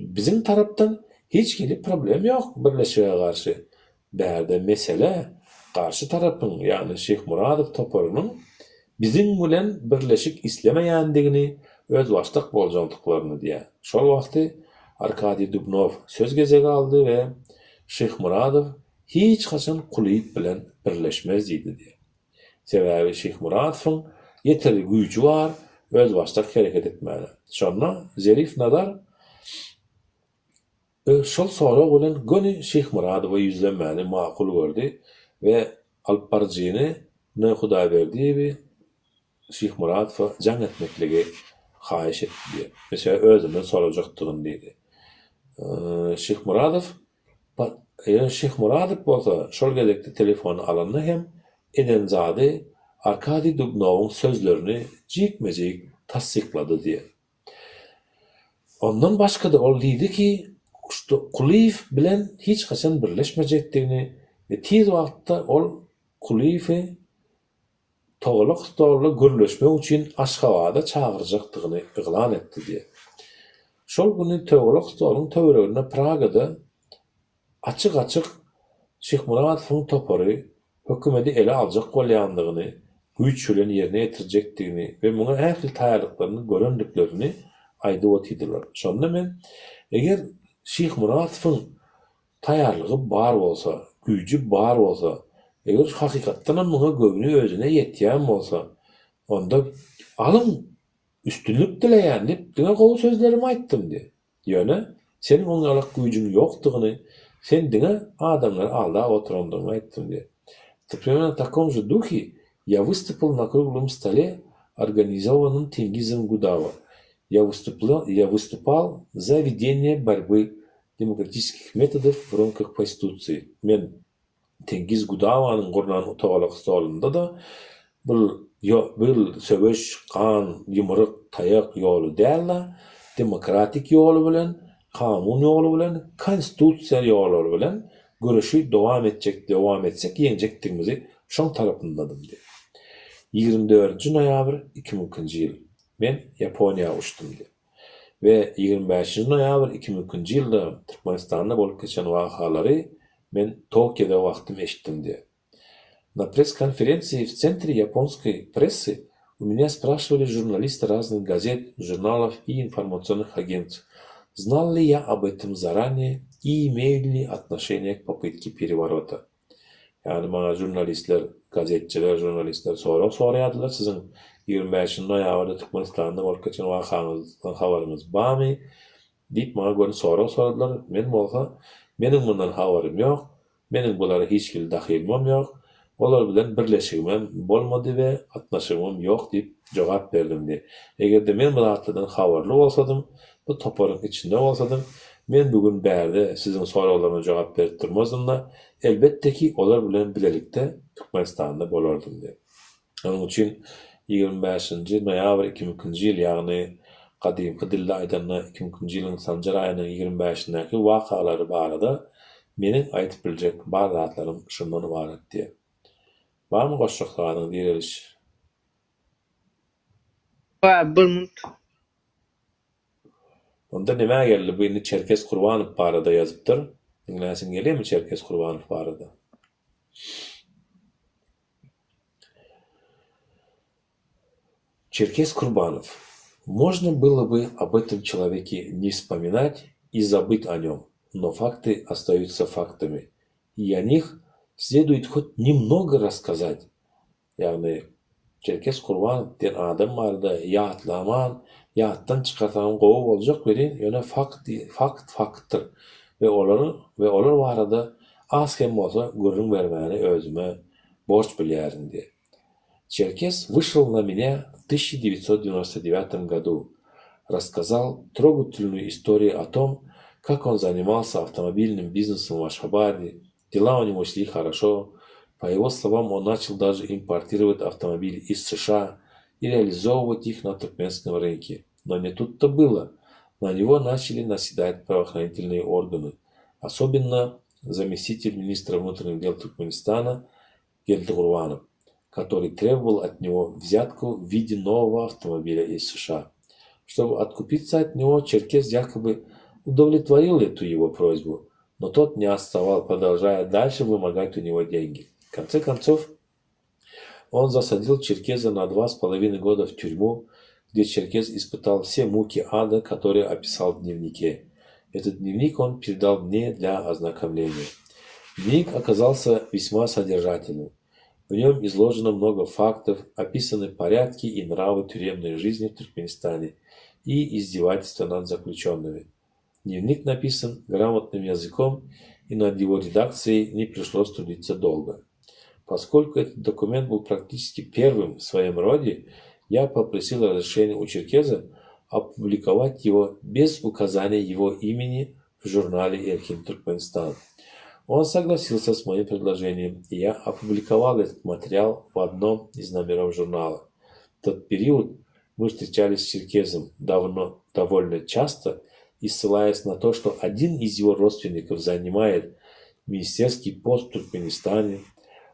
Biziň tarapdan hiç hili problem ýok birleşige garşy. Bärde mesele garşy tarapyň, ýagny Şyhmyradow toparynyň biziň bilen birleşik islemeýändigini, özbaşdak boljakdyklaryny diýýär. Şol wagty Arkadiý Dubnow söz gezegi aldy we Şyhmyradow hiç haçan Kulyýew bilen birleşmez diýdi diýýär. Sebäbi Şyhmyradowyň ýeterli güýji bar özbaşdak hereket etmäge. Şonda Zerif Nazar şol sorag bilen göni Şyhmyradowa ýüzlenmäni makul gördi we alypbaryjyny N. Hudaýberdiýewi Şyhmyradowa jaň etmekligi haýyş etdi diýip, meselä özünden sorajakdygyny diýdi. Şyhmyradow Ýöne Şyhmyradow bolsa şol gezekde telefony alanda hem eden zady Arkadiý Dubnowyň sözlerini jikme-jik tassyklady diýip. Ondan başga-da ol diýdi ki, Kulyýew bilen hiç haçan birleşmejekdigini we tiz wagtda ol Kulyýewi togalak stolda gürleşmek üçin Aşgabada çagyrjakdygyny yglan etdi diýip. Şol güni togalak stoluň töwereginde Pragada açyk-açyk Şyhmyradowyň topary hökümeti ele aljak bolýandygyny, güýç bilen ýerine ýetirjekdigini we muňa ähli taýýarlyklaryny görendiklerini aýdyp otyrdylar. Şonda men, eger Şyhmyradowyň taýýarlygy bar bolsa, güýji bar bolsa, eger hakykatdanam muňa göwni özüne ýetýän bolsa, onda alyň, üstünlik dileýän diýip, diňe gowy sözlerimi aýtdym diýip. Ýöne, seniň oň ýalak güýjüň ýokdugyny, sen diňe adamlary aldap oturandygyňy aýtdym diýip. Примерно в таком же духе я выступил на круглом столе, организованном Тенгизом Гудава. Я выступал, я выступал за ведение борьбы demokratiskih metodов в рамках Konstitusiýi. Men Tengiz Gudawanyň gurnan togalak stolunda-da bul bul söweş, gan, ýumruk, taýak ýoly däl-de, demokratik ýoly bilen, kanun ýoly bilen, konstitusiýa ýollary bilen göreşi dowam etjek, dowam etsek ýeňjekdigimizi şoň tarapyndadym diýip. 24-nji noýabr 2002-nji ýyl. Men Ýaponiýa uçdum diýip. We 25-nji noýabr 2002-nji ýylda Türkmenistanda bolup geçen wakalary men Tokioda wagtym eşitdim diýip. На пресс-конференции в Центре японской прессы у меня спрашивали журналисты разных газет, журналов и информационных агентств, знал ли я об этом заранее и имею ли отношение к попытке переворота. Ýagny maňa žurnalistler, gazetçiler, žurnalistler sorag soraýardylar, siziň 25 noýabrda Türkmenistanda bolup geçen wakaňyzdan habaryňyz barmy? Diýip maňa göni sorag soradylar. Men bolsa, meniň mundan habarym ýok, meniň bulara hiç hili dahylymam ýok, olar bilen birleşigimem bolmady we gatnaşygymam ýok diýip jogap berdim diýip. Eger-de men bu zatlardan habarly bolsadym, bu toparyň içinde bolsadym, men bu gün bärde siziň soraglaryňyza jogap berip durmazdym-da, elbetde ki, olar bilen bilelikde Türkmenistanda bolardym diýip. Şonuň üçin 25-nji noýabr 2002-nji ýyl, ýagny gadymky dilde aýdanda 2002-nji ýylyň Sanjar aýynyň 25-indäki wakalary barada meniň aýdyp biljek bar zatlarym şundan ybarat diýip. Barmy goşjak zadyň Direliş? Bar, bir minut. Onda nämä geldi bu indi Çerkez Kurbanow barada ýazypdyr. Diňläsiň gelýärmi Çerkez Kurbanow barada? Черкес Курбанов. Можно было бы об этом человеке не вспоминать и забыть о нем, но факты остаются фактами, и о них следует хоть немного рассказать. Ýagny Çerkes Kurbanow diýen adam barada ýatlaman, ýatdan çykarsaňam gowy boljak welin, ýöne fakt fakt faktdyr we olaryň we olar barada az-kem bolsa gürrüň bermäni özüme. Borç bilýärin diýýär. Черкес вышел на меня в 1999 году. Рассказал трогательную историю о том, как он занимался автомобильным бизнесом в Ашхабаде. Дела у него шли хорошо. По его словам, он начал даже импортировать автомобили из США и реализовывать их на туркменском рынке. Но не тут-то было. На него начали наседать правоохранительные органы. Особенно заместитель министра внутренних дел Туркменистана Гельди Гурбанов, который требовал от него взятку в виде нового автомобиля из США. Чтобы откупиться от него, Черкес якобы удовлетворил эту его просьбу, но тот не отставал, продолжая дальше вымогать у него деньги. В конце концов, он засадил Черкеза на 2,5 года в тюрьму, где Черкез испытал все муки ада, которые описал в дневнике. Этот дневник он передал мне для ознакомления. Дневник оказался весьма содержательным. В нем изложено много фактов, описаны порядки и нравы тюремной жизни в Туркменистане и издевательства над заключенными. Дневник написан грамотным языком, и над его редакцией не пришлось трудиться долго. Поскольку этот документ был практически первым в своем роде, я попросил разрешения у Черкеза опубликовать его без указания его имени в журнале «Эркин Туркменистан». Он согласился с моим предложением, и я опубликовал этот материал в одном из номеров журнала. В тот период мы встречались с Черкезом давно, довольно часто, и ссылаясь на то, что один из его родственников занимает министерский пост в Туркменистане,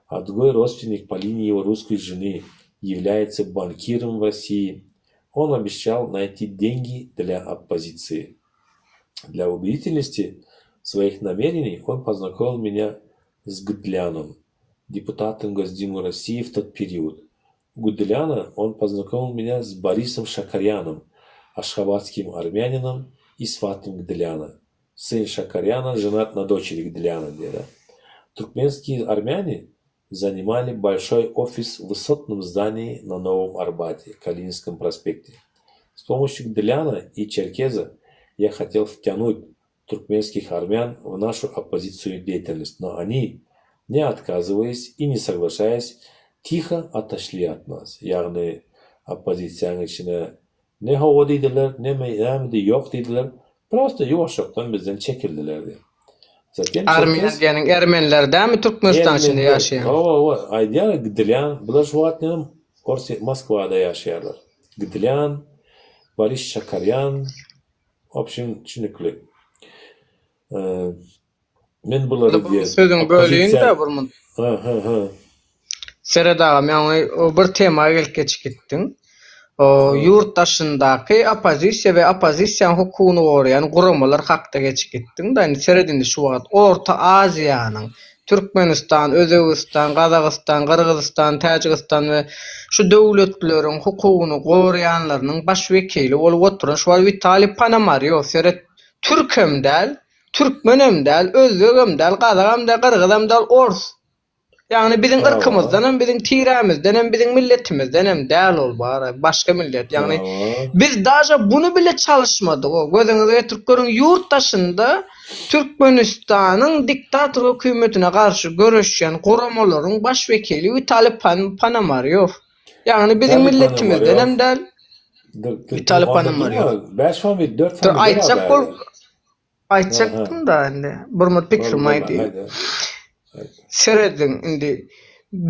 а другой родственник по линии его русской жены является банкиром в России, он обещал найти деньги для оппозиции. Для убедительности своих намерений он познакомил меня с Гдляном, депутатом Госдумы России в тот период. У Гдляна он познакомил меня с Борисом Шакаряном, ашхабадским армянином и сватом Гдляна. Сын Шакаряна женат на дочери Гдляна. Деда. Туркменские армяне занимали большой офис в высотном здании на Новом Арбате, Калининском проспекте. С помощью Гдляна и Черкеза я хотел втянуть туркменских армян в нашу оппозицию деятельность, но они, не отказываясь и не соглашаясь, тихо отошли от нас. Ýagny oppozisiýanyň içine ne hawa diýdiler, ne näme ýok diýdiler, prosto ýuwaşjakdan bizden çekildiler diýip. Затем Armyan Çerkez diýeniň ermeniler dämi Türkmenistan içinde Ermeniler, ýaşaýan? hawa hawa, aýdýar Gdlyan, bular şu wagt näme Orsýet Moskwada ýaşaýarlar. Gdlyan, Boris Şakarýan, w obşim düşünikli. Men bulary Bu diýen sözüňi böleýin-de oppozisiýa bir mun. Ha ha ha. Seret agam, ýaňy bir tema gelip geçip gitdiň. O ýurt daşyndaky oppozisiýa we oppozisiýanyň hukugyny goraýan guramalar hakda geçip gitdiň-de, indi seret indi şu wagt Orta Aziýanyň Türkmenistan, Özbegistan, Gazagystan, Gyrgyzystan, Täjigistan we şu döwletleriň hukugyny goraýanlarynyň baş wekili bolup oturan şu wagt Witaliý Ponomarýow seret türkem däl, türkmenem däl, özbegem däl, gazagam däl, gyrgyzam däl, ors. Ýagny biziň Hawa. yrkymyzdanam, biziň tirämizdenem, biziň milletimizdenem däl ol bar, başga millet. Ýagny Hawa. biz daže buny bile çalyşmadyk. O gözüňize getirip görüň, ýurt daşynda Türkmenistanyň diktator hökümetine garşy göreşýän guramalaryň baş wekili Witaliý Ponomarýow. Ýagny biziň Witaliý milletimizdenem Ponomarýow. däl. Dur, dur, Witaliý onda durma. Ponomarýow. Bäş familiýa, dört Dur familiýa bar aýtjak bol bärde. Ha, ha. aýtjakdym-da indi. Bir minut Bol, pikrimi bol, aýdaýyn. aýt, aýt. Serediň indi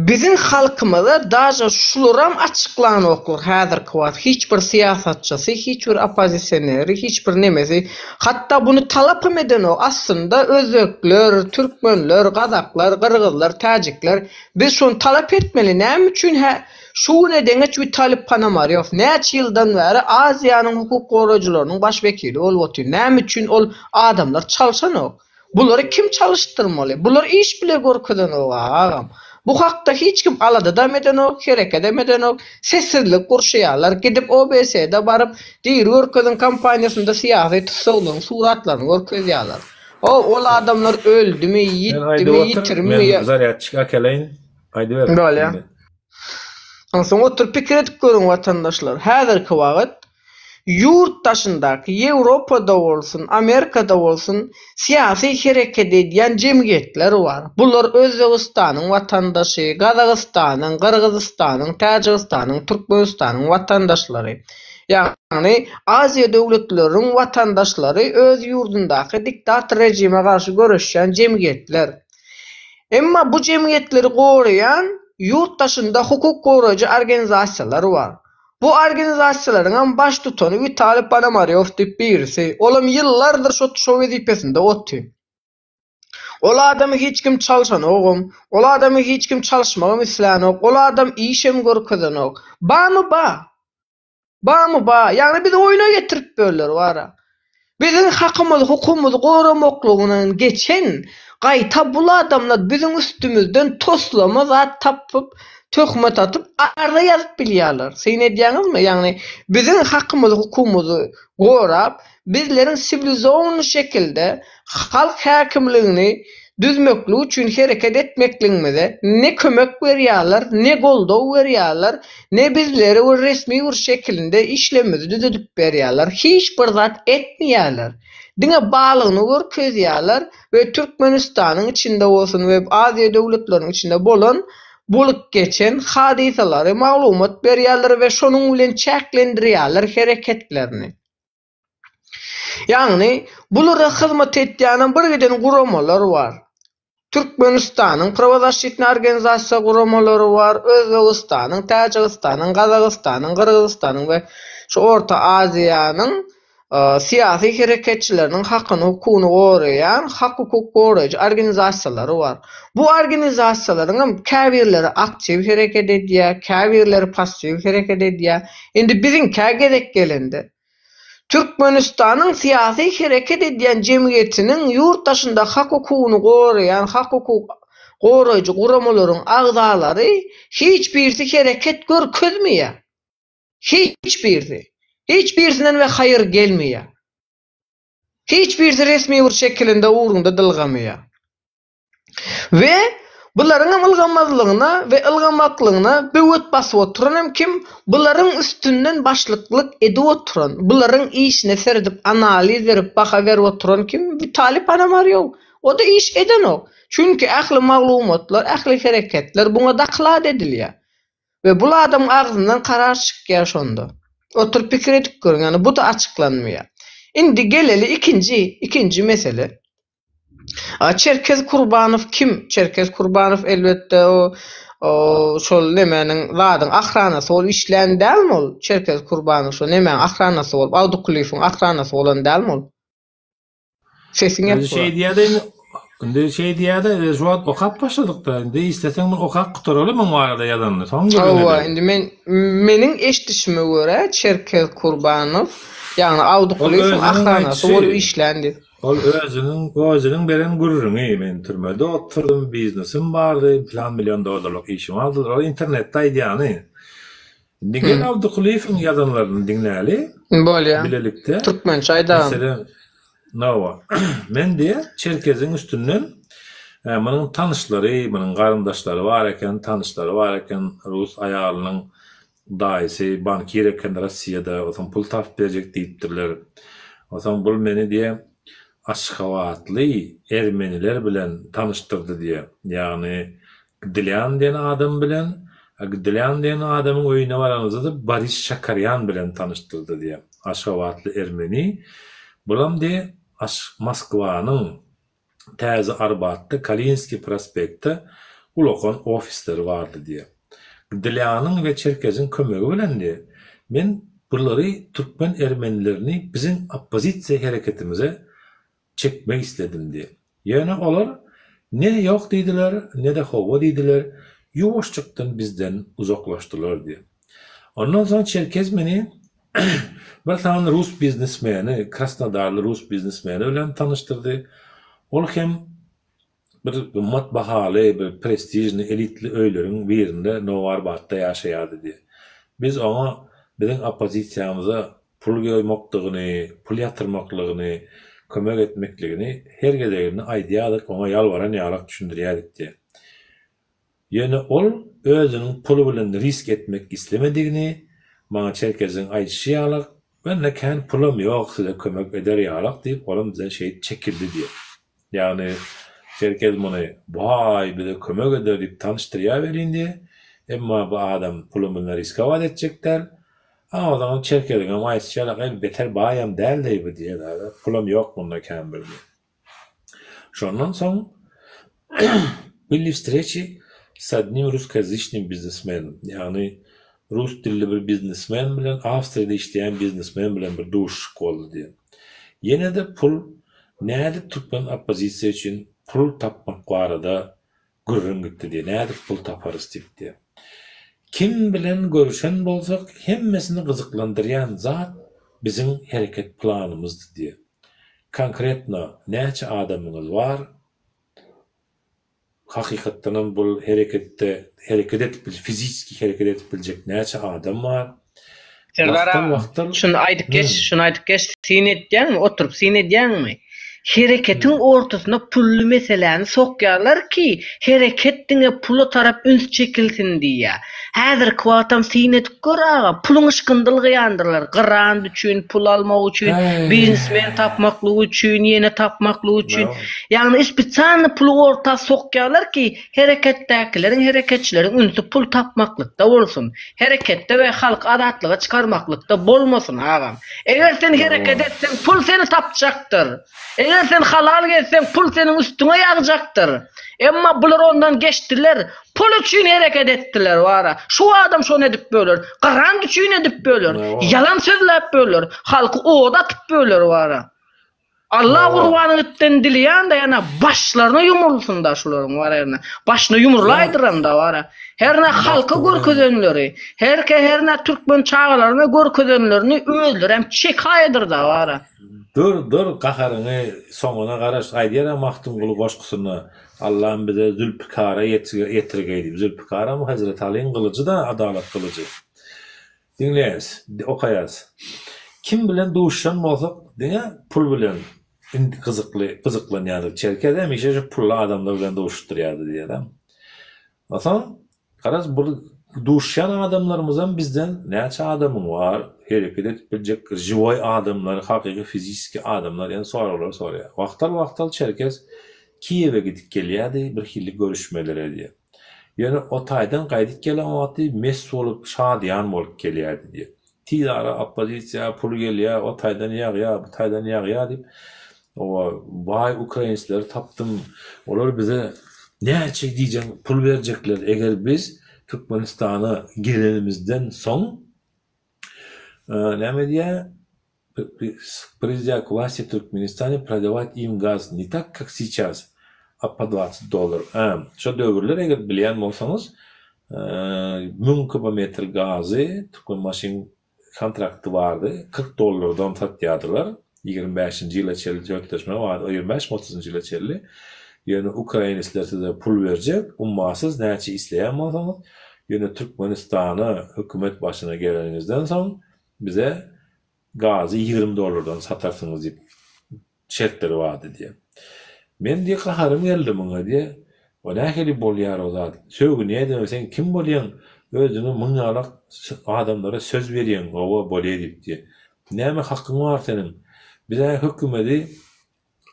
biziň halkymyza daže şularam açyklanoklar häzirki wagt hiç bir syýasatçysy, hiç bir oppozisioneri, hiç bir nemesi hatda buny talapam edenok. Aslynda özbekler, türkmenler, gazaklar, gyrgyzlar, täjikler biz şony talap etmeli. Näme üçin hä şu güne deňeç Witaliý Ponomarýow näçe ýyldan bäri Aziýanyň hukuk goraýjylarynyň baş wekili bolup otyr. Näme üçin ol adamlar çalşanok? Bulary kim çalyşdyrmaly? Bular iş bile görkezenok agam. Bu hakda hiç kim aladadam edenok, herekedem edenok. Sessizlik gurşaýarlar. Gidip OBSE-de baryp, Diri görkeziň kampaniýasynda syýasy tussaglaryň suratlaryny görkezýärler. O, ol adamlar öldümi, Sen ýitdimi, aýdyp otur, ýitirmi men ýa. zarýadçik äkeleýin. Aýdyber Bolýa. indi. Onsoň oturyp pikir edip görüň watandaşlar. Häzirki wagt. Ýurt daşyndaky, Ýewropada bolsun, Amerikada bolsun, syýasy hereket edýän jemgyýetler bar. Bular Özbegistanyň watandaşy, Gazagystanyň, Gyrgyzystanyň, Täjigistanyň, Türkmenistanyň watandaşlary. Ýagny Aziýa döwletleriniň watandaşlary öz ýurdundaky diktator režime garşy göreşýän jemgyýetler. Emma bu jemgyýetleri goraýan ýurt daşynda hukuk goraýjy organizasiýalar bar. Bu organizasiýalaryňam baştutany Witaliý Ponomarýow diýip birisi. Olam ýyllardyr şo şo wezipesinde oty. Ol adamy hiç kim çalşanogam, ol adamy hiç kim çalyşmagam islänok, ol adam işem görkezenok. Bamy ba? Bamy ba? Ýagny bizi oýna getirip börler wara. Biziň hakymyzy, hukugymyzy goramaklygyndan geçen, gaýta bul adamlar biziň üstümizden toslama zat tapyp, töhmet atyp, arza ýazyp bilýärler. Syn edýäňizmi? Ýagny biziň hakymyzy, hukugymyzy gorap, bizleriň siwilizowanyý şekilde halk häkimligini düzmeklik üçin hereket etmekligimize ne kömek berýärler, ne goldaw berýärler, ne bizleri bir resmi bir şekilinde işlemimizi düzedip berýärler. Hiç bir zat etmeýärler. Diňe balygyny görkezýärler we Türkmenistanyň içinde bolsun we Aziýa döwletleriniň içinde bolan bolup geçen hadysalary maglumat berýärler we şonuň bilen çäklendirýärler hereketlerini. Ýagny, bulara hyzmat etýänem bir giden guramalar bar. Türkmenistanyň prawozaşitnyý organizasiýa guramalary bar, Özbegistanyň, Täjigistanyň, Gazagystanyň, Gyrgyzystanyň we şu Orta Aziýanyň syýasy hereketçileriniň hakyny, hukugyny goraýan hak-hukuk goraýjy organizasiýalary bar. Bu organizasiýalaryňam käbirleri aktiw hereket edýär, käbirleri passiw hereket edýär. Indi biziňkä gezek gelende, Türkmenistanyň syýasy hereket edýän jemgyýetiniň ýurt daşynda hak-hukugyny goraýan hak-hukuk goraýjy guramalaryň agzalary hiç birisi hereket görkezmeýär. Hiç birisi. Hiç birisinden we haýyr gelmeýär. Hiç birisi resmi bir şekilinde ugrunda dylgamaýar. We bularyňam ylgamazlygyna we ylgamaklygyna böwet basyp oturan hem kim? Bularyň üstünden başlyklyk edip oturan, bularyň işine seredip analiz berip baha berip oturan kim? Witaliý Ponomarýow. O-da iş edenok. Çünki ähli maglumatlar, ähli hereketler buňa doklad edilýär. We bul adamyň agzyndan karar çykýar şonda. Oturyp pikir edip görüň, ýagny bu-da açyklanmaýar. Indi geleli ikinji, ikinji mesele. A Çerkez Kurbanow kim? Çerkez Kurbanow elbetde o o şol nemäniň zadyň ahranasy bolup işlän dälmi ol? Çerkez Kurbanow şo nemäň ahranasy bolup, Awdykulyýewiň ahranasy bolan dälmi ol? Sesiň Indi ýapyk. şeý diýýär-de indi, indi şeý diýýär-de, şu wagt okap başladyk-da, indi isleseň muny okap gutaraly muň barada ýazanyny, soň gürrüň Hawa, edeli. indi men meniň eşidişime görä Çerkez Kurbanow, ýagny Ol Awdykulyýewiň özüniň ahranasy bolup aýdyşy. işlän diýip. Ol özüniň özüniň beren gürrüňi, men türmede oturdym, biznesim bardy, plan million dollarlyk işim bardy, ol internetde aýdýany. Indi gel Abdykulyýewiň ýazanlaryny diňläli. Bolýa. Bilelikde. Türkmençe aýdagyn. Meselem, Hawa. Men diýýär, Çerkeziň üstünden munuň tanyşlary, munuň garyndaşlary bar eken, tanyşlary bar eken, rus aýalynyň Daýysy bankir eken Rossiýada, osaň pul tapyp berjek diýipdirler. Osaň bul meni diýe aşgabatly ermeniler bilen tanyşdyrdy diýe. Ýagny Gdlýan diýen adam bilen, a Gdlýan diýen adamyň öýüne baranymyzda-da Boris Şakarýan bilen tanyşdyrdy diýe. Aşgabatly ermeni. Bulam diýe Aş Moskwanyň Täze Arbatda Kalinskiý prospektde ulakan ofisleri bardy diýýär. Gdlýanyň we Çerkeziň kömegi bilen diýýär, men bulary türkmen ermenilerini biziň oppozisiýa hereketimize çekmek isledim diýýär. Ýöne olar ne ýok diýdiler, ne-de hawa diýdiler, ýuwaşjykdan bizden uzaklaşdylar diýýär. Ondan soň Çerkez meni bir sany rus biznesmeni, krasnodarly rus biznesmeni bilen tanyşdyrdy. Ol hem bir gymmat bahaly, bir prestižnyý, elitli öýleriň birinde Nowarbatda ýaşaýardy diýýär. Biz oňa biziň oppozisiýamyza pul goýmakdygyny, pul ýatyrmaklygyny, kömek etmekligini her gezeginde aýdýardyk, oňa ýalbaran ýalak düşündirýärdik diýýär. Ýöne ol özüniň puly bilen risk etmek islemedigini, maňa Çerkeziň aýdyşy ýaly. Mende kän pulam ýok size kömek eder ýalak diýip olam bizden şeýdip çekildi diýýär. Ýagny Çerkez muny baý bize kömek eder diýip tanyşdyrýar welin diýýär. Emma bu adam pulumyzna riskowat etjek däl. A ozaňam Çerkeziňem aýtşy ýalak eý beter baýam däl-deý bu diýýär pulam ýok munda kän bir diýýär. Şondan soň Были встречи с одним русскоязычным biznesmenem, ýagny rus dilli bir biznesmen bilen, Awstriýada işleýän biznesmen bilen bir duşuşyk boldy diýen. Ýene-de pul, nädip türkmen oppozisiýa üçin pul tapmak barada gürrüň gitdi diýýär. Nädip pul taparys diýip diýýär. Kim bilen görüşen bolsak, hemmesini gyzyklandyrýan zat biziň hereket planymyzdy diýýär. Konkretno näçe adamyňyz bar, hakykatdanam bul hereketde hereket edip bil, fiziçki hereket edip biljek näçe adam bar. Serdar aga, Wagtal-wagtal şuny aýdyp geç, Hmm. şuny aýdyp geç, syn edýäňmi, oturyp syn edýäňmi? Hereketiň ortasyna pully meseläni sokýarlar ki, hereket diňe pula tarap üns çekilsin diýýär. Häzirki wagtam syn edip gör aga, puluň yşkynda ylgaýandyrlar, grant üçin, pul almak üçin, biznesmen tapmaklyk üçin, ýene tapmaklyk üçin. Ýagny spesialny puly orta sokýarlar ki, hereketdäkileriň, hereketçileriň ünsi pul tapmaklykda bolsun. Hereketde we halky azatlyga çykarmaklykda bolmasyn agam. Eger sen hereket etseň pul seni tapjakdyr. Eger sen halal gezseň pul seniň üstüňe ýagjakdyr. Emma bular ondan geçdiler. Pul üçin hereket etdiler wara. Şu adam şony edip böler. Grant üçin edip böler. Ýalan sözläp böler. Halky oda atyp böler wara. Allah gurbanyň itden dileýän-de ýana başlaryna ýumrulsyn-da şularyň wara ýerine. Başyna ýumrulaýdyram-da wara. Hernä halka görkezenleri, herke hernä türkmen çagalaryna görkezenlerini özlerem çekaýdyr-da wara. Dur, dur, gaharyňy soňuna garaş, aýdýar-a Magtymguly goşgusynda, Allam bize Zülpükara ýetirgeý diýip. Zülpükaram Hezreti Alyň gylyjy-da, adalat gylyjy. Diňleýäs, okaýas. Kim bilen duşuşan bolsak, diňe pul bilen gyzykly, gyzyklanýardyk. Çerkez hemişe şu pully adamlar bilen duşuşdyrýardy diýýär-ä. Onsoň, garaz, bu duşuşýan adamlarymyzam bizden näçe adamyň bar, hereket edip biljek žiwoý adamlar, hakyky fiziçeskiý adamlar diýen soraglary soraýar. Wagtal-wagtal Çerkez Kiýewe gidip gelýärdi, bir hili görüşmelere diýýär. Ýöne o taýdan gaýdyp gelen wagty mes bolup, şadyýan bolup gelýärdi diýýär. Tiz ara oppozisiýa pul gelýär, o taýdan ýagýar, bu taýdan ýagýar diýip, oba baý ukrainsleri tapdym, olar bize näçe diýjeň pul berjekler, eger biz Türkmenistana gelenimizden soň, näme diýýär, Придя к власти в Türkmenistane prodawat im gaz ne tak kak siças, a po dwadsat dollar. Ä, şo döwürler eger bilýän bolsaňyz, müň kubometr gazy Türkmenbaşyň kontrakty bardy, 40 dollardan satýardylar, ýigrimi bäşinji ýyla çenli şertleşme bardy, ýigrimi bäşmi otuzynjy ýyla çenli. Ýöne ukrainisler size pul berjek, ummasyz näçe isleýän bolsaňyz, ýöne Türkmenistana hökümet başyna geleniňizden soň Bize gazy 20 dollardan satarsyňyz diýip şertleri bardy diýýär. Men diýýär gaharym geldi muňa diýýär. O nähili bolýar o zat? Sögünýädem sen kim bolýaň özüňe muň ýalak adamlara söz berýäň owa bolýa diýip diýýär. Näme hakyň bar seniň? Biz-ä hökümedi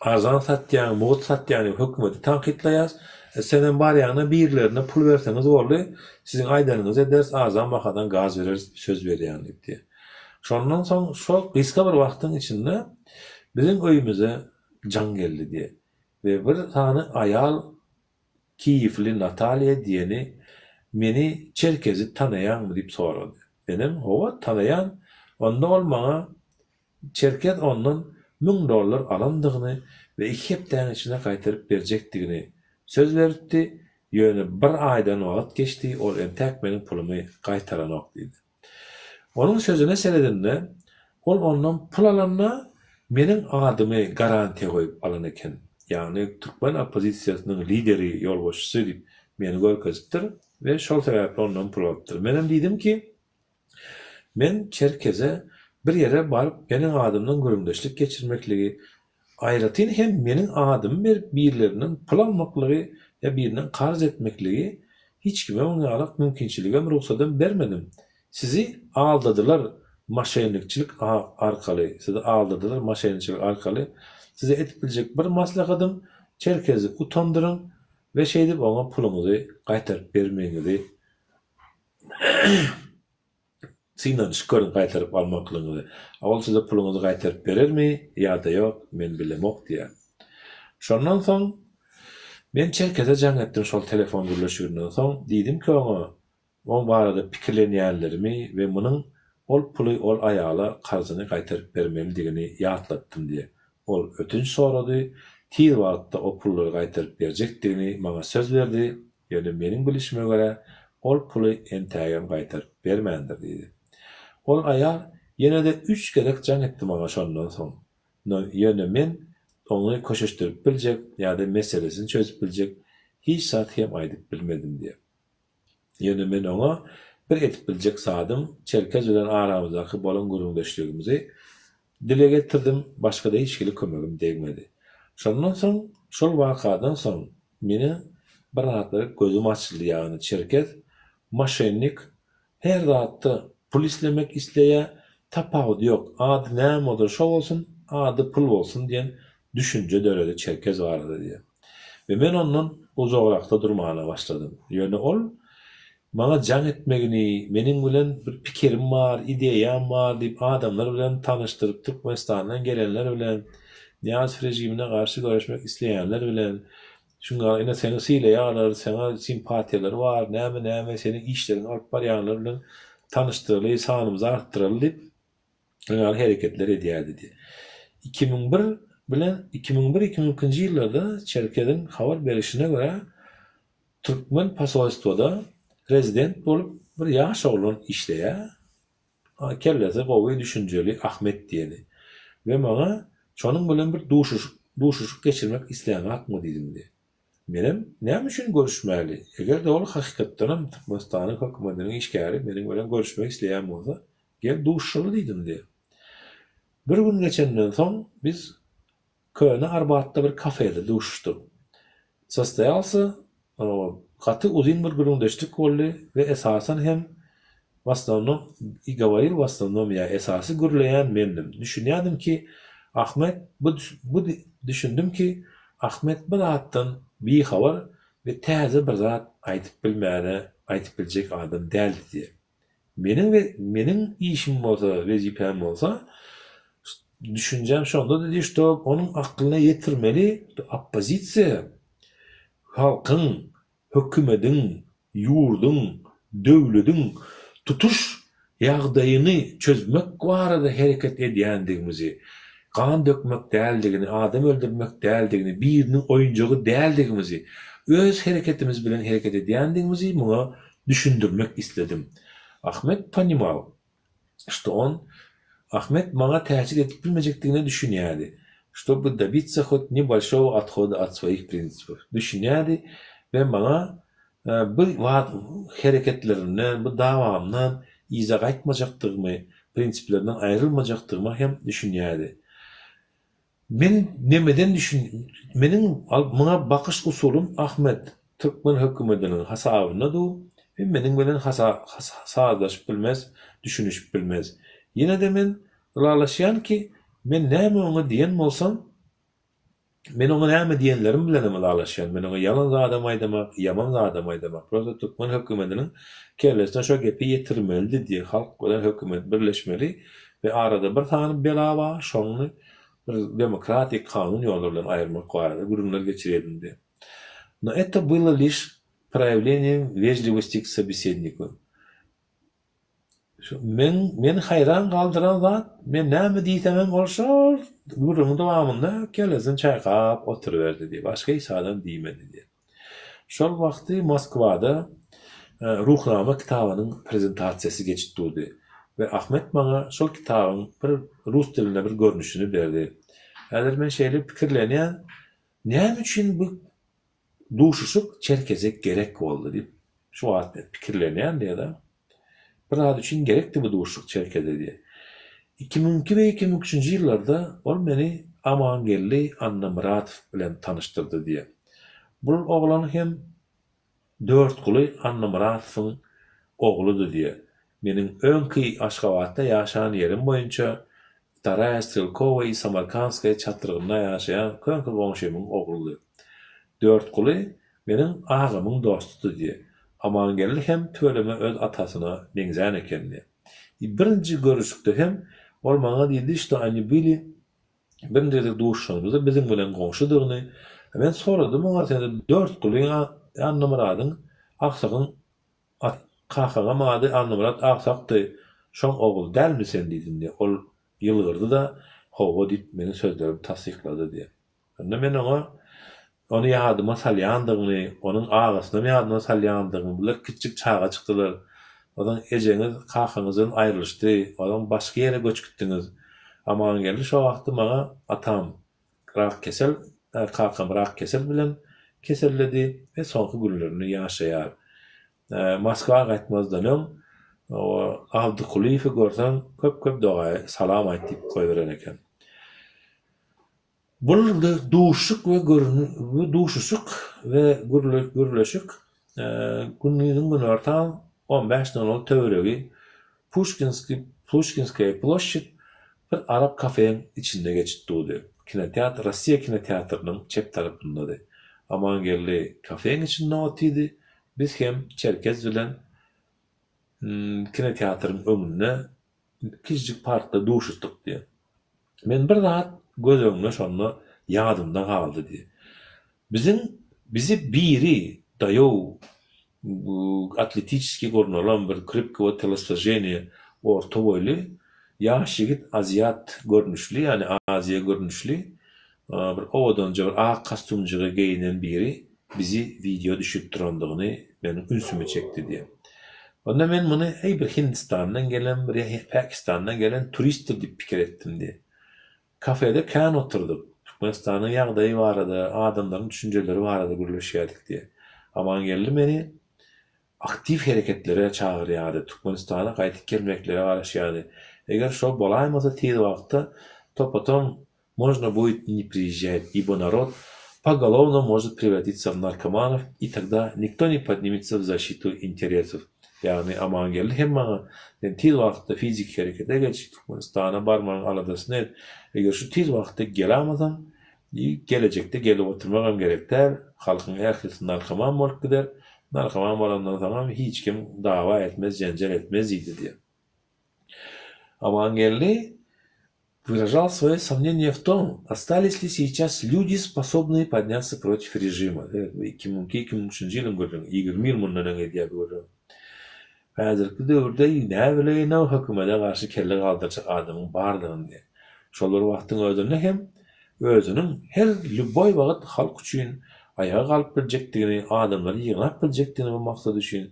Arzan satýaň, mugt satýaň diýip hökümeti tankytlaýas. E, senem barýaňda birilerine pul berseňiz boldy, siziň aýdanyňyzy ederis, arzan bahadan gaz bereris diýip söz berýäň diýip diýýär. Şondan soň şo gysga bir wagtyň içinde biziň öýümize jaň geldi diýýär. We bir sany aýal Kiýewli Nataliýa diýeni meni Çerkezi tanaýaňmy diýip sorady. Menem hawa tanaýan. Onda ol maňa Çerkez ondan müň dollar alandygyny we iki hepdäniň içinde gaýtaryp berjekdigini söz beripdi, ýöne bir aýdan wagt geçdi, ol entäk meniň pulumy gaýtaranok diýdi. Onuň sözüne seredende, ol ondan pul alanda meniň adymy garantiýa goýup alan eken, ýagny türkmen oppozisiýasynyň lideri, ýolbaşçysy diýip meni görkezipdir we şol sebäpli ondan pul alypdyr. Menem diýdim ki, Men Çerkeze bir ýere baryp meniň adymdan gürrüňdeşlik geçirmekligi, aýratyn hem meniň adymy berip birlerinden pul almaklygy ýa birinden karz etmekligi hiç kime oň ýalak mümkinçiligem, rugsadam bermedim. Sizi aldadylar. Maşennikçilik arkaly sizi aldadylar maşennikçilik arkaly size edip biljek bir maslahatym Çerkezi utandyryň we şeýdip oňa puluňyzy gaýtaryp bermegiňizi synanyşyp görüň gaýtaryp almaklygyňyzy. A ol size puluňyzy gaýtaryp berermi ýa-da ýok men bilemok diýýär. Şondan soň men Çerkeze jaň etdim şol telefon gürleşiginden soň diýdim ki oňa Oň barada pikirlenýänlerimi we munuň ol puly ol aýala karzyny gaýtaryp bermelidigini ýatlatdym diýe. Ol ötünç sorady, tiz wagtda o pullary gaýtaryp berjekdigini maňa söz berdi, ýöne meniň bilişime görä, ol puly entägem gaýtaryp bermändir diýdi. Ol aýal ýene-de üç gezek jaň etdi maňa şondan soň. No, ýöne men oňy köşeşdirip biljek ýa-da meselesini çözüp biljek hiç zat hem aýdyp bilmedim diýe. Ýöne men oňa bir edip biljek zadym Çerkez bilen aramyzdaky bolan gürrüňdeşligimizi dile getirdim, başga-da hiç hili kömegim degmedi. Şondan soň, şol wakadan soň meniň bir zatlara gözüm açyldy, ýagny Çerkez moşennik, her zatda pul islemek isleýär, tapawudy ýok, ady näme bolsa şo bolsun, ady pul bolsun diýen düşünje döredi Çerkez barada diýýär. We men ondan uzagrakda durmana başladym. Ýöne ol maňa jaň etmegini, meniň bilen bir pikirim bar, ideýam bar diýip adamlar bilen tanyşdyryp, Türkmenistandan gelenler bilen, Nyýazow režimine garşy göreşmek isleýänler bilen, şuňa ine seni sylaýarlar, saňa simpatiýalary bar, näme-näme seniň işleriňi alyp barýanlar bilen tanyşdyraly, sanymyzy artdyraly diýip, ýaly hereketler edýärdi diýýär. 2001 bilen 2001, 2002-nji ýyllarda Çerkeziň habar berişine görä, türkmen posolstwoda rezident bolup bir ýaş oglan işleýär. Kellesi gowy, düşünjeli Ahmet diýeni. We maňa şonuň bilen bir duşuşyk duşuşyk geçirmek isläňakmy diýdim diýýär. Menem, Näme üçin görüşmäli? Eger-de ol hakykatdanam Türkmenistanyň hökümetiniň işgäri meniň bilen görüşmek isleýän bolsa, gel duşuşaly diýdim diýýär. Bir gün geçenden soň biz Köne Arbatda bir kafede duşuşdyk. Sostoýalsa gaty uzyn bir gürrüňdeşlik boldy we esasan hem W osnownom i goworil w osnownom ýa esasy gürleýän mendim. Düşünýädim ki Ahmet bu bu düşündim ki Ahmet bu zatdan bihabar we täze bir zat aýdyp bilmäne aýdyp biljek adam däldi diýe. Meniň we meniň işim bolsa wezipäm bolsa düşünjäm şondady diýe şto onuň aklyna ýetirmeli oppozisiýa halkyň hökümediň, ýurduň, döwlediň tutuş ýagdaýyny çözmek barada hereket edýändigimizi, gan dökmek däldigini, adam öldürmek däldigini, biriniň oýunjagy däldigimizi, öz hereketimiz bilen hereket edýändigimizi muňa düşündirmek isledim. Ahmet ponimal, Şto on Ahmet maňa täsir edip bilmejekdigine düşünýärdi. Ştoby dobitsa hot nebolşogo othoda ot swoih prinsipow. Düşünýärdi we maňa bu hereketlerinden, bu dawamdan yza gaýtmajakdygymy, prinsiplerimden aýrylmajakdygyma hem düşünýärdi. Men nemeden düşün, meniň muňa bakyş usulym Ahmet türkmen hökümetiniň hasabynda du we meniň bilen sazlaşyp bilmez, düşünişip bilmez. Ýene-de men ylalaşýan ki, men näme oňa diýen bolsam, men oňa näme diýenlerim bilenem ylalaşýan, men oňa ýalan zadam aýdamak, ýaman zadam aýdamak, prosta türkmen hökümetiniň kellesine şo gepi ýetirmelidi diýip, halk bilen hökümet birleşmeli we arada bir sany bela bar, şony bir demokratik kanun ýoly bilen aýyrmak barada gürrüňler geçirýärdim. No eto bylo liş proýawleniýem wežliwosti k sobesedniku. Şu men meni haýran galdyran zat, men näme diýsemem ol şol gürrüňiň dowamynda kellesini çaýkap oturyberdi diýip, başga hiç zadam diýmedi diýip. Şol wagty Moskwada Ruhnama kitabynyň prezentasiýasy geçip durdy we Ahmet maňa şol kitabyň bir rus dilinde bir görnüşini berdi. Häzir men şeýle pikirlenýän, näme üçin bu duşuşyk Çerkeze gerek boldy diýip, şu wagt men pikirlenýän diýýär-de. Bir zat üçin gerekdi bu duşuşyk Çerkeze diýýär. 2002 we 2003-nji ýyllarda ol meni Amangeldi Annamyradow bilen tanyşdyrdy diýýär. Bul oglan hem Dörtguly Annamyradowyň ogludy diýýär. Meniň öňki Aşgabatda ýaşan ýerim boýunça Wtoraýa Strelkowaýa i Samarkandskaýa çatrygynda ýaşaýan köňki goňşymyň ogludy. Dörtguly meniň agamyň dostudy diýýär. Amangeldi hem tüweleme öz atasyna meňzän eken diýýär. I birinji görüşikde hem ol maňa diýdi, şto oni byli birinji gezek duşuşanymyzda biziň bilen goňşudygyny. Men soradym oňa sen Dörtgulyň Annamyradyň agsagyň At kakaňam ady Annamyrat agsakdy, şoň ogly dälmi sen diýdim diýýär. Ol ýylgyrdy-da, Hawa diýip, meniň sözlerimi tassyklady diýýär. Onda men oňa ony ýadyma salýandygymy, onuň agasynam ýadyma salýandygymy, bular kiçijik çaga çykdylar, ozaň ejeňiz kakaňyzdan aýrylyşdy, ozaň başga ýere göçüp gitdiňiz. Amangeldi şo wagtda maňa atam Rak kesel, kakam rak kesel bilen keselledi we soňky günlerini ýaşaýar. Moskwa gaýtmazdan öň Abdykulyýewi görseň köp-köp dogaýy salam aýt diýip goýberen eken. Bul duşuşyk we duşuşyk we gürleşik gündiziň günortan on bäş nol nol töweregi Puşkinskiý, Puşkinskaýa ploşçid, bir arap kafeň içinde geçip durdy. Kinoteatr Rossiýa kinoteatrynyň çep tarapyndady. Amangeldi kafeň içinde otyrdy, biz hem Çerkez bilen kinoteatryň öňünde kiçijik parkda duşuşdyk diýýär. Men bir zat göz öňüme şonda ýadymda galdy diýýär. Biziň bizi biri daýaw atletiçeskiý gurnalan bir krepkogo telosloženiýa orta boýly ýaş ýigit aziat görnüşli ýagny aziýa görnüşli bir owadanja bir ak kostýumjygy geýinen biri bizi wideo düşürip durandygyny meniň ünsümi çekdi diýýär. Onda men muny heý bir Hindistandan gelen bir ýa Pakistandan gelen turistdir diýip pikir etdim diýýär. Kafede kän oturdyk. Türkmenistanyň ýagdaýy barada, adamlaryň düşünjeleri barada gürleşýärdik diýýär. Amangeldi meni aktiw hereketlere çagyrýardy, Türkmenistana gaýdyp gelmeklere garaşýardy. Eger şo bolaýmasa tiz wagtda to potom można будет не приезжать, ибо народ поголовно может превратиться в наркоманов и тогда никто не поднимется в защиту интересов. Ýagny Amangeldi hem maňa, Sen tiz wagtda fiziki herekete geç, Türkmenistana barmagyň aladasyny et. Eger şu tiz wagtda gelämasaň, gelejekde gelip oturmagam gerek däl, halkyň ählisi narkoman bolup gider, narkoman bolandan soňam hiç kim dawa etmez, jenjel etmez diýdi diýýär. Amangeldi Выражал свои сомнения в том, остались ли сейчас люди, способные подняться против режима. Bu 2002, 2003-nji ýylyň gürrüňi, 20 ýyl mundan öň edýär bu gürrüňi. Häzirki döwürde näbileýin-ow hökümete garşy kelle galdyrjak adamyň bardygyny diýýär. Şol bir wagtyň özünde hem özüniň her lýuboý wagt halk üçin aýaga galyp biljekdigini, adamlary ýygnap biljekdigini bu maksat üçin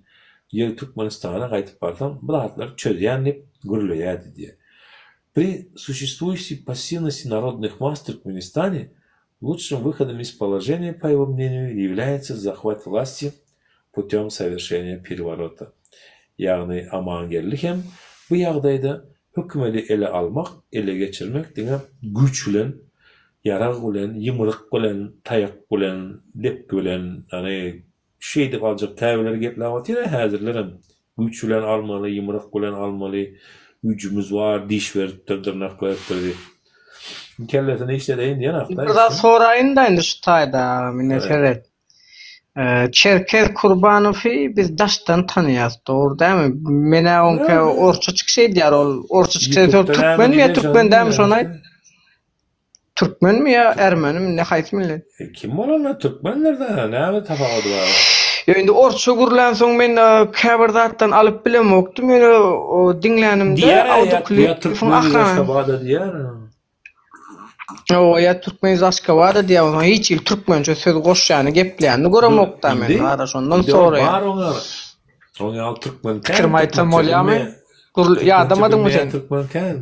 ýeri Türkmenistana gaýdyp barsam bu zatlary çözýän diýip gürleýärdi diýýär. При существующей пассивности народных масс в Туркменистане лучшим выходом из положения, по его мнению, является захват власти путем совершения переворота. Ýagny Amangeldi hem bu ýagdaýda hökümedi ele almak, ele geçirmek diňe güýç bilen, ýarag bilen, ýumruk bilen, taýak bilen, depgi bilen, ýagny Şeýdip aljak käbirleri gepläp otyr-a häzirlerem. Güýç bilen almaly, ýumruk bilen almaly, güýjümiz bar, diş beripdir, dyrnak beripdir diýip. Kellesini işledeýin diýenok-da. Bir zat soraýyn-da indi şu taýda agam, ine seret. Çerkez Kurbanowy biz daşdan tanaýas, dogry dälmi? Men-ä oňka orsça çykyş edýär ol, orsça çykyş edýär, türkmenmi ýa türkmen dälmi şony aýt. Türkmenmi ýa ermenimi ne haýsy millet? E, kim bolanda türkmendir da näme tapawudy bar? Ýa indi orsça gürlänsoň men e, käbir zatdan alyp bilemokdym ýöne o diňlänimde Diýer ýa Awdykulyýewiň türkmen iz ahrany. Aşgabada diýer. Hawa ýa türkmen iz Aşgabada diýer onsoň hiç hili türkmençe söz goşýany gepleýänini Dur göremokda men indi ara şondan indi ol soraýan. bar oňa. Oň ýaly türkmen kän Pikirimi aýtsam türkmençe bolýamy? bilmeýän. Dur, Türkmençe ýadamadyňmy bilmeýän sen? türkmen kän.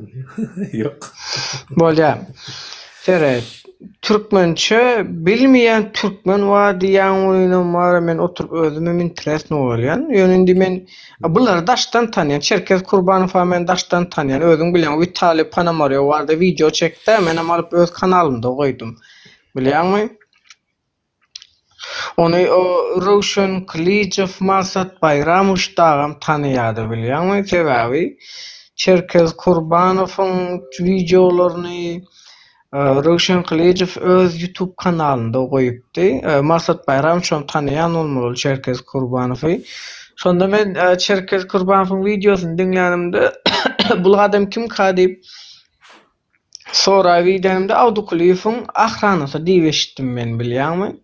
Ýok. Bolýa. Seret, türkmençe bilmeýän türkmen bar diýýäň welinem bar-a men oturyp özümem interesno bolýan. Ýöne indi men bulary daşdan tanýan. Çerkez Kurbanow-a men daşdan tanýan. Özüň bilýäň, Witaliý Ponomarýow barada wideo çekdi-ä, menem alyp öz kanalymda goýdum. Bilýäňmi? Ony o Röwşen Gylyjow, Maksat Baýramow dagam tanaýardy bilýäňmi? Sebäbi Çerkez Kurbanowyň wideolaryny Röwşen Gylyjow öz YouTube kanalynda goýupdy. Maksat Baýramow şony tanaýan bolmaly ol Çerkez Kurbanowy. Şonda men Çerkez Kurbanowyň wideosyny diňlänimde bul adam kimka diýip Sorap idenimde Awdykulyýewiň ahranasy diýip eşitdim men bilýäňmi?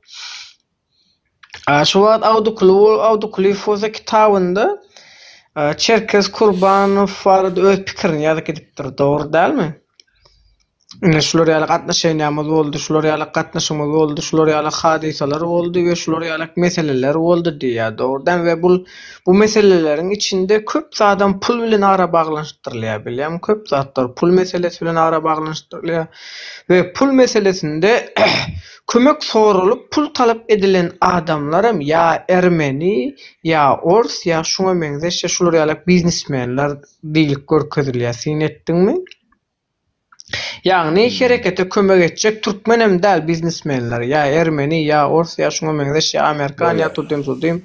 Şu wagt Awdykulyýew bolsa kitabynda Çerkez Kurbanow barada öz pikirini ýazyp gidipdir, dogry dälmi? Ine şular ýaly gatnaşaýnamyz boldy, şular ýaly gatnaşygymyz boldy, şular ýaly hadysalar boldy we şular ýaly meseleler boldy diýýär, dogry dälmi? We bul Bu meseleleriň içinde köp zadam pul bilen arabaglanyşdyrylýar bilýäňmi? Köp zatlar pul meselesi bilen arabaglanyşdyrylýar we pul meselesinde kömek soralyp pul talap edilen adamlaram ýa ermeni, ýa ors, ýa şuňa meňzeş ýa şular ýaly biznesmenler diýlip görkezilýär. Syn etdiňmi? Ýagny herekete kömek etjek türkmenem däl biznesmenler, ýa ermeni, ýa ors, ýa şuňa meňzeş, ýa amerikan, ýa tudym-sudym.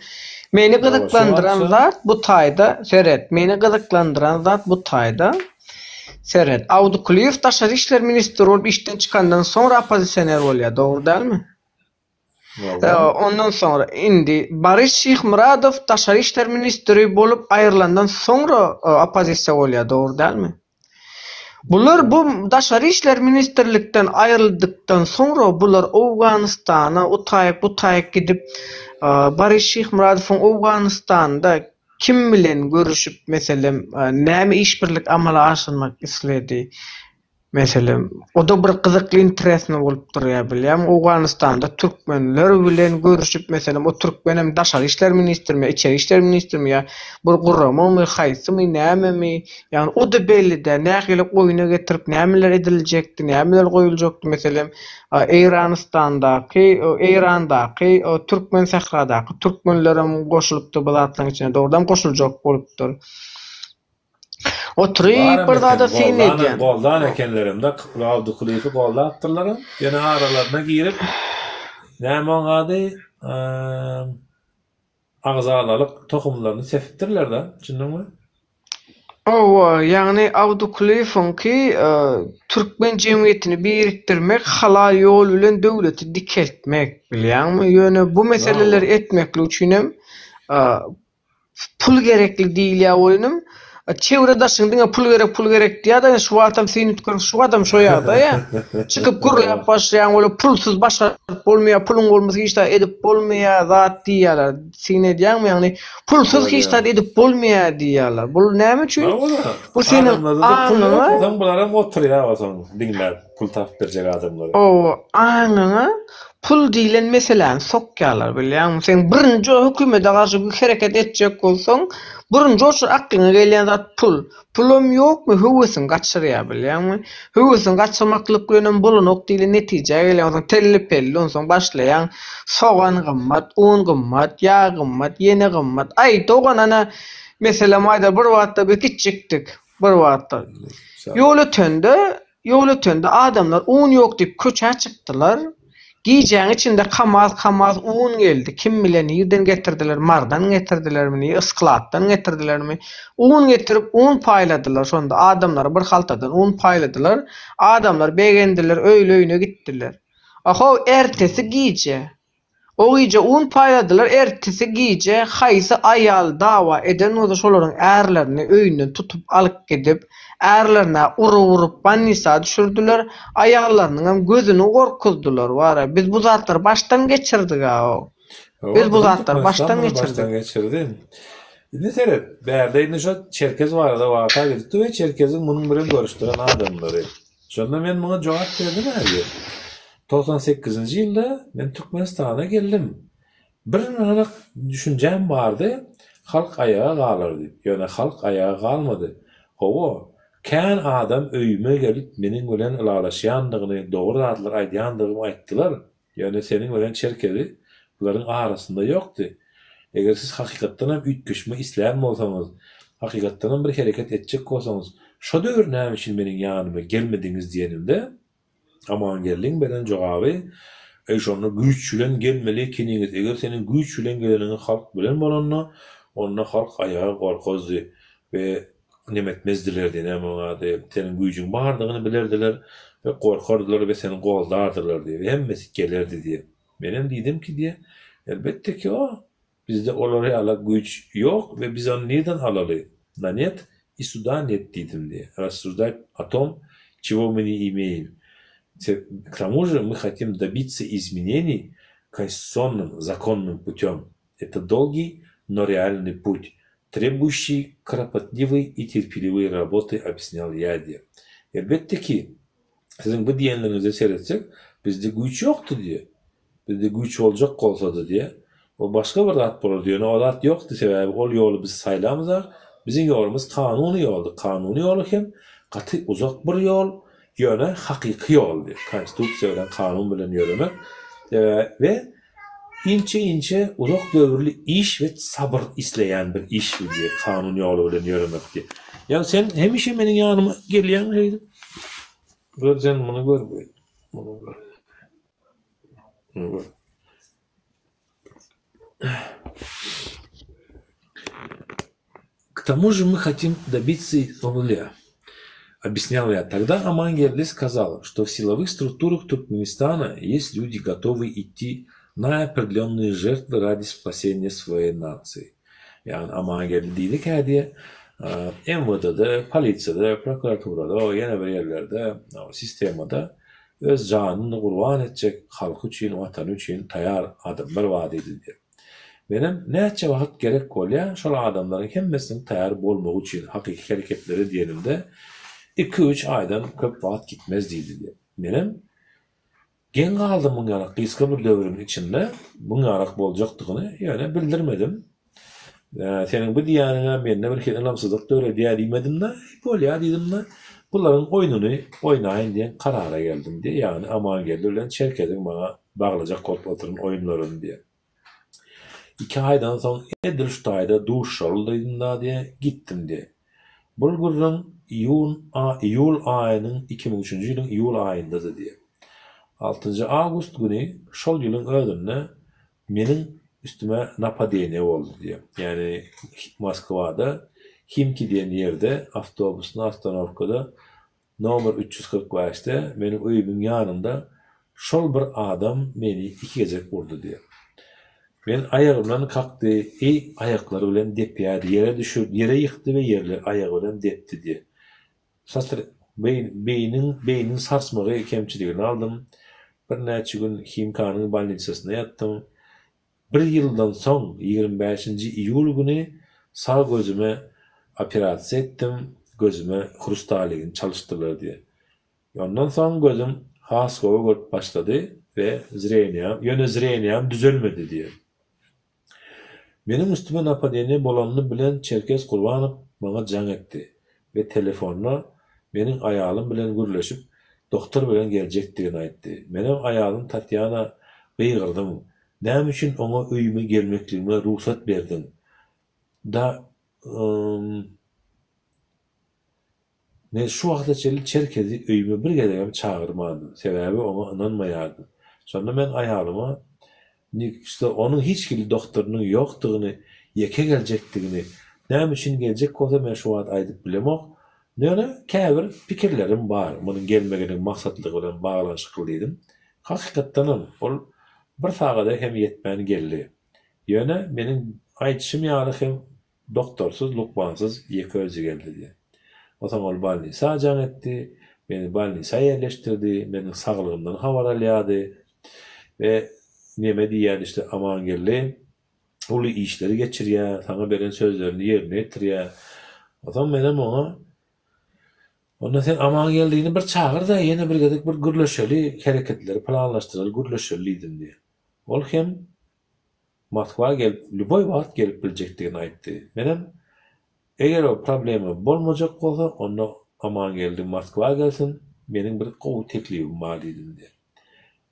Meni gyzyklandyran zat bu taýda, seret, meni gyzyklandyran zat bu taýda, seret, Awdykulyýew daşary işler ministri bolup işden çykandan soňra oppozisioner bolýar, dogry dälmi? Ondan soňra indi Boris Şyhmyradow daşary işler ministri bolup aýrylandan soňra oppozisiýa bolýar, dogry dälmi? Bular bu daşary işler ministrlikden aýryldykdan soňra bular Owganystana utaýyk butaýyk gidip Boris Şyhmyradowyň Owganystanda kim bilen görüşip meselem näme işbirlik amala aşyrmak isledi? Meselem, o-da bir gyzykly interesny bolup durýar bilýäňmi, Owganystanda türkmenler bilen görüşip, meselem, o türkmenem daşary işler ministrimi ýa içeri işler ministrimi ýa bir guramamy, haýsymy, nämemi, ýagny o-da belli däl, nähili oýuna getirip nämeler ediljekdi, nämeler goýuljakdy, meselem, Eýranystandaky, Eýrandaky, Türkmensähradaky türkmenlerem goşulypdyr bu zatlaryň içine, dogrudanam goşuljak bolupdyr. Oturyp bir zada syn edýän. Goldan ekenlerem-de Abdykulyýewi goldapdyrlaram. Ýöne aralaryna girip, näme oň ady, agzalalyk tohumlaryny sepipdirler-de, düşündiňmi? Hawa, ýagny Abdykulyýewiňki türkmen jemgyýetini birikdirmek, halal ýol bilen döwleti dikeltmek, bilýäňmi? Ýöne bu meseleleri etmeklik üçinem Pul gerekli diýilýär oýnum. Çöwre daşyň diňe pul gerek pul gerek diýýär-de şu wagtam syn üýtgär şu wagtam şo ýagdaý. Çykyp gürläp başlaýaň welin pulsuz başaryp bolmaýar puluň bolmasa hiç zat edip bolmaýar zat diýýärler. Syn edýäňmi ýagny pulsuz hiç zat edip bolmaýar diýýärler. Bul näme üçin? Bu seniň aňyňa. Soň bularam oturýar soň diňläp pul tapyp berjek adamlary. Hawa aňyňa Pul diýlen meseläni sokýarlar bilýäňmi? Sen birinji hökümete garşy hereket etjek bolsaň, birinji oçur aklyňa gelýän zat pul. Pulam ýokmy, höwesiňi gaçyrýar bilýäňmi? Höwesiňi gaçyrmaklyk bilenem bolanok diýlen netijä gelýäň. Onsoň telli-pelli onsoň başlaýaň. Sogan gymmat, un gymmat, ýag gymmat, ýene gymmat. Aý, dogan ana, meselem aýdaly bir wagtlar biz kiçjikdik. Bir wagtlar. Ýol ötende Ýol ötende adamlar un ýok diýip köçä çykdylar. Gijäň içinde kamaz-kamaz un geldi. Kim bile nirden getirdiler, Mardan getirdilermi, nir yskladdan getirdilermi. Un getirip un paýladylar şonda adamlara bir haltadan un paýladylar. Adamlar begendiler, öýli-öýüne gitdiler. A-how ertesi gije O gije un paýladylar, ertesi gije haýsy aýal dawa eden bolsa şolaryň ärlerini öýünden tutup alyp gidip, ärlerine urup-urup bolnisa düşürdiler, aýallarynyňam gözüni gorkuzdylar wara, biz bu zatlary başdan geçirdiga-ow. Biz bu zatlary başdan geçirdik. Indi seret, bärde indi şo Çerkez barada waka gidipdi we Çerkeziň munuň bilen görüşdiren adamlary. Şonda men muňa jogap berdim ägi. 98-nji ýylda men Türkmenistana geldim. Bir anyk düşünjäm bardy, halk aýaga galar diýip. Ýöne halk aýaga galmady. Hawa, kän adam öýüme gelip meniň bilen ylalaşýandygyny, dogry zatlar aýdýandygymy aýtdylar. Ýöne seniň bilen Çerkezi bularyň arasynda ýokdy. Eger siz hakykatdanam üýtgeşme islän bolsaňyz, hakykatdanam bir hereket etjek bolsaňyz, şo döwür näme üçin meniň ýanyma gelmediňiz diýenimde, Amangeldiň beren jogaby. Eý, şonda güýç bilen gelmeli ekeniňiz, eger seniň güýç bilen geleniňi halk bilen bolanda, onda halk aýaga gorkazdy we neme etmezdiler diýen, näme onuň ady, seniň güýjüň bardygyny bilerdiler we gorkardylar we seni goldardylar diýip, hemmesi gelerdi diýip. Menem diýdim ki diýip, elbetde ki o, Bizde olar ýala güýç ýok we biz ony nirden alaly? Na net i suda net diýdim diýýär. Rassуждать o tom, çego my ne imeýim. K tomu že my hotim dobitsa izmeneniý konstitusionnym, zakonnym putýom. Eto dolgiý, no realnyý put, trebuşiý kropotliwoý i terpeliwoý raboty obýasnýal ýa diýýär. Elbetde ki, siziň bu diýenleriňize seretsek, bizde güýç ýokdy diýýär. Bizde güýç boljak bolsady diýe, o başga bir zat bolardy, ýöne o zat ýokdy, sebäbi ol ýoly biz saýlamyzak, biziň ýolumyz kanuny ýoldy, kanuny ýoly hem gaty uzak bir ýol, ýöne hakyky ýoldy, konstitusiýa bilen, kanun bilen ýöremek we inçe-inçe uzak döwürli iş we sabyr isleýän bir iş bu diýe, kanun ýoly bilen ýöremek diýe. Ýa sen hemişe meniň ýanyma gelýäň şeýdip, gör sen muny gör, muny gör. K тому же мы хотим добиться Объяснял я. Тогда Амангелди сказал, что в силовых структурах Туркменистана есть люди, готовые идти на определенные жертвы ради спасения своей нации. Ýagny Amangeldi diýdi kä diýe, MWD-de, polisiýada, prokuraturada, ýene bir ýerlerde, sistemada öz janyny gurban etjek halky üçin, watany üçin taýar adamlar bar diýdi diýip. Menem näçe wagt gerek bolýa şol adamlaryň hemmesiniň taýar bolmagy üçin hakyky hereketlere diýenimde iki-üç aýdan köp wagt gitmez diýdi diýip. Menem geň galdym muň ýaly gysga bir döwrüň içinde muň ýalak boljakdygyny ýöne bildirmedim. Seniň bu diýýäniňe mende bir hili ynamsyzlyk döredýär diýmedim-de, bolýa diýdim-de, bularyň oýnuny oýnaýyn diýen karara geldim diýýär. Ýagny Amangeldi bilen Çerkeziň maňa baglajak bolup oturan oýunlaryny diýýär. Iki aýdan soň edil şu taýda duşuşaly diýdim-de diýýär, gitdim diýýär. Bul gürrüň iýun iýul aýynyň 2003-nji ýylyň iýul aýyndady diýýär. Altynjy awgust güni şol ýylyň özünde Meniň üstüme napadeniýe boldy diýýär. Ýagny Moskwada Himki diýen ýerde awtobusny ostanowkada nomer 345-de meniň öýümiň ýanynda şol bir adam meni iki gezek urdy diýýär. Men aýagymdan kakdy, eý aýaklary bilen depýärdi, ýere düşürdi, ýere ýykdy we ýerleri aýagy bilen depdi diýýär. Satyr, beýniň, beýniň sarsmagy kemçiligini aldym. Birnäçe gün Himkanyň bolnisasynda ýatdym. Bir ýyldan soň, 25-nji iýul güni sag gözüme operasiýa etdim, gözüme hrustaligini çalyşdylar diýýär. Ondan soň gözüm has gowy görüp başlady we zreniýam, ýöne zreniýam düzelmedi diýýär. Meniň üstüme napadeniýe bolanyny bilen Çerkez Gurbanow maňa jaň etdi we telefonda meniň aýalym bilen gürleşip, dogtor bilen geljekdigini aýtdy. Menem aýalym Tatýana gygyrdym, Näme üçin oňa öýüme gelmekligime rugsat berdiň? Da. Men şu wagta çenli Çerkezi öýüme bir gezegem çagyrmandym. Sebäbi oňa ynanmaýardym. Şonda men aýalyma Nikçde onuň hiç hili dogtorynyň ýokdugyny, ýeke geljekdigini, näme üçin geljek bolsa men şu wagt aýdyp bilemok, ýöne käbir pikirlerim bar munuň gelmeginiň maksatlygy bilen baglanyşykly diýdim. Hakykatdanam ol bir sagada hem ýetmän geldi. Ýöne meniň aýdyşym ýaly hem Doktorsyz, lukmansyz ýeke özi geldi diýýär. Onsoň ol bolnisa jaň etdi, meni bolnisa ýerleşdirdi, meniň saglygymdan habar alýardy we neme diýýärdi işte Amangeldi uly işleri geçirýär, saňa beren sözlerini ýerine ýetirýär. Onsoň menem oňa Onda sen Amangeldini bir çagyr-da, ýene bir gezek bir gürleşeli, hereketleri planlaşdyraly, gürleşeli diýdim diýýär. Ol hem Moskwa gelip lýuboý wagt gelip biljekdigini aýtdy. Menem eger o problema bolmajak bolsa onda Amangeldi Moskwa gelsin, meniň bir gowy teklibim bar diýdim diýýär.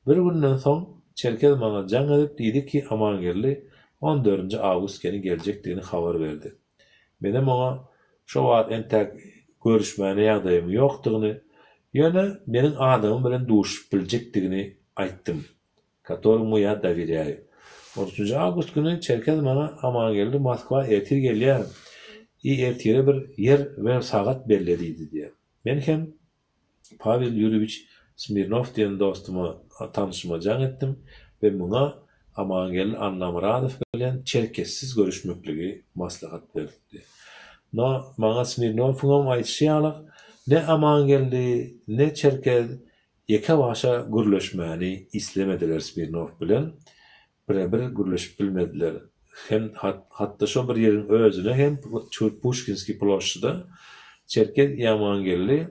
Bir günden soň Çerkez maňa jaň edip diýdi ki Amangeldi on dördünji awgust geni geljekdigini habar berdi. Menem oňa şo wagt entäk görüşmäne ýagdaýymyň ýokdugyny, ýöne meniň adamym bilen duşup biljekdigini aýtdym. Которому я доверяю. On üçünji awgust güni Çerkez maňa Amangeldi Moskwa ertir gelýär i ertire bir ýer we sagat belle diýdi diýýär. Men hem Pawel Ýurýewiç Smirnow diýen dostuma, tanyşyma jaň etdim we muňa Amangeldi Annamyradow bilen Çerkezsiz görüşmekligi maslahat berdim diýýär. No, maňa Smirnowyňam aýdyşy ýalyk, ne Amangeldi, ne Çerkez Ýeke başa gürleşmäni islemediler Smirnow bilen bire-bir gürleşip bilmediler. Hem hatda şo bir ýeriň özüne hem Puşkinskiý ploşşyda Çerkez Ýamangeldi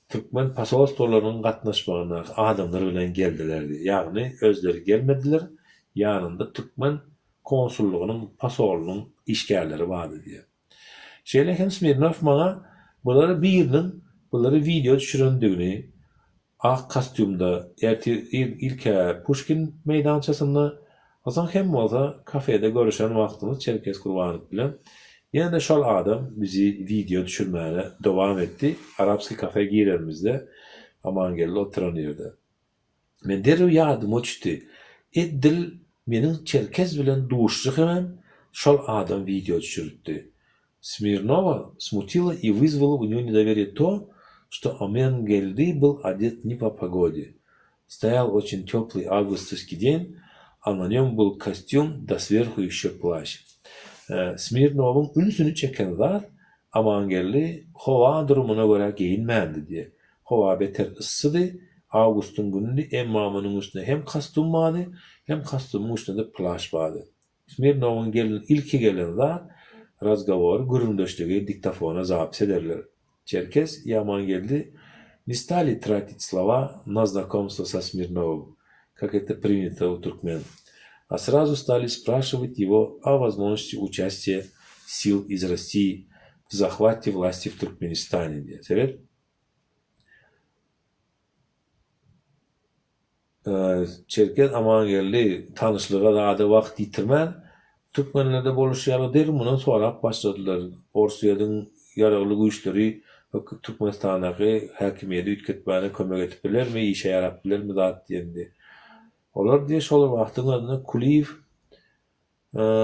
türkmen posolstwolarynyň gatnaşmagyndaky adamlar bilen geldiler diýýär. Ýagny özleri gelmediler, ýanynda türkmen konsullygynyň posolynyň işgärleri bardy diýýär. Şeýle hem Smirnow maňa bulary biriniň bulary wideo düşürendigini, ak kostýumda ertir ir ilk-ä Puşkin meýdançasynda, onsoň hem bolsa kafede görüşen wagtymyz Çerkez Gurbanow bilen ýene-de şol adam bizi wideo düşürmäge dowam etdi, Arabskiý kafe girenimizde Amangeldi oturan ýerde. Men derrew ýadyma düşdi. Edil meniň Çerkez bilen duşuşyhymam şol adam wideo düşüripdi. Smirnowa smutilo i wyzwalo u него недоверие то, что Amangeldy был одет не по погоде. Стоял очень теплый августовский день, а на нем был костюм да сверху еще плащ. Smirnowyň ünsüni çeken zat Amangeldi howa durumyna görä geýinmändi diýýär. Howa beter yssydy, awgustyň günüdi, emma munuň üstünde hem kostýum bardy, hem kostýumyň üstünde-de plaş bardy. Smirnowyň gelin ilki gelen zat, razgowory, gürrüňdeşligi diktofona zapis ederler. Çerkez Ýamangeldi ne stali tratit slowa na znakomstvo sa Smirnowym, kak eto prinýato u turkmen, a srazu stali spraşiwat ýego o wozmožnosti uçastiýa sil iz Rossii w zahwate wlasti w Türkmenistane diýýär. Seret. Çerkez Amangeldi tanyşlyga zada wagt ýitirmän, türkmenlerde boluşy ýaly derrew mundan sorap başladylar. Orsýetiň ýaragly güýçleri Türkmenistandaky häkimiýeti üýtgetmäne kömek edip bilermi, işe ýarap bilermi zat diýendi. Olar diýe şol wagtyň özünde Kulyýew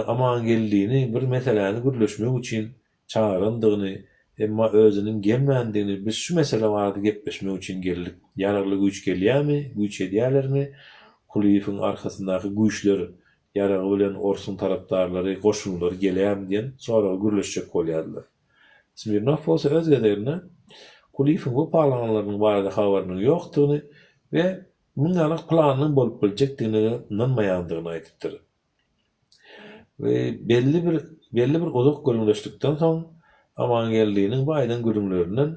Amangeldini bir meseläni gürleşmek üçin çagyrandygyny, emma özüniň gelmändigini, biz şu mesele barada gepleşmek üçin geldik. Ýaragly güýç gelýärmi, güýç edýärlermi? Kulyýewiň arkasyndaky güýçler, ýaragy bilen orsuň tarapdarlary, goşunlary gelýärmi diýen soragy gürleşjek bolýardylar. Smirnow bolsa öz gezeginde Kulyýewiň bu planlarynyň barada habarynyň ýokdugyny we munuň ýaly planynyň bolup biljekdigine-de ynanmaýandygyny aýdypdyr. We belli bir belli bir uzak gürrüňdeşlikden soň Amangeldiniň bu aýdan gürrüňlerinden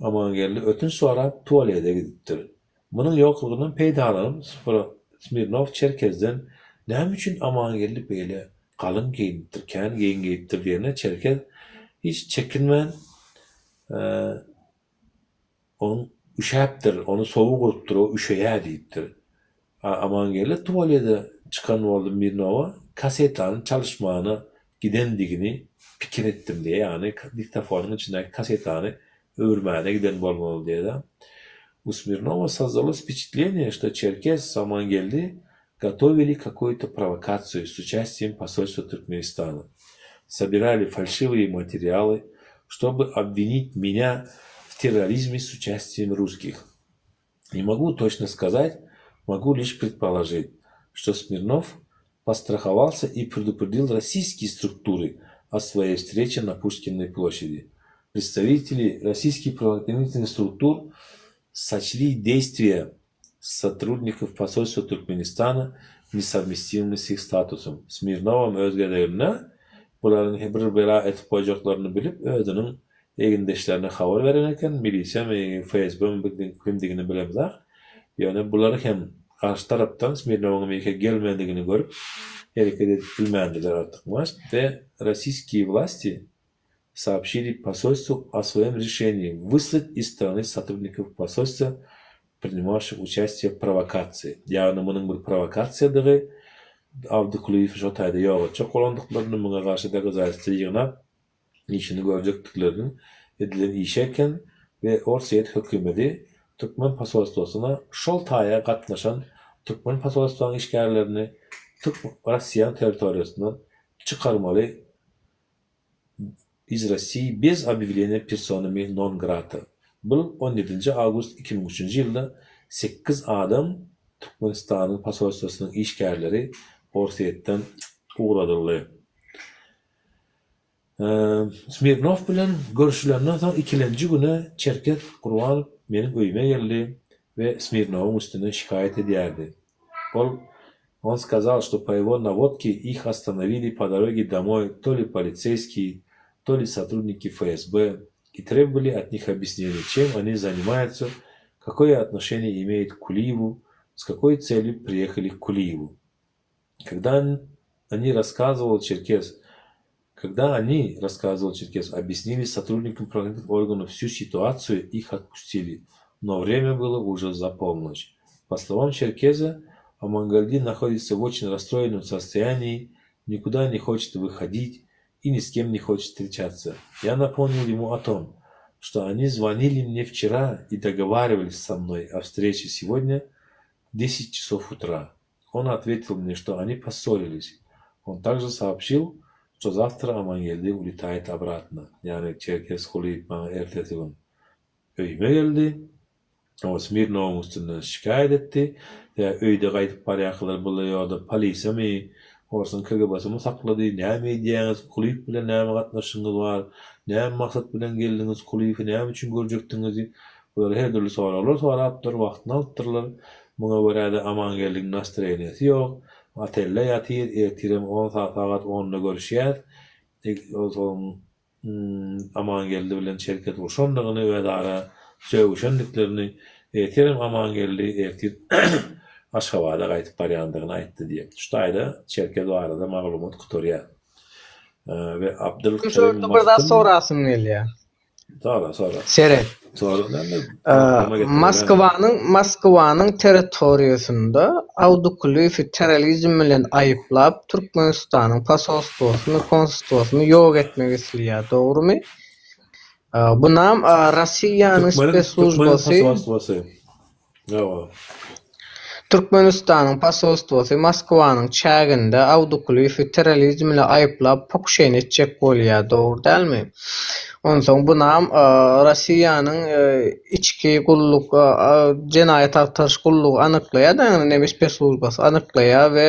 Amangeldi ötünç sorap tualede gidipdir. Munuň ýoklugyndan peýdalanyp Smirnow Çerkezden näme üçin Amangeldi beýle galyň geýnipdir, kän geýim geýipdir diýende Çerkez hiç çekinmän Onuň üşäpdir, ony sowuk urupdyr, o üşeýär diýipdir. A Amangeldi tualede çykan boldy Mirnowa kasetany çalyşmana gidendigini pikir etdim diýýär, ýagny diktofonyň içindäki kasetany öwürmäne giden bolmaly diýýär-de. U Smirnowa sozdalось wpečatleniýe, što Çerkez s Amangeldi gotowili kakuýu-to prowokasiýu s uçastiýem posolstwa Türkmenistana. Sobirali falşiwye materialy, ştoby obwinit menýa w terrorizme s uçastiýem russkih. Ne mogu toçno skazat, mogu liş predpoložit, şto Smirnow postrahowalsya i predupredil rossiýskiý struktury o svoýey wstreçe na Puşkinnoý ploşadi. Predstawiteli rossiýskih prawoohranitelnyh struktur soçli deýstwiýa sotrudnikow posolstwa Türkmenistana nesowmestimymi s ih statusom. Smirnowam öz gezeginde bularyň bir bela etip goýjaklaryny bilip özüniň egindeşlerine habar beren eken, milisiýamy, FSB-mi kimdigini bilemzak, ýöne bular hem garşy tarapdan Smirnowyň Amerika gelmändigini görüp hereket edip bilmändiler artykmaç we rossiýskiý wlasti soobşili posolstwu o svoýom rişeniýi wyslat iz strany sotrudnikow posolstwa prinimawşih uçastiýe w prowokasiýi, ýagny munuň bir prowokasiýadygy, Abdy Kulyýewi şo taýda ýok etjek bolandyklaryny, muňa garşy dokazatelstwo ýygnap, işini görjekdikleriniň edilen işi eken we Orsýet hökümedi türkmen posolstwosyna şol taýa gatnaşan Türkmen posolstwanyň işgärlerini Türk Rossiýanyň territoriýasyndan çykarmaly iz Rossii bez obýawleniýa personami non grata. Bul on ýedinji awgust 2003-nji ýylda sekiz adam Türkmenistanyň posolstwasynyň işgärleri Orsýetden ugradyldy. Smirnow bilen görşülenden soň ikilenji güni Çerkez Gurbanow meniň öýüme geldi we Smirnowyň üstünden şikaýat edýärdi. Ol On skazal, şto po ýego nawodke ih ostanowili po doroge domoý to li poliseýskiý, to li sotrudniki FSB i trebowali ot nih obýasneniýa, çem oni zanimaýutsa, kakoýe otnoşeniýe imeýut k Kuliýewu, s kakoý tselýu priýehali k Kuliýewu. Когда они рассказывал Черкес, когда они, рассказывал Черкес, объяснили сотрудникам правоохранительных органов всю ситуацию, их отпустили. Но время было уже за полночь. По словам Черкеза, Амангельды находится в очень расстроенном состоянии, никуда не хочет выходить и ни с кем не хочет встречаться. Я напомнил ему о том, что они звонили мне вчера и договаривались со мной о встрече сегодня в 10 часов утра. Он ответил мне, что они поссорились. Он также сообщил, что завтра Амангелди улетает обратно. Ýagny Çerkez Kulyýew maňa ertesi gün öýüme geldi. Oňa Smirnowyň üstünden şikaýat etdi. Ýa öýde gaýdyp barýarkalar bular ýolda polisiýamy, orsuň KGB-symy saklady, näme edýäňiz, Kulyýew bilen näme gatnaşygyňyz bar, näme maksat bilen geldiňiz, Kulyýewi näme üçin görjekdiňiz diýip, bular her dürli soraglar sorapdyr, wagtyny alypdyrlar. Muňa görä-de Amangeldiň nastroýeniýasy ýok. Otelde ýatyr, ertirem on sagat onda görüşýäs. Onsoň Amangeldi bilen Çerkez urşandygyny, özara sögüşendiklerini, ertirem Amangeldi ertir Aşgabada gaýdyp barýandygyny aýtdy diýip. Şu taýda Çerkez barada maglumat gutarýar. We Abdyl Şu ýerde bir zat sorasym gelýär. Sora, sora. Seret. Sora näme? Moskwanyň Moskwanyň territoriýasynda Awdukulyýewi terrorizm bilen aýyplap, Türkmenistanyň posolstwosyny, konsulstwosyny ýok etmek isleýär, dogrumy? Bunam Rossiýanyň spesslujbasy. Hawa. Türkmenistanyň posolstwosy Moskwanyň çäginde Awdukulyýewi terrorizm bilen aýyplap pokuşeniýe etjek bolýar, dogry dälmi? Onsoň bunam Rossiýanyň içki gulluk, jenaýat agtaryş gullugy anyklaýar-da, ýagny neme spesslujbasy anyklaýar we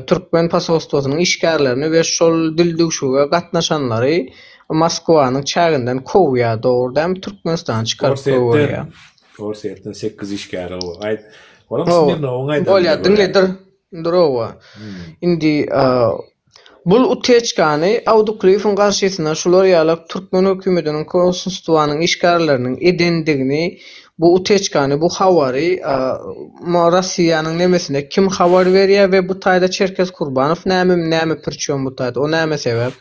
türkmen posolstwosynyň işgärlerini we şol dildüwşüge gatnaşanlary Moskwanyň çäginden kowýar, dogry dälmi? Türkmenistana çykaryp goýberýär. Orsýetden sekiz işgäri bar. Aýt, olam Smirnowyň aýdanyna Bolýar, diňle dur. Dur owa. Indi bul uteçkany Awduklyýewiň garşysyna şular ýalak türkmen hökümetiniň konsulstwanyň işgärleriniň edendigini bu uteçkany bu habary Rossiýanyň nemesine kim habar berýär we bu taýda Çerkez Kurbanow näme näme priçýom bu taýda o näme sebäp?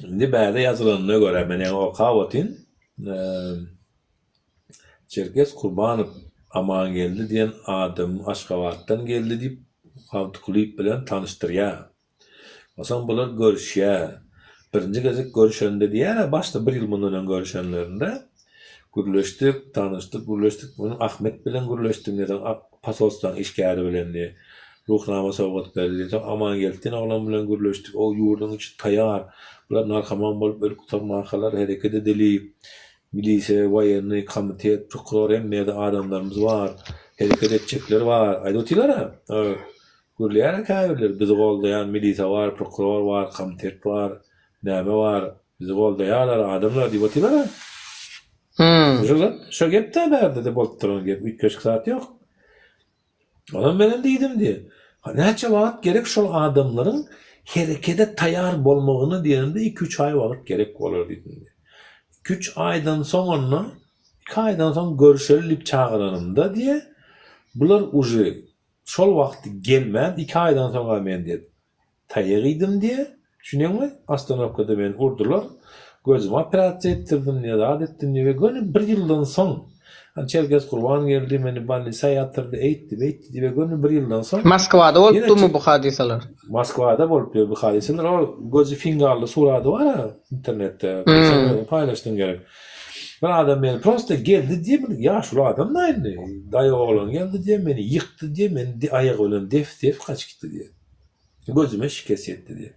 Indi bärde ýazylanyna görä, men ýaňy okap otyryn. Çerkez Kurbanow Amangeldi diýen adam Aşgabatdan geldi diýip, Abdykulyýew bilen tanyşdyrýar. Onsoň bular görüşýär. Birinji gezek görüşende diýýär-ä, başda bir ýyl mundan öň görüşenlerinde gürleşdik, tanyşdyk, gürleşdik. Men Ahmet bilen gürleşdim diýdi, posolstwanyň işgäri bilen diýdi. Ruhnama sowgat berdi diýdi. Soň Amangeldi diýen oglan bilen gürleşdik. O ýurduň içi taýar. Bular narkoman bolup ölüp gutarmankalar hereket edeli. Milisiýa, woýennyý komitet, prokuror hemme ýerde adamlarymyz bar. Hereket etjekler bar. Aýdyp otyrlar-a. Gürleýär-ä käbirleri, bizi goldaýan milisiýa bar, prokuror bar, komitet bar, näme bar, bizi goldaýarlar adamlar diýip otyrlar-a. Şo zat, şo gep-dä bärde-de bolup duran gep, üýtgeşik zat ýok. Onam menem diýdim diýe. Näçe wagt gerek şol adamlaryň herekede taýar bolmagyna diýenimde iki-üç aý wagt gerek bolar diýdim diýe. Iki-üç aýdan soň onda, iki aýdan soň görüşeli diýip çagyranymda diýe, bular uje şol wagt gelmän iki aýdan soň-a men diýe Taýak iýdim diýe, düşünýäňmi? Ostanowkada meni urdular. Gözümi operasiýa etdirdim diýe, zat etdim diýe we göni bir ýyldan soň, hany Çerkez Gurban geldi, meni bolnisa ýatyrdy, eýtdi, beýtdi diýe we göni bir ýyldan soň Moskwada ýene bolupdymy bu hadysalar? Moskwada bolupdy bu hadysalar. O gözi fingally surady bar-a internetde, sen özüň paýlaşdyň gerek. Bir adam meni prosta geldi diýe bir ýaşuly adam da indi. Daýy oglan geldi diýe meni ýykdy diýe meni aýagy bilen def-def gaçyp gitdi diýe. Gözüme şikes ýetdi diýe.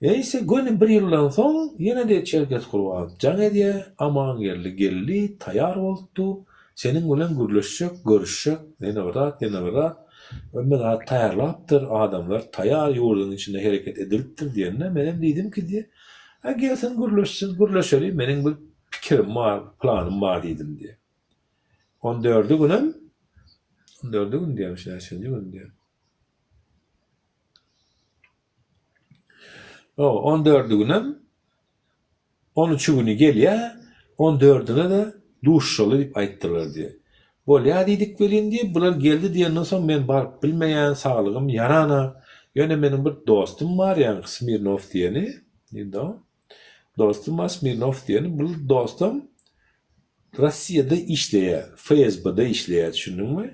Neýse göni bir ýyldan soň ýene-de Çerkez Gurbanow jaň edýä, Amangeldi geldi, taýar bolupdy, seniň bilen gürleşjek, görüşjek, ýene bir zat, ýene bir zat, hemme zat taýarlapdyr, adamlar taýar, ýurduň içinde hereket edilipdir diýende, menem diýdim ki diýe, Hä gelsin gürleşsin, gürleşeli, meniň bir pikirim bar, planym bar diýdim diýe. On dördi günem, on dördi gün diýýärmiş, näçenji gün diýýär. Hawa, on dördi günem, on üçi güni gelýär, on dördüne-de duşuşaly diýip aýtdylar diýýär. Bolýar diýdik welin diýip, bular geldi diýenden soň men baryp bilmeýän, saglygym ýaranak. Ýöne meniň bir dostum bar, ýaňky Smirnow diýeni, indi dostum bar Smirnow diýeni, bul dostam Rossiýada işleýär, FSB-de işleýär, düşündiňmi?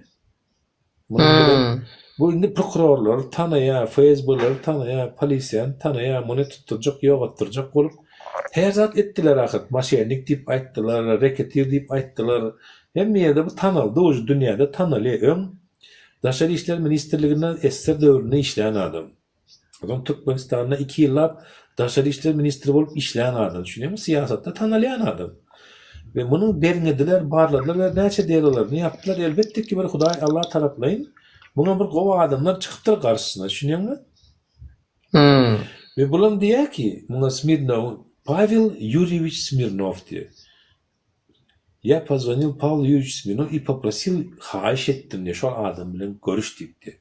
Munuň bilen bu indi prokurorlary tanaýar, FSB-leri tanaýar, polisiýany tanaýar, muny tutdurjak, ýok etdirjek bolup her zat etdiler ahyr. Moşennik diýip aýtdylar, reketir diýip aýtdylar. Hemme ýerde bu tanaldy uje dünýäde tanalýar. Öň Daşary işler ministrliginde SSR döwründe işlän adam. Soň Türkmenistanda iki ýyllap daşary işler ministri bolup işlän adam. Düşünýäňmi? Syýasatda tanalýan adam. We muny derňediler, barladylar we näçe delalaryny ýapdylar. Elbetde ki bir Hudaý Allah taraplaýyn muňa bir gowy adamlar çykypdyr garşysyna. Düşünýäňmi? Hmm. We bulam diýýär ki, muňa Smirnow, Pawel Ýurýewiç Smirnow diýýär. Ýa pozwonil Pawel Ýurýewiç Smirnow i poprosil haýyş etdim diýýär, şol adam bilen görüş diýip diýýär.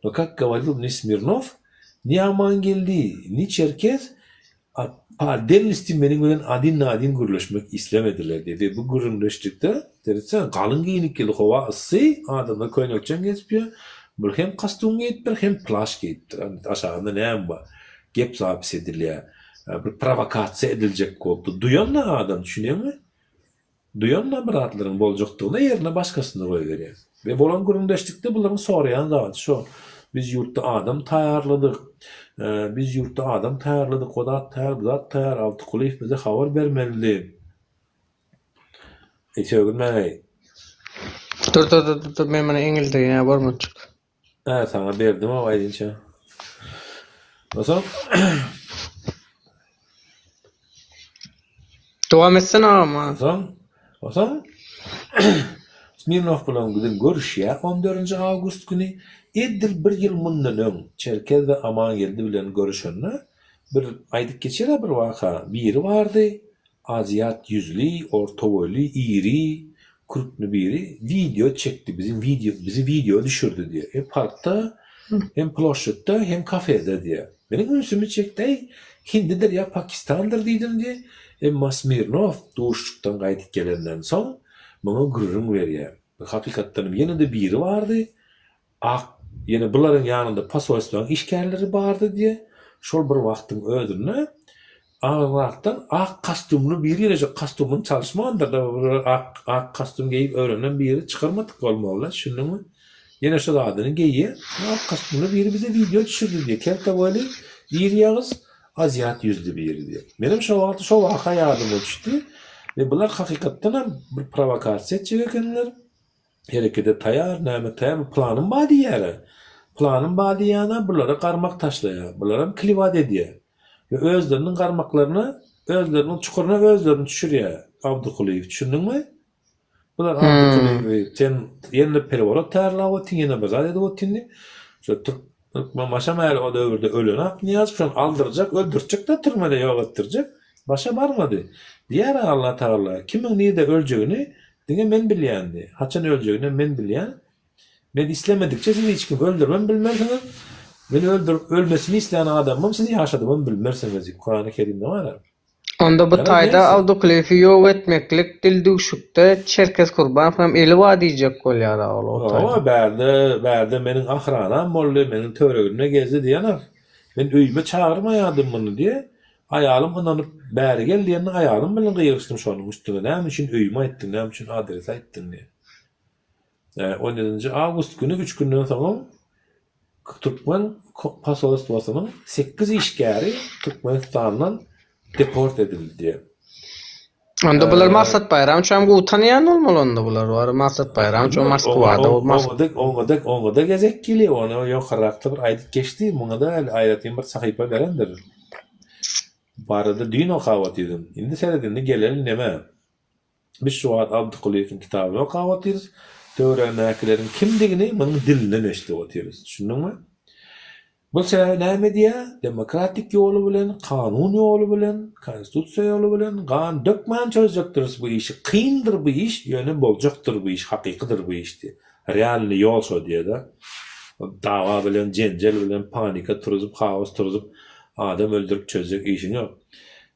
No kak goworil mne Smirnow, ni Amangeldi, ni Çerkez a po otdelnosti meniň bilen odin na odin gürleşmek islemediler diýýär. We bu gürrüňdeşlikde, seretseň, galyň geýnip geldi, howa yssy, adamlar köýnekjeň gezip ýör, bul hem kostum geýipdir, hem plaş geýipdir, aşagynda näme bar, gep zapis edilýär. Bir prowokasiýa ediljek bolupdy. Duýanda adam düşünýäňmi? Duýanda bir zatlaryň boljakdygyna ýerine başgasyny goýberýär. We bolan gürrüňdeşlikde bularyň soraýan zady şo. Biz ýurtda adam taýýarladyk. Biz ýurtda adam taýýarladyk, o zat taýýar, bu zat taýýar, Alty Kulyýew bize habar bermelidi. Eý sögünmägeý. Dur dur dur dur men muny eňildirýän bolmadyk. Hä saňa berdim-ow aýdynça. Onsoň Dowam etsene agam. Onsoň onsoň Smirnow bilen biziň görüşýär on dördünji awgust güni. Edil bir ýyl mundan öň Çerkez we Amangeldi bilen görüşende bir aýdyp geçer-ä bir waka. Biri bardy, Aziat ýüzli, orta boýly, iri, krupny biri wideo çekdi, biziň wideo, bizi wideo düşürdi diýýär. Hem parkda, hem ploşadda, hem kafede diýýär. Meniň ünsümi çekdi, äý, hindidir ýa pakistandyr diýdim diýýär. Emma Smirnow duşuşykdan gaýdyp gelenden soň, muňa gürrüň berýär. Hakykatdanam ýene-de biri bardy, Ak, ýene bularyň ýanynda posolstwanyň işgärleri bardy diýýä. Şol bir wagtyň özünde agyrrakdan ak kostýumly biri ýene şo kostýumyny çalyşmandyr-da, bir ak ak kostýum geýip öwrenen biri çykarmadyk bolmaly-da, düşündiňmi? Ýene şo zadyny geýýä. Ak kostýumly biri bize wideo düşürdi diýýä. Kelte boýly, iri ýagyz, aziat ýüzli biri diýýä. Menem şo wagt şo waka ýadyma düşdi. We bular hakykatdanam bir prowokasiýa etjek ekenler. Herekete taýar, näme taýar, bir planym bar diýýär-ä. Planym bar diýýän-ä bulara garmak taşlaýar. Bularam kliwat edýär. We özleriniň garmaklaryna, özleriniň çukuryna özlerini düşürýär Abdykulyýew. Düşündiňmi? Bular Abdykulyýewi sen ýene pereworot taýýarlap otyryn, ýene bir zat edip otyryn diýip, şo türk türkmen başam häli o döwürde ölen Aknyýazow şony aldyrjak, öldürtjek-de türmede ýok etdirjek. Başa barmady. Diýýär-ä Allatagala, kimiň nirde öljegini Diňe men bilýän diý. Haçan öljeginem men bilýän. Men islemedikçe sizi hiç kim öldüribem bilmersiňiz. Meni öldürip ölmesini islän adamymam sizi ýaşadybam bilmersiňiz diýip Kurany Kerimde bar-a. Onda bu Garaz taýda nätsin? Awdykulyýewi ýok etmeklik dildüwşükde Çerkez Kurbanowyňam eli bar diýjek bolýar-a ol o taýda. Hawa, bärde, bärde meniň ahranam boldy, meniň töweregimde gezdi diýenok. Men öýüme çagyrmaýardym muny diýe. Aýalym ynanyp, bäri gel diýende aýalym bilen gygyryşdym şonuň üstüne, näme üçin öýümi aýtdyň, näme üçin adresi aýtdyň diýip. On ýedinji awgust güni üç günden soňam türkmen posolstwasynyň sekiz işgäri Türkmenistandan deport edildi diýip. Onda bular Maksat Baýramowiçem gowy tanaýan bolmaly onda bular bar Maksat Baýramowiç o Moskwada o Mos Oňada oňada oňada gezek gelýär ony ýokarrakda bir aýdyp geçdi muňada aýratyn bir sahypa berendir. Barada düýn okap otyrdym. Indi seret indi geleli neme. Biz şu wagt Abdykulyýewiň kitabyny okap otyrys. Töweregindäkileriň kimdigini munuň dilinden eşidip otyrys. Düşündiňmi? Bu sebäbi näme diýýär? Demokratik ýoly bilen, kanun ýoly bilen, konstitusiýa ýoly bilen gan dökmän çözjekdiris bu işi. Kyndyr bu iş, ýöne boljakdyr bu iş, hakykydyr bu iş diýýär. Realnyý ýol şo diýýär-de. Dawa bilen, jenjel bilen, panika turuzyp, haos turuzyp, adam öldürip çözjek işiň ýok.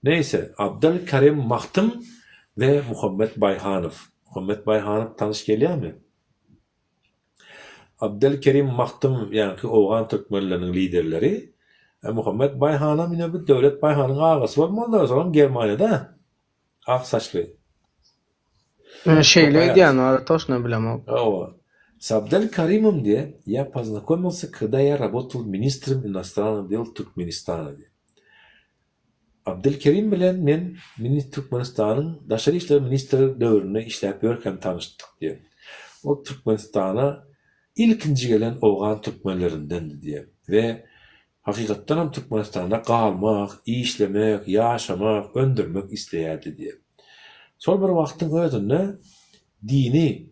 Neýse, Abdyl Karim Magtym we Muhammet Baýhanow. Muhammet Baýhanow tanyş gelýärmi? Abdyl Kerim Magtym ýaňky owgan türkmenleriniň liderleri. Muhammet Baýhanam ine bu Döwlet Baýhanyň agasy bolmalyda, şolam Germaniýada. Ak saçly. Şeýle öýdýän bar, toşna bilemok. Hawa. S Abdel Karimom diýe, ýa poznakomilsy, kada ýa rabotал ministrem inostranyh del Türkmenistana diýe. Abdylkerim bilen men Türkmenistanyň Daşary işler ministri döwründe işläp ýörkäm tanyşdyk diýen. Ol Türkmenistana ilkinji gelen owgan türkmenlerindendi diýen we hakykatdanam Türkmenistanda galmak, işlemek, ýaşamak, öndürmek isleýärdi diýen. Şol bir wagtyň özünde Dini,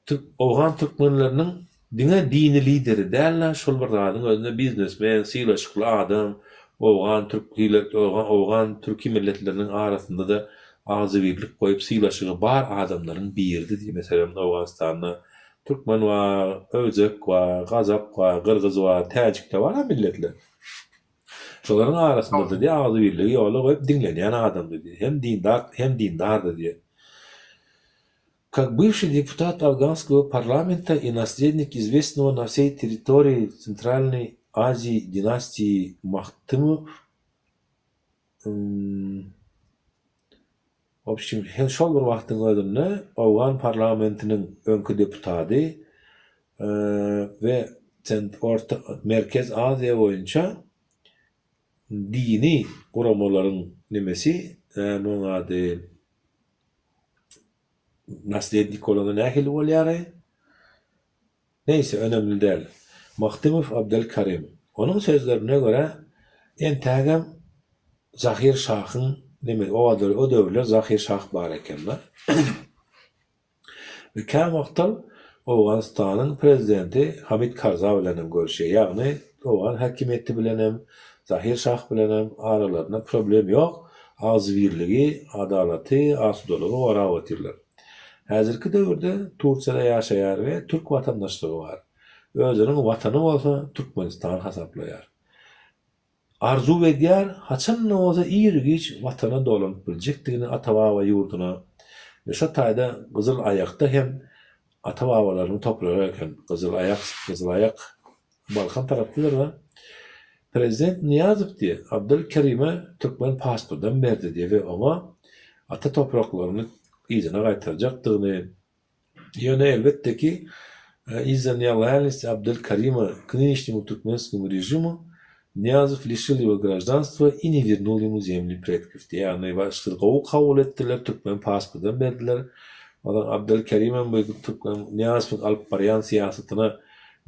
türk, owgan türkmenleriniň diňe dini lideri däl-de, şol bir zadyň özünde biznesmen, sylaşykly adam, owgan, türk, owgan, türki milletleriniň arasynda-da agzybirlik goýup sylaşygy bar adamlaryň biridi diý. Meselem, Owganystanda türkmen bar, özbek bar, gazak bar, gyrgyz bar, täjik-de bar-a milletler. Şolaryň arasynda-da diý, agzybirligi ýola goýup diňlenýän adamdy diý. Hem dindar, hem dindardy diý. Как бывший депутат афганского парламента и наследник известного на всей территории Центральной Азии династии Махтымов, Wobşem, şol bir wagtyň özünde owgan parlamentiniň öňki deputady we Orta, Merkez Aziýa boýunça dini guramalaryň nemesi, näme oň ady, naslednik bolanda nähili bolýar-aý? Neýse, önemli däl. Mahtymow Abdelkarim. Onuň sözlerine görä, entägem Zahyr şahyň neme, o o döwürler Zahyr şah bar eken-de. We käwagtal Owganystanyň prezidenti Hamid Karza bilenem görüşýär. Ýagny owgan häkimiýeti bilenem, Zahyr şah bilenem aralarynda problem ýok, agzybirligi, adalaty, asudalygy gorap otyrlar. Häzirki döwürde Tursiýada ýaşaýar we türk watandaşlygy bar. Özüniň watany bolsa Türkmenistan hasaplaýar. Arzuw edýär, haçan-da bolsa ir-giç watana dolanyp biljekdigini ata-baba ýurduna we şo taýda Gyzyl aýakda hem ata-babalarynyň topragy eken. Gyzyl aýak, Gyzyl aýak Balkan tarapdadyr-da. Prezident Nyýazow diýe, Abdyl Kerime türkmen pasportam berdi diýe we oňa ata topraklaryny yzyna gaýtarjakdygyny, Ýöne elbetde ki, iz-za neloýalnosti Abdyl Karima k nynişnemu türkmenskomu režimu Nyýazow lişil ýego graždanstwa i ne wernul ýemu zemli predkow diýýär. Ýagny başda gowy kabul etdiler, türkmen pasportam berdiler. Onsoň Abdyl Karimem bu türkmen Nyýazowyň alyp barýan syýasatyna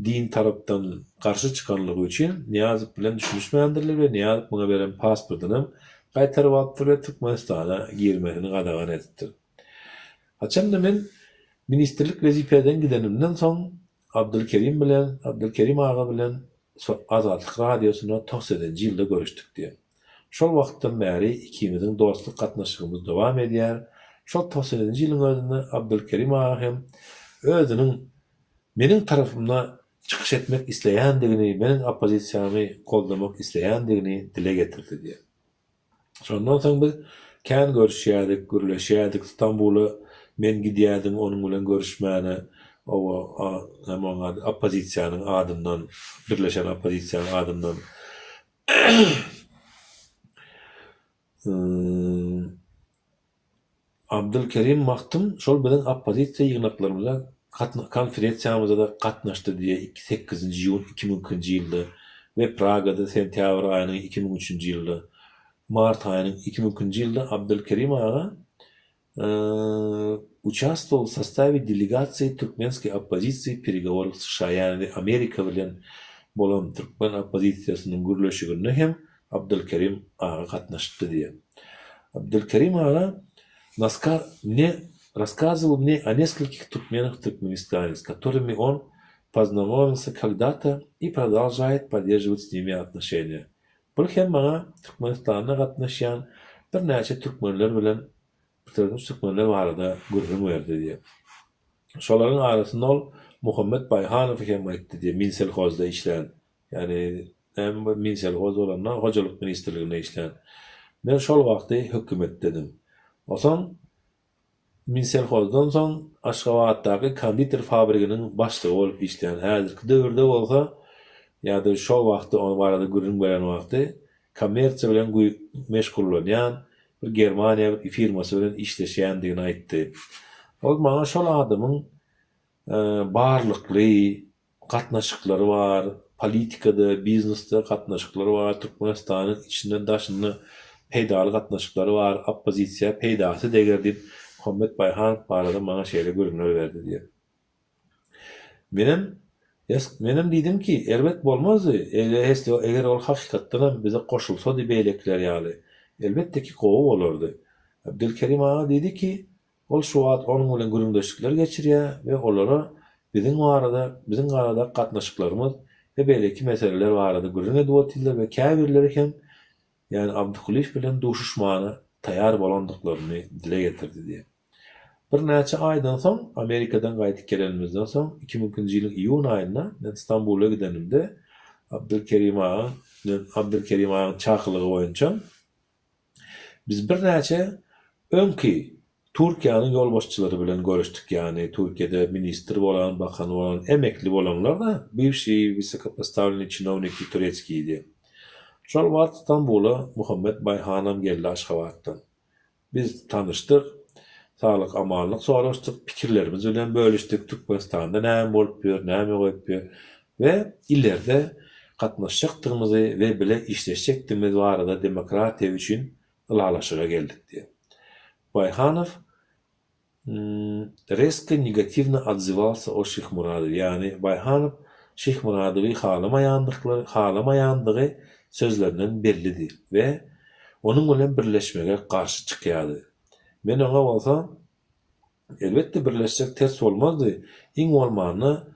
din tarapdan garşy çykanlygy üçin Nyýazow bilen düşünişmändirler we Nyýazow muňa beren pasportynam gaýtaryp alypdyr we Türkmenistana girmesini gadagan edipdir. Haçanda men ministrlik wezipeden gidenimden soň Abdylkerim bilen, Abdylkerim aga bilen Azatlyk radiosynda togsanynjy ýylda görüşdik diýen. Şol wagtdan bäri ikimiziň dostluk gatnaşygymyz dowam edýär. Şol togsanynjy ýylyň özünde Abdylkerim aga hem özüniň meniň tarapymda çykyş etmek isleýändigini, meniň oppozisiýamy goldamak isleýändigini dile getirdi diýen. Şondan soň biz kän görüşýärdik, gürleşýärdik. Stambula men gidýärdim onuň bilen görüşmäne. Oba, näme onuň ady, oppozisiýanyň adyndan, birleşen oppozisiýanyň adyndan. Abdylkerim Magtym şol biziň oppozisiýa ýygnaklarymyza, konferensiýamyza-da gatnaşdy diýýär sekizinji iýun 2002-nji ýylda we Pragada sentýabr aýynyň 2003-nji ýylda, mart aýynyň 2002-nji ýylda Abdylkerim aga. Uçastwował w sostawie delegasiýi türkmenskiý oppozisiýi w peregoworach США, ýagny Amerika bilen bolan türkmen oppozisiýasynyň gürleşiginde hem Abdylkerim aga gatnaşypdy diýýär. Abdylkerim aga мне рассказывал мне о нескольких туркменах в Туркменистане, с которыми он познакомился когда-то и продолжает поддерживать с ними отношения. Bul hem maňa Türkmenistanda gatnaşýan birnäçe türkmenler bilen Bitirmiş türkmenler barada gürrüň berdi diýýär. Şolaryň arasynda ol Muhammet Baýhanowy hem aýtdy diýýär, Minselhozda işlän. Ýagny näme Minselhoz bolanda hojalyk ministrliginde işlän. Men şol wagty hökümetdedim. Onsoň Minselhozdan soň Aşgabatdaky konditer fabriginiň başlygy bolup işlän. Häzirki döwürde bolsa ýa-da şol wagty ol barada gürrüň beren wagty kommersiýa bilen meşgullanýan bir Germaniýa bir firmasy bilen işleşýändigini aýtdy. Ol maňa şol adamyň barlykly gatnaşyklary bar, politikada, biznesde gatnaşyklary bar, Türkmenistanyň içinden daşynda peýdaly gatnaşyklary bar, oppozisiýa peýdasy deger diýip, Muhammet Baýhanow barada maňa şeýle gürrüňler berdi diýýär. Menem menem diýdim ki, erbet bolmazdy, eger ol hakykatdanam bize goşulsady beýlekiler ýaly, elbetde ki gowy bolardy. Abdylkerim aga diýdi ki, Ol şu wagt onuň bilen gürrüňdeşlikler geçirýär we olara biziň barada, biziň aradaky gatnaşyklarymyz we beýleki meseleler barada gürrüň edip otyrlar we käbirleri hem, ýagny Abdykulyýew bilen duşuşmana taýýar bolandyklaryny dile getirdi diýýär. Birnäçe aýdan soň, Amerikadan gaýdyp gelenimizden soň, 2002-nji ýylyň iýun aýynda men Stambula gidenimde Abdylkerim agaň bilen Abdylkerim agaň çakylygy boýunça Biz birnäçe öňki Türkiýäniň ýolbaşçylary bilen görüşdik, ýagny Türkiýede ministr bolan, bakan bolan, emekli bolanlar-da, bywşiý wysokopostavleniý çinowniki turetskiý diýip. Şol wagt Stambula Muhammet Baýhanam geldi Aşgabatdan. Biz tanyşdyk, saglyk-amanlyk soraşdyk, pikirlerimiz bilen bölüşdik, Türkmenistanda näme bolup ýör, näme goýup ýör we ileride gatnaşjakdygymyzy we bile işleşjekdigimiz barada demokratiýa üçin ylalaşyga geldik diýýär. Baýhanow rezko negatiwno otzywalsa o Şyhmuradow, ýagny Baýhanow Şyhmuradowy halamaýandyklary halamaýandygy sözlerinden bellidi we onuň bilen birleşmege garşy çykýardy. Men oňa bolsa Elbetde birleşsek ters bolmazdy, iň bolmanda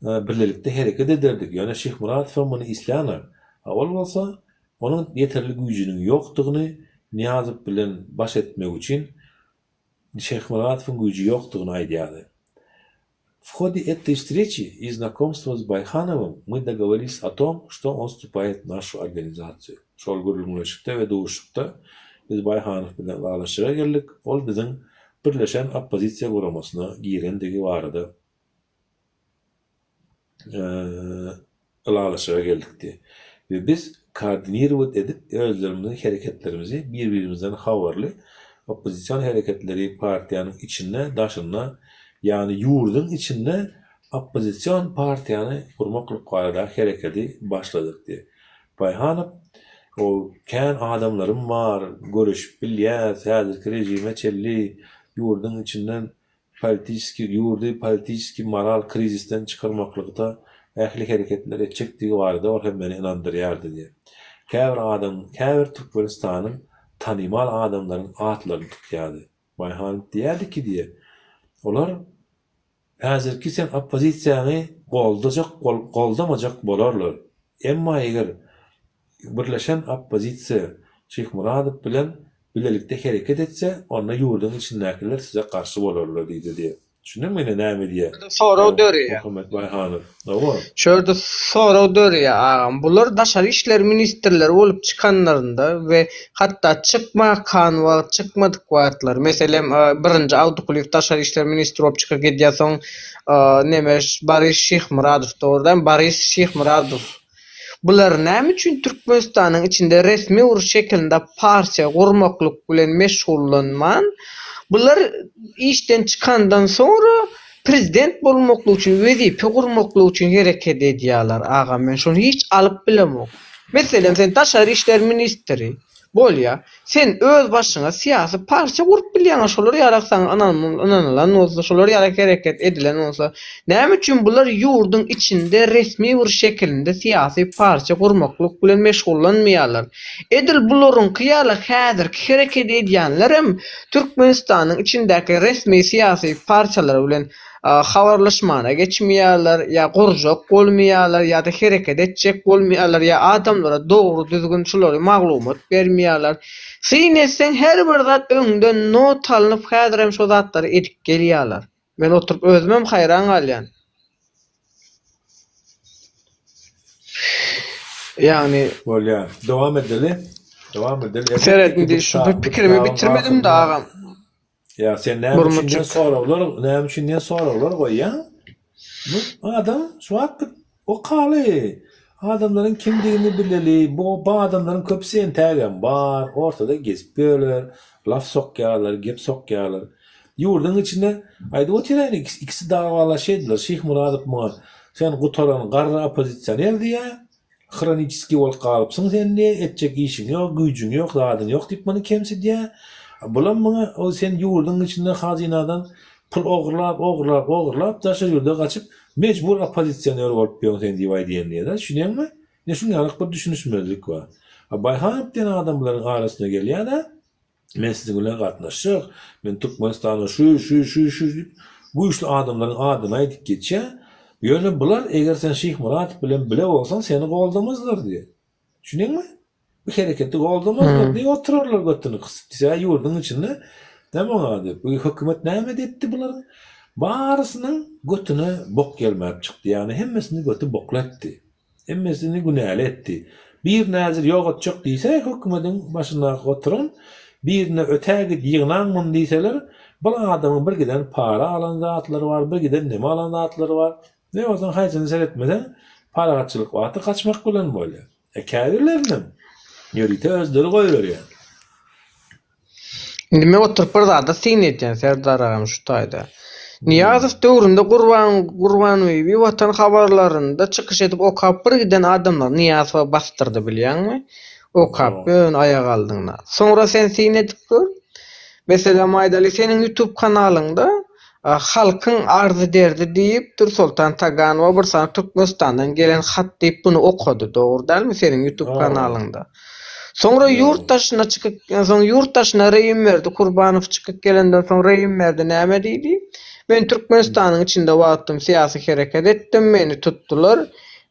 birlelikde hereket ederdik, ýöne Şyhmyratowam muny islänok. A ol bolsa, onuň ýeterli güýjüniň ýokdugyny, Nyýazow bilen baş etmek üçin Şyhmyratowyň güýji ýokdugyny aýdýardy. W hode etoý wstreçi i znakomstwa z Baýhanowym my dogoworilись o tom, şto on wstupaýet w naşu organizasiýu. Şol gürrüňleşikde we duşuşykda biz Baýhanow bilen ylalaşyga geldik, ol biziň Birleşen oppozisiýa guramasyna girendigi barada ylalaşyga geldik diýýär. We biz koordinirowat edip özlerimiziň hereketlerimizi bir-birimizden habarly oppozision hereketleri partiýanyň içinde, daşynda, ýagny ýurduň içinde oppozision partiýany gurmaklyk baradaky herekedi başladyk diýýär. Baýhanow, O kän adamlarym bar, göreşip bilýäs, häzirki režime çenli ýurduň içinden Politiçeskiý ýurdy politiçeskiý moral krizisden çykarmaklykda ähli hereketler etjekdigi barada ol hem meni ynandyrýardy diýýär. Käbir adam käbir Türkmenistanyň tanymal adamlaryň atlaryny tutýardy. Baýhanow diýýärdi ki diýýär, olar häzirki sen oppozisiýaňy goldajak goldamajak bolarlar. Emma eger Birleşen oppozisiýa Şyhmyradow bilen bilelikde hereket etse, onda ýurduň içindäkiler size garşy bolarlar diýdi diýýär. Düşündiňmi indi näme diýýär Sorag döreýär. Muhammet Baýhanow? Hawa. Şu ýerde sorag döreýär agam. Bular daşary işler ministrleri bolup çykanlarynda we hatda çykmakan wagt, çykmadyk wagtlary, meselem, birinji Awdykulyýew daşary işler ministri bolup çykyp gidýär, soň neme Boris Şyhmyradow, dogry dälmi? Boris Şyhmyradow Bular näme üçin Türkmenistanyň içinde resmi bir şekilinde partiýa gurmaklyk bilen meşgullanman, bular işden çykandan soňra prezident bolmaklyk üçin, wezipe gurmaklyk üçin hereket edýärler agam men şony hiç alyp bilemok. Meselem sen daşary işler ministri. Bolýa. Sen öz başyňa syýasy partiýa gurup bilýäňä şolar ýalak saňa ynanylan bolsa, şolar ýalak hereket edilen bolsa, näme üçin bular ýurduň içinde resmi bir şekilinde syýasy partiýa gurmaklyk bilen meşgullanmaýarlar? Edil bularyňky ýaly häzirki hereket edýänlerem Türkmenistanyň içindäki resmi syýasy partiýalar bilen habarlaşmana geçmeýärler, ýa gurjak bolmaýarlar, ýa-da hereket etjek bolmaýarlar, ýa adamlara dogry düzgün şulary maglumat bermeýärler. Syn etseň her bir zat öňden not alnyp häzirem şo zatlary edip gelýärler. Men oturyp özümem haýran galýan. Ýagny. Bolýar. Dowam edeli. Dowam edeli. Seret indi şu pikirimi bitirmedim-de agam. Ýa sen näme üçin diýen soraglar, näme üçin diýen soraglar goýýaň? Bu adam şu wagt bir okaly. Adamlaryň kimdigini bileli. Bu bu adamlaryň köpüsi entägem bar, ortada gezip ýörler, laf sokýarlar, gep sokýarlar. Ýurduň içinde aýdyp otyraýyn ikisi dawalaşýardylar. Şyhmyradow muňa sen gutaran garry oppozisioner diýýär. Hroniçeskiý bolup galypsyň sen diýýär, etjek işiň ýok, güýjüň ýok, zadyň ýok diýip muny kemsidýär. Bulam muňa o sen ýurduň içinde hazynadan pul ogurlap, ogurlap, ogurlap daşary ýurda gaçyp mejbur oppozisioner bolup ýöň sen diýip aýdýan diýýär-de, düşünýäňmi? Ine şuň ýalyk bir düşünişmezlik bar. A Baýhanow diýen adam bularyň arasyna gelýär-de, Men siziň bilen gatnaşjak, men Türkmenistanda şu, şu, şu, şu diýip, güýçli adamlaryň adyny aýdyp geçýär. Ýöne bular eger sen Şyhmyradow bilen bile bolsaň seni goldamazlar diýýär. Düşündiňmi? Bu hereketi goldamazlar diýip oturarlar götüni gysyp. Diýse, ýurduň içinde näme oň ady? Bu hökümet näme edipdi bularyň? Barysynyň götüne bok ýelmäp çykdy. Ýagny hemmesini göti bokly etdi. Hemmesini günäli etdi. Bir näzir ýok etjek diýse, hökümediň başyndaky oturan, birine ötägit ýygnaň muny diýseler, bul adamyň bir giden para alan zatlary bar, bir giden neme alan zatlary bar. Ne bolsaň haýsyny seretmeseň, parahatçylyk wagty gaçmak bilen bolýar. E käbirlerinem ýörite özleri goýberýär. Indi men oturyp bir zada syn edýän Serdar agam şu taýda. Nyýazow döwründe Gurban Gurbanbibi Watan habarlarynda çykyş edip okap bir giden adamlar Nyýazowa basdyrdy bilýäňmi? Okap ýöne aýak aldyňda. Soňra sen syn edip gör. Meselem aýdaly seniň ýutub kanalyňda Halkyň arzy-derdi diýip Dürsoltan Taganowa bir sany Türkmenistandan gelen hat diýip muny okady dogry dälmi seniň ýutub kanalyňda. Soňra ýurt daşyna çykyp, soň ýurt daşyna Reýimberdi Kurbanow çykyp gelenden soň Reýimberdi näme diýdi? Men Türkmenistanyň içinde wagtym syýasy hereket etdim, meni tutdular,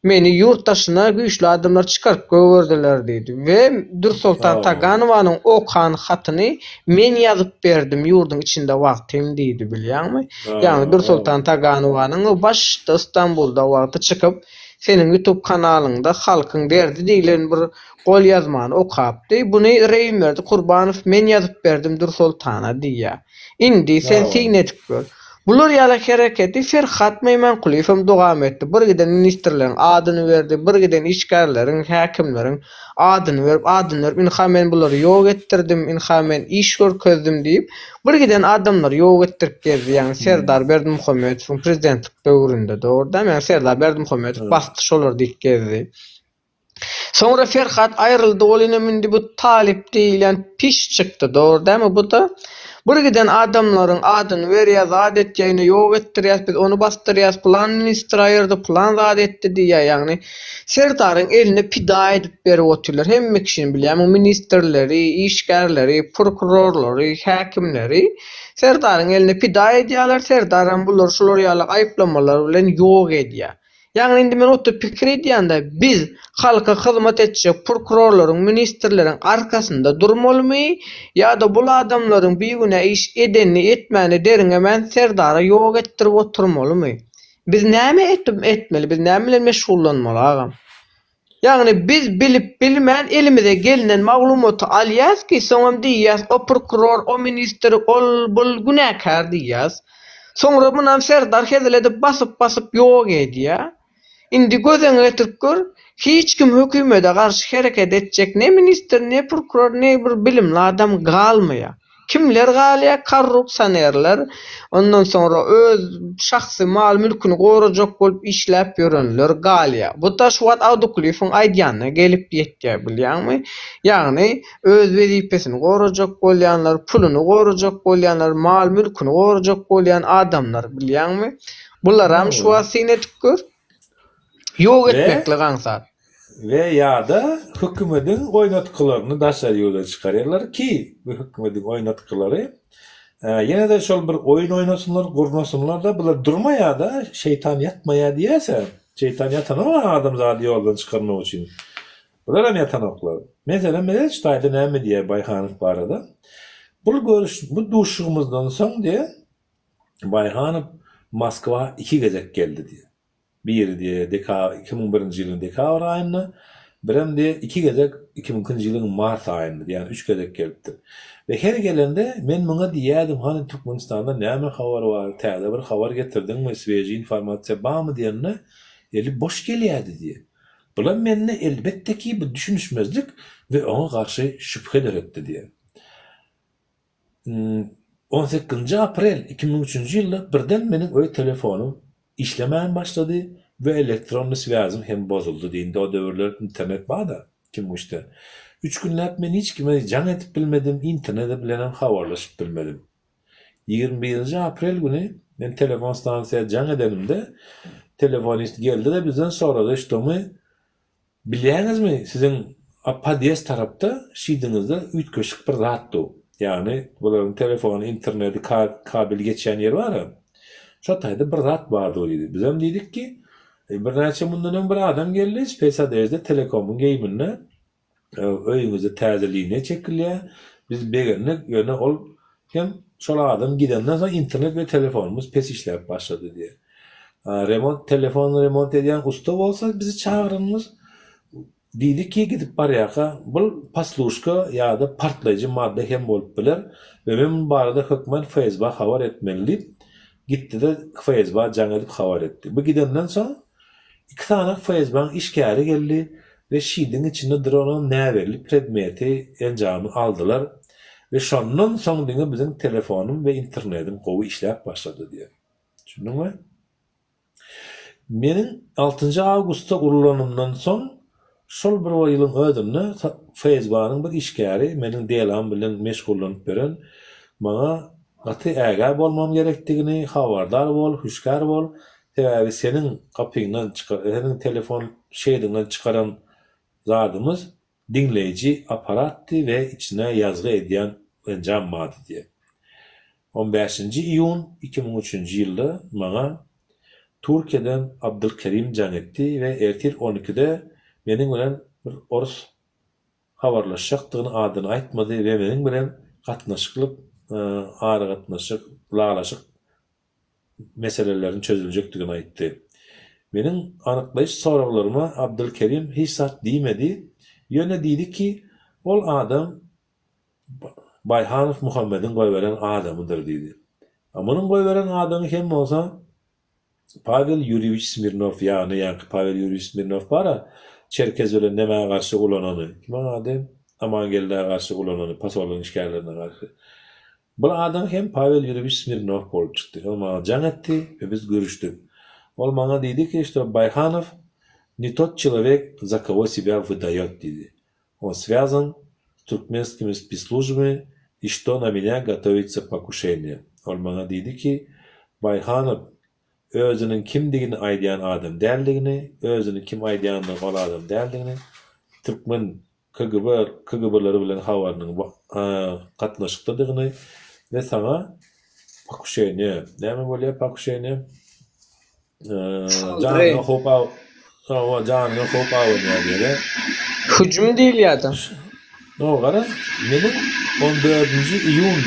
meni ýurt daşyna güýçli adamlar çykaryp goýberdiler diýdi we Dürsoltan Taganowanyň okan hatyny men ýazyp berdim ýurduň içinde wagtym diýdi bilýäňmi? Ýagny Dürsoltan Taganowanyň başda Stambulda wagty çykyp Seniň ýutub kanalyňda Halkyň derdi diýlen bir golýazmany okapdy. Buny Reýimberdi Kurbanow men ýazyp berdim Dürsoltana diýýär. Indi sen syn edip gör. Bular ýaly hereketi Ferhat Meýmankulyýewem dowam etdi. Bir giden ministrleriň adyny berdi, bir giden işgärleriň, häkimleriň adyny berip, adyny berip, ynha men bulary ýok etdirdim, ynha men iş görkezdim diýip, bir giden adamlary ýok etdirip gezdi, ýagny Serdar Berdimuhamedowyň prezidentlik döwründe, dogry dälmi, ýagny Serdar Berdimuhamedow basdy şolary diýip gezdi. Soňra Ferhat aýryldy, ol inem indi bu Talyp diýilýän piş çykdy, dogry dälmi, bu-da bir giden adamlaryň adyny berýär, zat etýär, ine ýok etdirýäs, biz ony basdyrýas, pylan ministr aýyrdy, pylan zat etdi diýýär, ýagny Serdaryň eline pida edip berip otyrlar hemme kişini bilýärmiň ministrleri, işgärleri, prokurorlary, häkimleri Serdaryň eline pida edýärler, Serdaram bulary şular ýaly aýyplamalar bilen ýok edýär. Ýagny indi men oturyp pikir edýän-de biz halka hyzmat etjek prokurorlaryň, ministrleriň arkasynda durmalymy ýa-da bul adamlaryň bigünä iş edenini etmänini derňemän Serdara ýok etdirip oturmalymy? Biz näme etmeli, biz näme bilen meşgullanmaly agam? Ýagny biz bilip bilmän elimize gelnen maglumaty alýas ki, soňam diýýäs o prokuror, o ministr, ol, bul günäkär diýýäs. Soňra munam Serdar hezil edip basyp basyp ýok edýä. Indi göz öňüňe getirip gör, hiç kim hökümede garşy hereket etjek ne ministr, ne prokuror, ne bir bilimli adam galmaýar. Kimler galýar? Korrupsionerler, ondan soňra öz şahsy mal-mülküni gorajak bolup işläp ýörenler galýar. Bu-da şu wagt Awdykulyýewiň aýdýanyna gelip ýetýär, bilýäňmi? Ýagny öz wezipesini gorajak bolýanlar, puluny gorajak bolýanlar, mal-mülküni gorajak bolýan adamlar, bilýäňmi? Bularam şu wagt syn edip gör. Ýok etmeklik aňsat. We ýa-da hökümediň oýnatgylaryny daşary ýurda çykarýarlar ki, bu hökümediň oýnatgylary ýene-de şol bir oýun oýnasynlar, gurnasynlar-da, bular durmaýar-da, şeýtan ýatmaýar diýýäs-ä. Şeýtan ýatanok-a adamzady ýoldan çykarmak üçin. Bularam ýatanoklar. Meselem, Meleç daýza näme diýýär Baýhanow barada? Bul görüş, bu duşuşygymyzdan soň diýýär, Baýhanow Moskwa iki gezek geldi diýýär. Biri diýýär deka 2001-nji ýylyň dekabr aýynda, birem diýýär iki gezek 2002-nji ýylyň mart aýynda, ýagny üç gezek gelipdir. We her gelende men muňa diýýärdim, hany Türkmenistanda näme habar bar, täze bir habar getirdiňmi, svežiý informasiýa barmy diýende, eli boş gelýärdi diýýär. Bulam mende elbetde ki bu düşünişmezlik we oňa garşy şübhe döretdi diýýär. On sekizinji aprel 2003-nji ýylda birden meniň öý telefonym işlemän başlady we elektronnyý swýazym hem bozuldy diýindi o döwürler internet barda 2003-de. Üç günläp men hiç kime jaň edip bilmedim, internede bilenem habarlaşyp bilmedim. Ýigrimi birinji aprel güni men telefon stansiýa jaň edenimde telefonist geldi-de bizden sorady, şto my Bilýäňizmi, siziň a podýezd tarapda şidiňizde üýtgeşik bir zat dur. Ýagny bularyň telefony, internedi, kabel geçýän ýeri bar-a. Şo taýda bir zat bardyr diýdi. Bizem diýdik ki, birnäçe mundan öň bir adam geldi, spesiadežde telekomyň geýiminde öýüňizde täze liniýa çekilýär. Biz begendik, ýöne ol hem şol adam gidenden soň internet we telefonymyz pes işläp başlady diýýär. Remont telefon remont edýän usta bolsa bizi çagyranymyz diýdi ki gidip barýarka bul posluşka ýa-da partlaýjy madda hem bolup biler we men bu barada hökman FSB-a habar etmeli diýip gitdide FSB-a jaň edip habar etdi. Bu gidenden soň iki sany FSB-nyň işgäri geldi we şidiň içinde duran näbelli predmeti enjamy aldylar we şondan soň diňe biziň telefonym we internedim gowy işläp başlady diýýär. Düşündiňmi? Meniň altynjy awgustda urulanymdan soň, şol bir ýylyň özünde FSB-nyň bir işgäri, meniň delam bilen meşgullanyp ýören, maňa gaty ägä bolmam gerekdigini, habardar bol, hüşgär bol, sebäbi seniň gapyňdan çykar, seniň telefon şeýdiňden çykaran zadymyz diňleýji apparatdy we içine ýazgy edýän enjam bardy diýýär. On bäşinji iýun 2003-nji ýylda maňa Türkiýeden Abdylkerim jaň etdi we ertir on ikide meniň bilen bir orus habarlaşjakdygyny adyny aýtmady we meniň bilen gatnaşyklyk aragatnaşyk ylalaşyk meseleleriň çözüljekdigini aýtdy. Meniň anyklaýyş soraglaryma Abdylkerim hiç zat diýmedi, ýöne diýdi ki, ol adam Baýhanow Muhammediň goýberen adamydyr diýdi. A munuň goýberen adamy hem bolsa Pawel Ýurýewiç Smirnow, ýagny ýaňky Pawel Ýurýewiç Smirnow bar-a, Çerkez bilen nämä garşy ulanany, kimiň ady? Amangeldä garşy ulanany, posollygyň işgärlerine garşy. Bir adam hem Pawel Ýurýewiç Smirnow bolup çykdy. Ol maňa jaň etdi we biz görüşdik. Ol maňa diýdi ki, şto Baýhanow ne tot çelowek, za kogo sebýa wydaýot diýdi. On swýazan s türkmenskimi spesslujbami i şto na menýa gotowitsa pokuşeniýe. Ol maňa diýdi ki, Baýhanow özüniň kimdigini aýdýan adam däldigini, özüni kim aýdýandygyny ol adam däldigini, türkmen KGB KGB-leri bilen habarynyň gatnaşykdadygyny we saňa pokuşeniýe, näme bolýar pokuşeniýe? Janyňa howp hawa, janyňa howp abanýar diýýär. Hüjüm diýilýär-de. No, garaz, meniň on dördünji iýun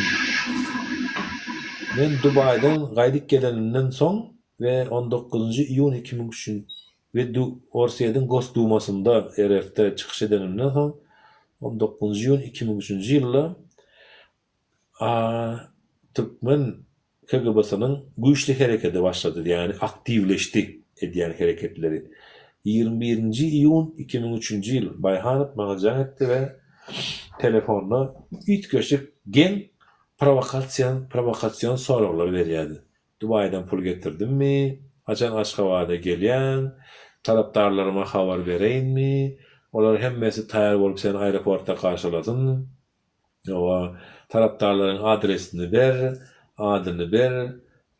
men Dubaýdan gaýdyp gelenimden soň we on dokuzynjy iýun 2003 we Orsýetiň Gosdumasynda, RF-de, çykyş edenimden soň, on dokuzynjy iýun 2003-nji ýylda A türkmen KGB-siniň güýçli herekedi başlady, ýagny aktiwleşdi edýän hereketleri. Ýigrimi birinji iýun 2003-nji ýyl Baýhanow maňa jaň etdi we telefonda üýtgeşik geň. prowokasiýa prowokasion soraglar berýärdi. Dubaýdan pul getirdimmi? Haçan Aşgabada gelýäň? Tarapdarlaryma habar bereýinmi? Olar hemmesi taýýar bolup seni aeroportda garşylasyn. Hawa, tarapdarlaryň adresini ber, adyny ber,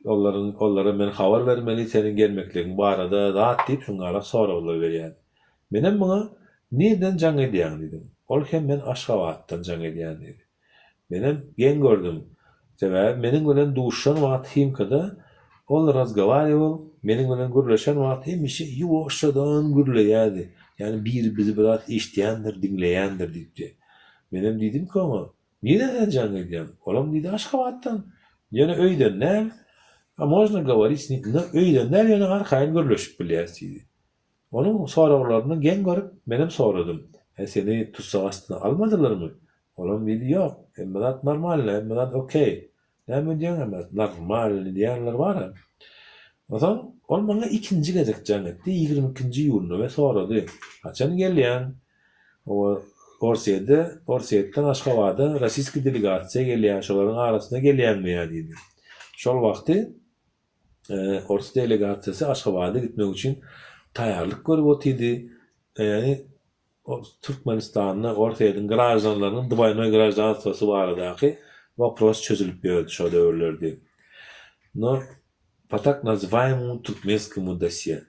olaryň olara men habar bermeli seniň gelmekligiň barada zat diýip şuňňalak soraglar berýärdi. Menem muňa nirden jaň edýäň diýdim. Ol hem men Aşgabatdan jaň edýän diýdi. Menem geň gördüm. Sebäbi meniň bilen duşuşan wagty Himkada ol razgowariwal, meniň bilen gürleşen wagty hemişe ýuwaşjadan gürleýärdi. Ýagny biri bizi bir zat eşidýändir, diňleýändir diýipdi. Menem diýdim ki oňa, Nireden sen jaň edýäň? Olam diýdi, Aşgabatdan. Ýöne öýden däl. A można goworit s nim, öýden däl, ýöne arkaýyn gürleşip bilýäs diýdi. Onuň soraglaryny geň görüp, menem soradym, Hä, seni tussag astyna almadylarmy? Olam diýdi, Ýok, hemme zat normalny, hemme zat okey. Näme diýýäň hemme zat normalny diýýänler bar-a. Onsoň ol maňa ikinji gezek jaň etdi, 22-nji iýunda we sorady, Haçan gelýäň? Hawa, Orsýede, Orsýetden Aşgabada rossiýski delegasiýa gelýär, şolaryň arasyna gelýäňmi ýa diýdi. Şol wagty Ors delegasiýasy Aşgabada gitmek üçin taýýarlyk görüp otyrdy. Ýagny Türkmenistanda Orsýetiň graždanlarynyň dwaýnoý graždanstwosy baradaky wopros çözülip ýördi şo döwürlerde. No, po tak nazywaýemymu turkmenskomu dosýe.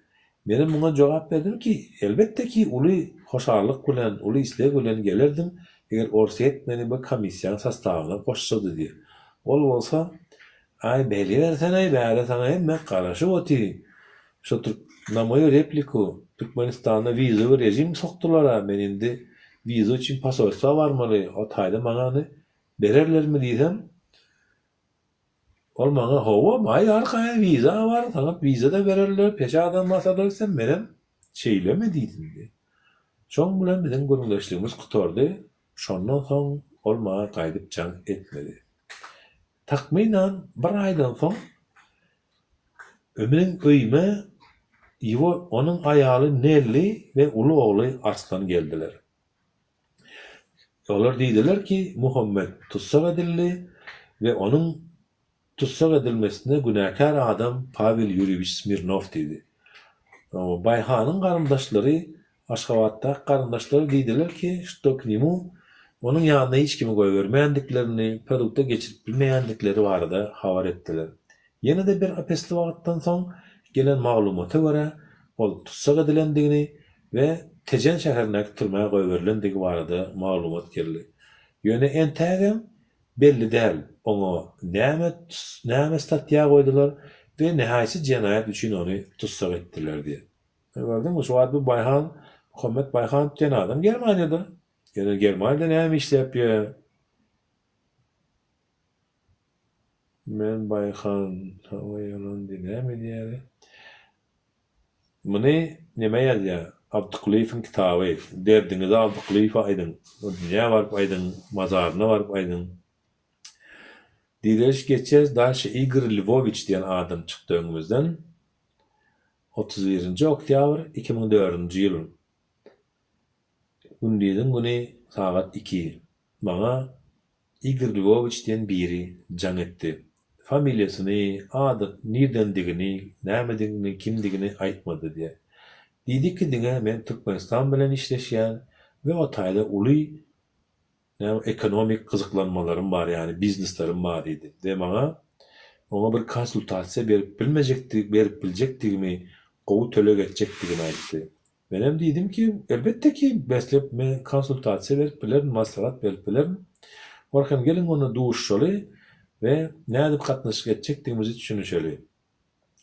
Menem muňa jogap berdim ki, elbetde ki, uly hoşallyk bilen, uly isleg bilen gelerdim, eger Orsýet meni bu komissiýanyň sostawyna goşsady diýip. Ol bolsa, Aý, beliberseneý, bäri saňa hemme garaşyp otyr. Şo türk, na moýu repliku, Türkmenistanda wizowy režim sokdular-a, men indi wiza üçin posolstwa barmaly, o taýda maňa ony bererlermi diýsem, Ol maňa, Hawa, baý arkaýyn wiza bar, saňa wiza-da bererler, peçadam basarlar diýsem, menem, Şeýlemi diýdim diýdi. Şoň bilen biziň gürrüňdeşligimiz gutardy, şondan soň ol maňa gaýdyp jaň etmedi. Takmynan bir aýdan soň meniň öýüme ýewo onuň aýaly Nelli we uly ogly Arslan geldiler. Olar diýdiler ki, Muhammet tussag edildi we onuň tussag edilmesinde günäkär adam Pawel Ýurýewiç Smirnow diýdi. Baýhanyň garyndaşlary, Aşgabatdaky garyndaşlary diýdiler ki, şto k nemu onuň ýanyna hiç kimi goýbermändiklerini, produkta geçirip bilmeýändikleri barada habar etdiler. Ýene-de bir epesli wagtdan soň gelen maglumata görä, ol tussag edilendigini we Tejen şäherindäki türmä goýberilendigi barada maglumat geldi. Ýöne entägem belli däl, oňa näme näme statýa goýdular we nähaýsy jenaýat üçin ony tussag etdiler diýip. Gördüňmi, şu wagt bu Baýhan, Muhammet Baýhanow diýen adam Germaniýada. Ýöne Germaniýada näme işläp ýör? Men Baýhan, hawa ýalan diý, näme diýýär? Muny neme ýazýar? Abdykulyýewiň kitaby. Derdiňizi Abdykulyýewe aýdyň. O dünýä baryp aýdyň, mazaryna baryp aýdyň. Diýdiriş geçýäs, dalşe Igor Lwowiç diýen adam çykdy öňümizden. 31-nji oktýabr 2004-nji ýyl. Gündiziň güni sagat iki. Maňa Igor Lwowiç diýen biri jaň etdi. Familiýasyny, ady, nirdendigini, nämedigini, kimdigini aýtmady diýýär. Diýdi ki diňe men Türkmenistan bilen işleşýän we o taýda uly näme ekonomik gyzyklanmalarym bar ýagny bizneslerim bar diýdi we maňa oňa bir konsultasiýa berip bilmejekdi berip biljekdigimi gowy töleg etjekdigini aýtdy. Menem diýdim ki, elbetde ki, beslep men konsultasiýa berip bilerin, maslahat berip bilerin. Orhan geliň onda duşuşaly we nädip gatnaşyk etjekdigimizi düşünişeli.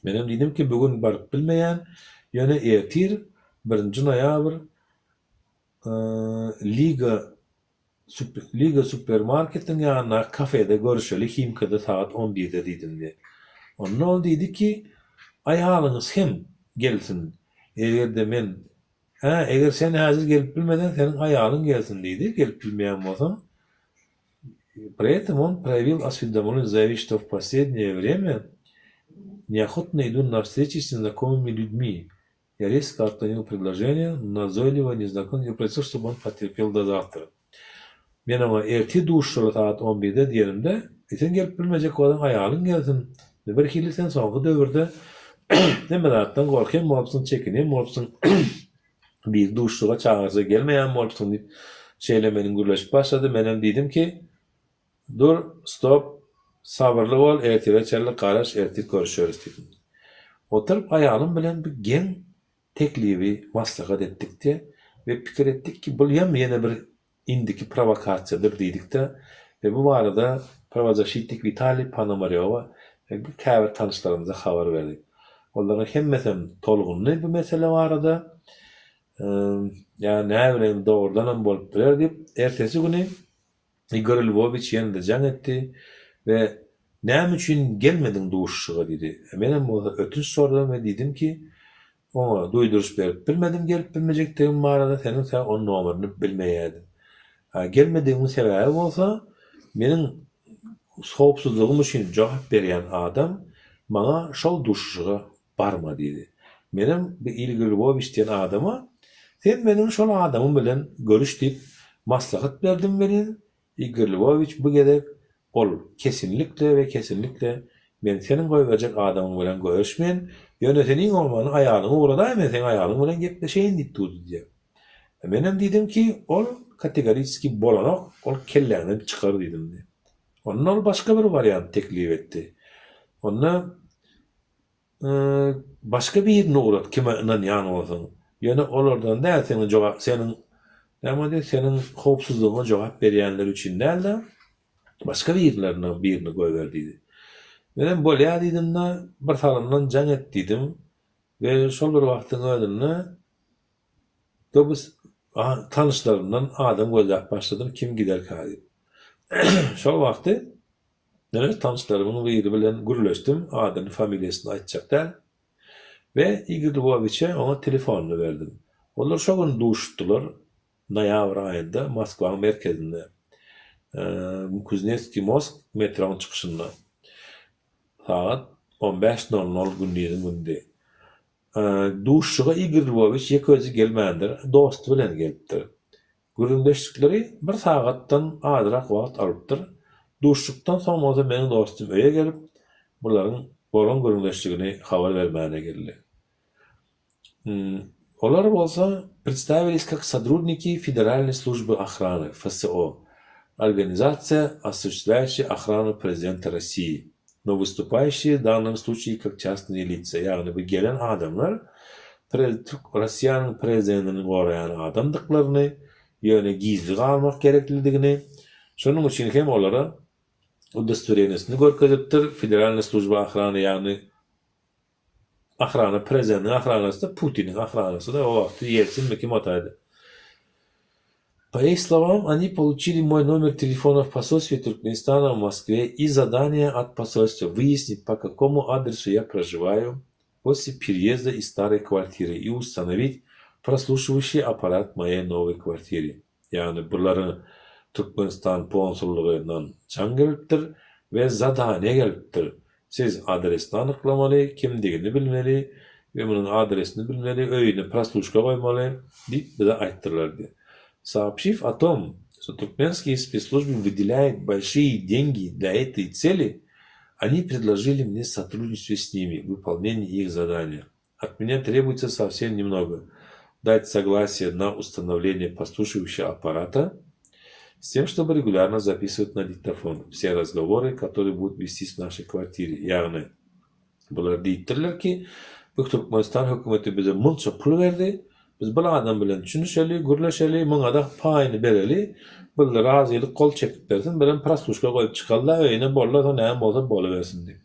Menem diýdim ki, bu gün baryp bilmeýän, ýöne ertir, birinji noýabr, Liga Liga supermarketiň ýanyndaky kafede görüşeli Himkada sagat on birde diýdim diýip. Onda ol diýdi ki, aýalyňyz hem gelsin, eger-de men, hä, eger sen häzir gelip bilmeseň, seniň aýalyň gelsin diýdi, gelip bilmeýän bolsaň. При этом он проявил осведомленность, заявив, что в последнее время неохотно иду на встречи с незнакомыми людьми. Я резко отклонил предложение назойливого незнакомца и попросил, чтобы он потерпел до завтра. Men oňa ertir duşuşaly sagat on birde diýenimde, E sen gelip bilmejek bolsaň aýalyň gelsin. Bir hili sen soňky döwürde hemme zatdan gorkýan bolupsyň, çekinýän bolupsyň. Biri duşuşyga çagyrsa gelmeýän bolupsyň diýip, şeýle meniň gürleşip başlady. Menem diýdim ki, Dur, stop, sabyrly bol, ertire çenli garaş, ertir görüşeris diýdim. Oturyp aýalym bilen bu geň teklibi maslahat etdik-de we pikir etdik ki, bul hem ýene bir indiki prowokasiýadyr diýdik-de we bu barada prawozaşitnik Witaliý Ponomarýowa we käbir tanyşlarymyza habar berdik. Olaryň hemmesem tolgundy bu mesele barada. Ýa näbileýin dogrudanam bolup biler diýip, ertesi güni Igor Lwowiç ýene-de jaň etdi we Näme üçin gelmediň duşuşyga diýdi. Menem bolsa ötünç soradym we diýdim ki, oňa duýduryş berip bilmedim gelip bilmejekdigim barada, seniň sä onuň nomerini bilmeýärdim. Gelmedigimiň sebäbi bolsa, meniň howpsuzlygym üçin jogap berýän adam maňa şol duşuşyga barma diýdi. Menem bu Igor Lwowiç diýen adama, sen meniň şol adamym bilen görüş diýip maslahat berdim welin, Igor Lwowiç bu gezek ol kesinlikle we kesinlikle men seniň goýberjek adamyň bilen görüşmen, ýöne sen iň bolmanda aýalyňy ugradaý men seň aýalyň bilen gepleşeýin diýip durdy diýýär. Menem diýdim ki, ol kategoriçeskiý bolanok, ol kelläňden çykar diýdim. Onda ol başga bir wariant teklip etdi. Onda Başga birini ugrat, kime ynanýan bolsaň. Ýöne olardan däl, seniň jogap, seniň, näme diýýär, seniň howpsuzlygyňa jogap berýänler üçin däl-de, başga birlerine birini goýber diýdi. Menem bolýar diýdim-de, bir salymdan jaň et diýdim we şol bir wagtyň özünde Doguz tanyşlarymdan adam gözläp başladym, kim giderkä diýip. Şol wagty men öz tanyşlarymyň biri bilen gürleşdim, adyny, familiýasyny aýtjak däl. We Igor Lwowiçe oňa telefonyny berdim. Olar şo gün duşuşdylar, noýabr aýynda Moskwaň merkezinde, Kuznetskiý most metroň çykyşynda. Sagat on bäş nol nol gündiziň gündi. Duşuşyga Igor Lwowiç ýeke özi gelmändir, dosty bilen gelipdir. Gürrüňdeşlikleri bir sagatdan azrak wagt alypdyr. Duşuşykdan soň bolsa meniň dostum öýe gelip, bularyň bolan gürrüňdeşligini habar bermäne geldi. Olar bolsa Представились как сотрудники Федеральной службы охраны, FSO, организация, осуществляющая охрану Президента России, но выступающие в данном случае как частные лица, ýagny bu gelen adamlar Russiýanyň prezidentini goraýan adamdyklaryny, ýöne gizli galmak gereklidigini, şonuň üçin hem olara udostowreniýesini görkezipdir, Federalnyý služba ohrany, ýagny Ohrana prezidentiň ohranasy-da Putiniň ohranasy-da o wagtky Ýeltsinmi kim otaýdy. По их словам, они получили мой номер телефона в посольстве Туркменистана в Москве и задание от посольства выяснить, по какому адресу я проживаю после переезда из старой квартиры и установить прослушивающий аппарат в моей новой квартире. Ýagny bulara Türkmenistan konsullygyndan jaň gelipdir we zadaniýe gelipdir. Siz adresini anyklamaly, kimdigini bilmeli we munuň adresini bilmeli, öýüne prosluşka goýmaly diýip bize aýtdylar diýýär. Сообщив о том, что туркменские спецслужбы выделяют большие деньги для этой цели, они предложили мне сотрудничество с ними в выполнении их задания. От меня требуется совсем немного дать согласие на установление подслушивающего аппарата с тем, чтобы регулярно записывать на диктофон все разговоры, которые будут вестись в нашей квартире. Ýagny, bular diýipdirler ki, bu Türkmenistan hökümeti bize munça pul berdi, biz bir adam bilen düşünişeli, gürleşeli, muňa-da paýyny bereli, birde razylyk gol çekip bersin, birem prosluşka goýup çykaly-da öýüne boldy, soň näme bolsa bolubersin diýip.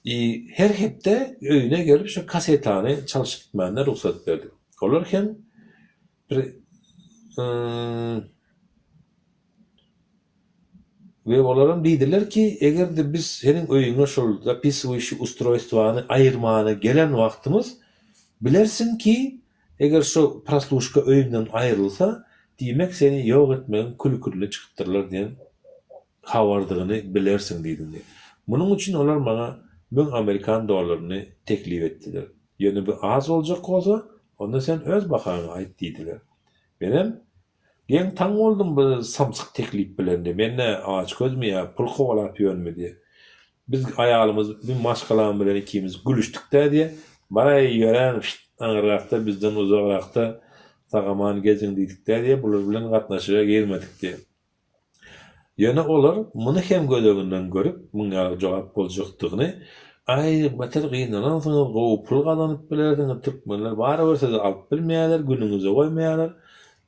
I her hepde öýüne gelip şu kasetany çalşyp gitmäne rugsat berdik. Olar hem bir we olaram diýdiler ki, eger-de biz seniň öýüňe şol zapisywaýuşi ustroýstwany aýyrmana gelen wagtymyz bilersiň ki, eger şu prosluşka öýüňden aýrylsa, diýmek seni ýok etmegiň kül-külüne çykypdyrlar diýen habardygyny bilersiň diýdim diýdi. Munuň üçin olar maňa müň amerikan dollaryny teklip etdiler. Ýöne bu az boljak bolsa, onda sen öz bahaňy aýt diýdiler. Menem. Geň taň boldum bu samsyk teklip bilen diýýär. Men nä açgözmi ýa pul kowalap ýörnmi diýýär. Biz aýalymyz, bir maşgalam bilen ikimiz gülüşdik-dä diýýär. Baraý ýöräň şşt aňyrrakda bizden uzagrakda sag-aman geziň diýdik-dä diýýär, bular bilen gatnaşyga girmedik diýýär. Ýöne olar muny hem göz öňünden görüp, muň ýaly jogap boljakdygyny, Aý, beter gynanansyňyz, gowy pul gazanyp bilersiňiz, türkmenler barybir sizi alyp bilmeýärler, günüňize goýmaýarlar.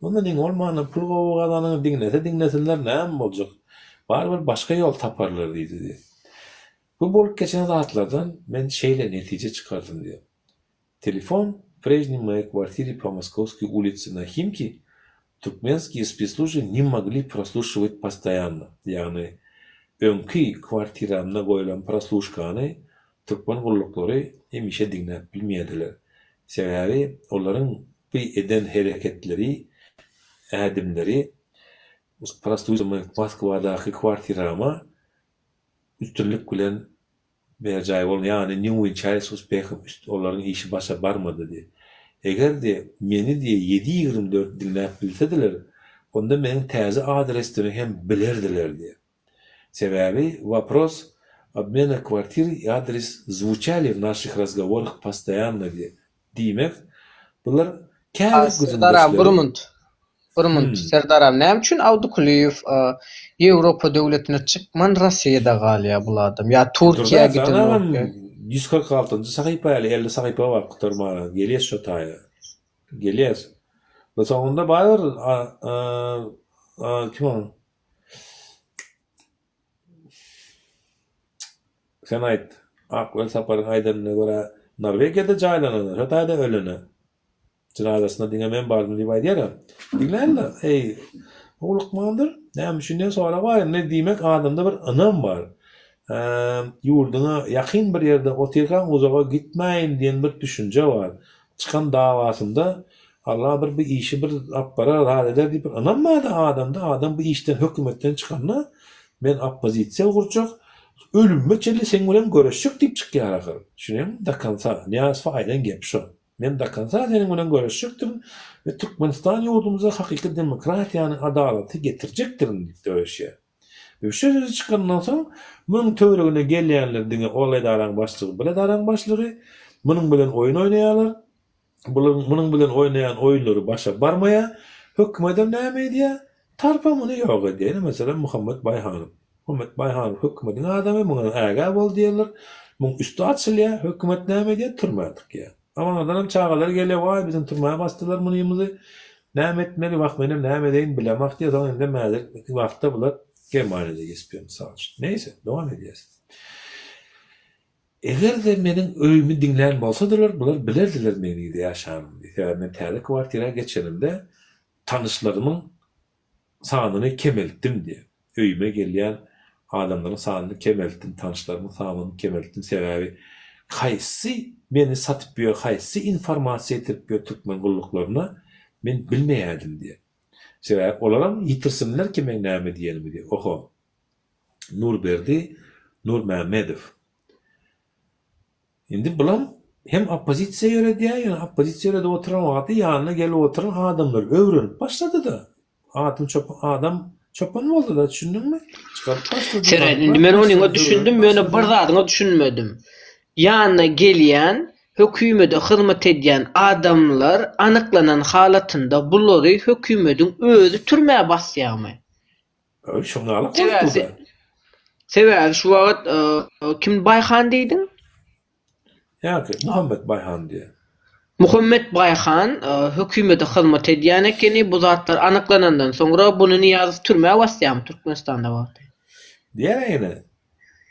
Ondan iň bolmanda pul gowy gazanyň, diňlese diňlesinler, näme boljak, barybir başga ýol taparlar diýdi diýýär. Bu bolup geçen zatlardan men şeýle netije çykardym diýýär. Telefon w prejney moýey kwartire po Moskowskiý ulicy na Himki türkmenskiýe speslužby ne mogli prosluşiwat postoýanno, ýagny öňki kwartiramda goýlan prosluşkany türkmen gulluklary hemişe diňläp bilmeýärdiler. Sebäbi olaryň bu eden hereketleri, ädimleri prosluşiwat Moskwadaky kwartirama üstünlik bilen Berjaý bolma, ýagny ne uwençalis uspehom üst olaryň işi başa barmady diý. Eger-de meni diý ýedi 24 diňläp bilsediler, onda meniň täze adresimi hem bilerdiler diý. Sebäbi wopros obmena kwartir i adres zwuçali w naşih razgoworah postoýanno diý. Diýmek, bular käbir Serdaram bir munt. Bir munt. Serdaram näme üçin Awdykulyýew Ýewropa döwletine çykman Rossiýada galýar bul adam? Ýa Türkiýä gidenok. 146-njy sahypa ýaly 50 sahypa bar gutarmana. Gelýäs şo taýa. Gelýäs. We soňunda barybir kim ol? Sen aýt, Ak Welsaparyň aýdanyna görä, Norwegiýada jaýlanana, şo taýda ölene. Jynazasyna diňe men bardym diýip aýdýar-a. Diňläýin-le, eý, bu lukmandyr. Näme üçin diýen sorag bar. Indi diýmek adamda bir ynam bar. Ýurduňa ýakyn bir ýerde otyrkaň uzaga gitmäýin diýen bir düşünje bar. Çykan dawasynda Alla bir bu işi bir alyp barar, zat eder diýip bir ynam bardy adamda. Adam bu işden hökümetden çykanda men oppozisiýa gurjak, ölümime çenli seň bilen göreşjek diýip çykýar ahyr. Düşünýäňmi? Do konca. Nyýazowa aýdan gepi şo. Men do konca seniň bilen göreşjekdirin we Türkmenistan ýurdumyza hakyky demokratiýany, adalaty getirjekdirin diýip döreşýär. We şu sözi çykandan soň munuň töweregine gelýänler diňe ol edaraň başlygy, bir edaraň başlygy munuň bilen oýun oýnaýarlar. Bularyň munuň bilen oýnaýan oýunlary başa barmaýar. Hökümedem näme edýär? Tarpa muny ýok edýär. Ine, meselem, Muhammet Baýhanow. Muhammet Baýhanow hökümediň adamy, muňa ägä bol diýerler. Muň üsti açylýar. Hökümet näme edýär? Türmä dykýar. Amanlardanam çagalar gelýär, Waý, biziň türmä basdylar munymyzy. Näme etmeli? Wah, menem näme edeýin bilemok diýýär. Soň indem häzirki wagtda bular Germaniýada gezip ýör, mysal üçin. Neýse, dowam edýäs. Eger-de meniň öýümi diňlän bolsadylar, bular bilerdiler meň nirde ýaşanymy. Sebäbi men täze kwartira geçenimde tanyşlarymyň sanyny kemeltdim diýýär. Öýüme gelýän adamlaryň sanyny kemeltdim, tanyşlarymyň sanyny kemeltdim. Sebäbi haýsy meni satyp ýör, haýsy informasiýa ýetirip ýör türkmen gulluklaryna men bilmeýärdim diýýär. Sebäbi olaram ýitirsinler ki meň näme diýenimi diýýär. Oho. Nurberdi Nurmämmedow. Indi bulam hem oppozisiýa ýöredýär, ýöne oppozisiýa ýöredip oturan wagty ýanyna gelip oturan adamlar öwrenip başlady-da. Adam çopan, adam çopan boldy-da, düşündiňmi? Çykaryp başlady. Seret, indi men onyňa düşündim, ýöne bir zadyňa düşünmedim. Ýanyna gelýän, hökümede hyzmat edýän adamlar anyklanan halatynda bulary hökümediň özi türmä basýarmy? Şoňňalak bolupdyr-da. Sebäbi şu wagt kim Baýhan diýdiň? Ýa-ki, Muhammet Baýhan diýýär. Muhammet Baýhan hökümete hyzmat edýän ekeni, bu zatlar anyklanandan soňra buny Nyýazow türmä basýarmy Türkmenistanda wagty? Diýýär ýene.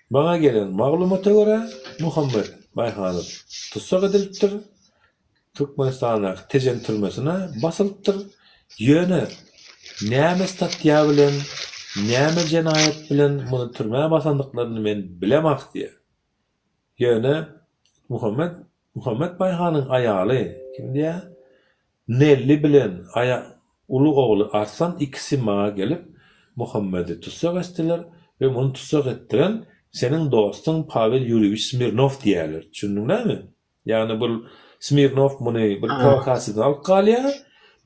Maňa gelen maglumata görä, Muhammet Baýhanow tussag edilipdir. Türkmenistandaky Tejen türmesine basylypdyr. Ýöne näme statýa bilen, näme jenaýat bilen muny türmä basandyklaryny men bilemok diýýär. Ýöne Muhammet Muhammet Baýhanyň aýaly kim diýýär? Nelli bilen aýa uly ogly Arslan ikisi maňa gelip Muhammedi tussag etdiler we muny tussag etdiren seniň dostuň Pawel Ýurýewiç Smirnow diýýärler. Düşündiňlämi? Ýagny bul Smirnow muny bir prowokasiýadan alyp galýar.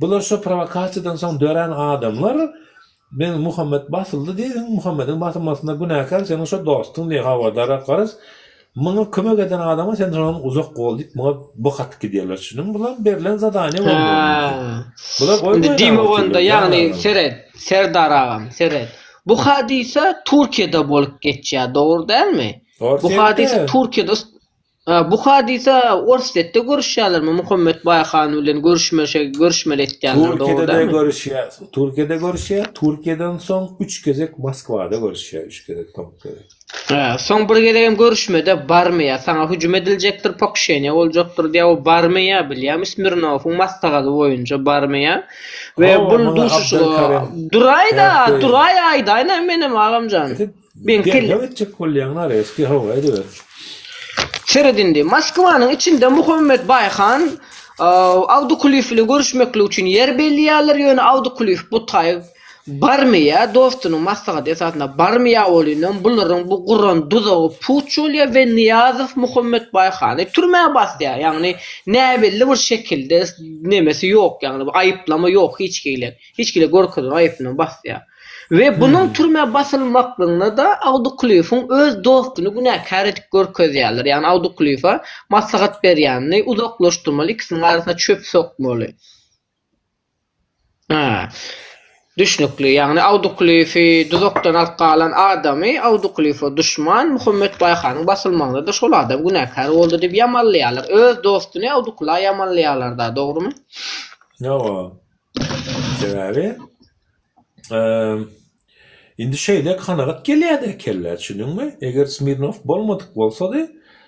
Bular şo prowokasiýadan soň dörän adamlar, men Muhammet basyldy diýdiň, Muhammediň basylmasynda günäkär seniň şo dostuň diýip habardar garaz, muňa kömek eden adama sen şondan uzak bol diýip muňa bok atyp gidýärler düşündiňmi? Bular berlen zadaniýa bolmagy mümkin. Bular Indi oýun oýnap diýmek onda otyrlar jan ýagny agam. seret Serdar agam seret. Bu hadysa Türkiýede bolup geçýär dogry dälmi? Bu hadysa Orsýetde. Türkiýede Bu hadysa Orsýetde görüşýärlermi Muhammet Baýhan bilen görüşmeşe görüşmeli etýärler dogry Türkiýede-de dälmi? görüşýär, Türkiýede görüşýär, Türkiýeden soň üç gezek Moskwada görüşýär, üç gezek soňky gezek. Hä, soň bir gezegem görüşmede barmaýar, saňa hüjüm ediljekdir, pokuşeniýe boljakdyr diýýär, o barmaýar bilýärmi, Smirnowyň maslahaty boýunça barmaýar we Hawa, bul muňa duşuşyga Abdelkarim duraý-da, Täpbe duraý aýdaýyn-a menem agamjan. Men kelle. Derňew etjek bolýaň Nareski hawa ediber. Seret indi, Moskwanyň içinde Muhammet Baýhan Awdykulyýew bilen görüşmeklik üçin ýer belleýärler, ýöne Awdykulyýew bu taý barmaýar, dostunyň maslahaty esasynda barmaýar welinem bularyň bu guran duzagy puç bolýar we Nyýazow Muhammet Baýhany türmä basýar, ýagny näbelli bir şekilde nemesi ýok, ýagny aýyplama ýok hiç hili, hiç hili görkezilen aýyplama basýar. We bunuň türmä basylmaklygynda-da Awdykulyýewiň öz dostuny günäkär edip görkezýärler. Ýagny Awdykulyýewe maslahat berýänini uzaklaşdyrmaly, ikisiniň arasyna çöp sokmaly. Hä. Düşnükli. Ýagny Awdykulyýewi duzakdan alyp galan adamy Awdykulyýewe duşman, Muhammet Baýhanyň basylmagynda-da şol adam günäkär boldy diýip ýamanlaýarlar. Öz dostuny Awdykula ýamanlaýarlar-da, dogrumy? Hawa. Sebäbi Indi şeýle kanagat gelýärdi kellä, düşündiňmi? Eger Smirnow bolmadyk bolsady,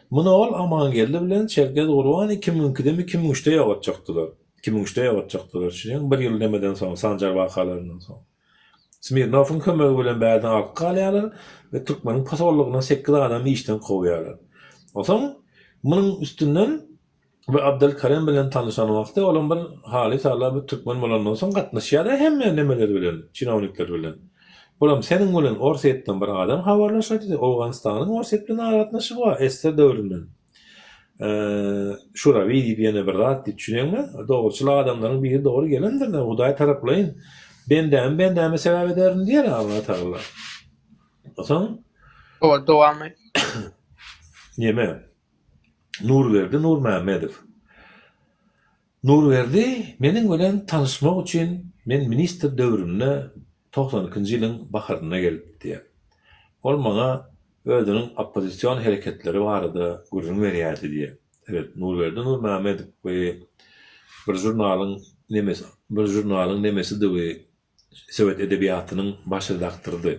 muny ol Amangeldi bilen Çerkez Gurban 2002-demi, 2003-de ýogatjakdylar. 2003-de ýogatjakdylar, düşünýäňmi? Bir ýyl nemeden soň, Sanjar wakalaryndan soň. Smirnowyň kömegi bilen bärden alyp galýarlar we türkmeniň posollygyndan sekiz adamy işden kowýarlar. Onsoň munuň üstünden Bu Abdylkerem bilen tanyşan wagty olam bir halys ala bir türkmen bolandan soň gatnaşýada hemme nemeler bilen, çinownikler bilen. Bulam seniň bilen Orsýetden bir adam habarlaşar diýdi. Owganystanyň Orsýet bilen aragatnaşygy bar SSR döwründen. Şurawi diýip ýene bir zat diýip düşüneňmi? Dogruçyl adamlaryň biri dogry gelendir-de Hudaý taraplaýyn bendämi bendäme sebäp ederin diýer Allatagala. Onsoň Hawa dowam et. Neme? Nurberdi Nurmämmedow. Nurberdi meniň bilen tanyşmak üçin men ministr döwrümde 92 ikinji ýylyň baharynda gelipdi diýýär. Ol maňa özüniň oppozision hereketleri barada gürrüň berýärdi diýýär. Seret, Nurberdi Nurmämmedow bir žurnalyň nemesi, bir žurnalyň nemesidi we sowet edebiýatynyň baş redaktorydy.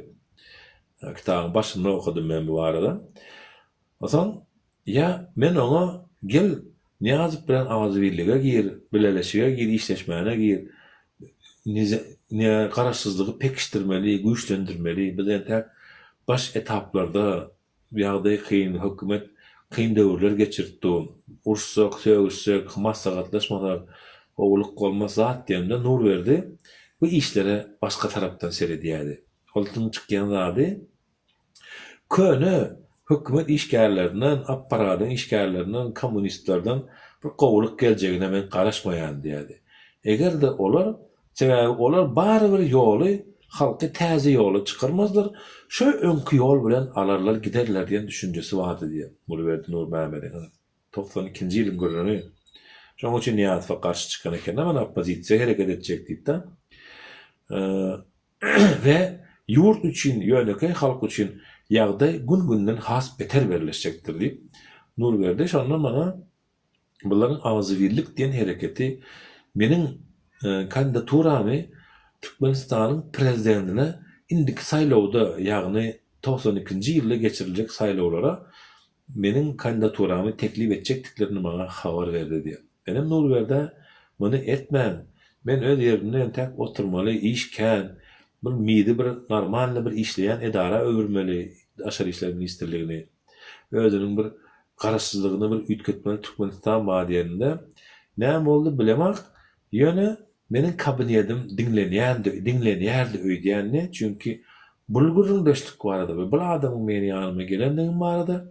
Kitabyň başynda okadym men bu barada. Onsoň, ýa men oňa, Gel, Nyýazow bilen agzybirlige gir, bileleşige gir, işleşmäne gir, garaşsyzlygy pekişdirmeli, güýçlendirmeli, biz entäk baş etaplarda, ýagdaý kyn, hökümet kyn döwürler geçirip dur, uruşsak, sögüşsek, maslahatlaşmasak, gowulyk bolmaz zat diýemde Nurberdi bu işlere başga tarapdan seredýärdi. Ol çykýan zady Köne hökümet işgärlerinden, apparadyň işgärlerinden, kommunistlerden bir gowulyk geljegine men garaşmaýan diýýärdi. Eger-de olar, sebäbi olar barybir ýoly, halky täze ýola çykarmazlar, şo öňki ýol bilen alarlar giderler diýen düşünjesi bardy diýýär Nurberdi Nurmämmediň. 92-nji ýylyň gürrüňi. Şonuň üçin Nyýazowa garşy çykan eken-de, men oppozisiýa hereket etjek diýip-de. We ýurt üçin, ýönekeý halk üçin ýagdaý gün-günden has beter berleşjekdir diýip, Nurberdi şonda maňa bularyň agzybirlik diýen hereketi meniň kandidaturamy Türkmenistanyň prezidentine indiki saýlawda, ýagny 92-nji ýylda geçiriljek saýlawlara Meniň kandidaturamy teklip etjekdiklerini maňa habar berdi diýýär. Menem Nurberdä muny etmäň, men öz ýerimde entäk oturmaly, iş kän, bir MID-i bir normalny bir işleýän edara öwürmeli, Daşary işler ministrligini, özüniň bir garaşsyzlygyny bir üýtgetmeli Türkmenistan bar diýeninde, näme boldy bilemok, Ýöne meniň kabinedim diňlenýändi, diňlenýärdi öýdýänmi, çünki bul gürrüňdeşlik barada we bul adamyň meniň ýanyma gelendigim barada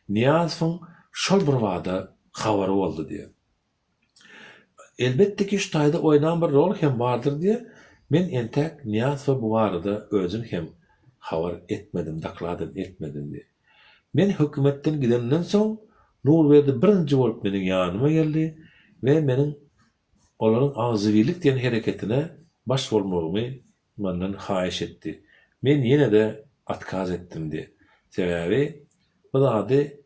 Nyýazowyň şol bir bada habary boldy diýýär. Elbetde ki şu taýda oýnan bir rol hem bardyr diýe, men entäk Nyýazowa bu barada özüm hem habar etmedim, dokladam etmedim diýe. Men hökümetden gidenimden soň Nurberdi birinji bolup meniň ýanyma geldi we meniň olaryň Agzybirlik diýen hereketine baş bolmagymy menden haýyş etdi. Men ýene-de otkaz etdim diýe. Sebäbi bu zady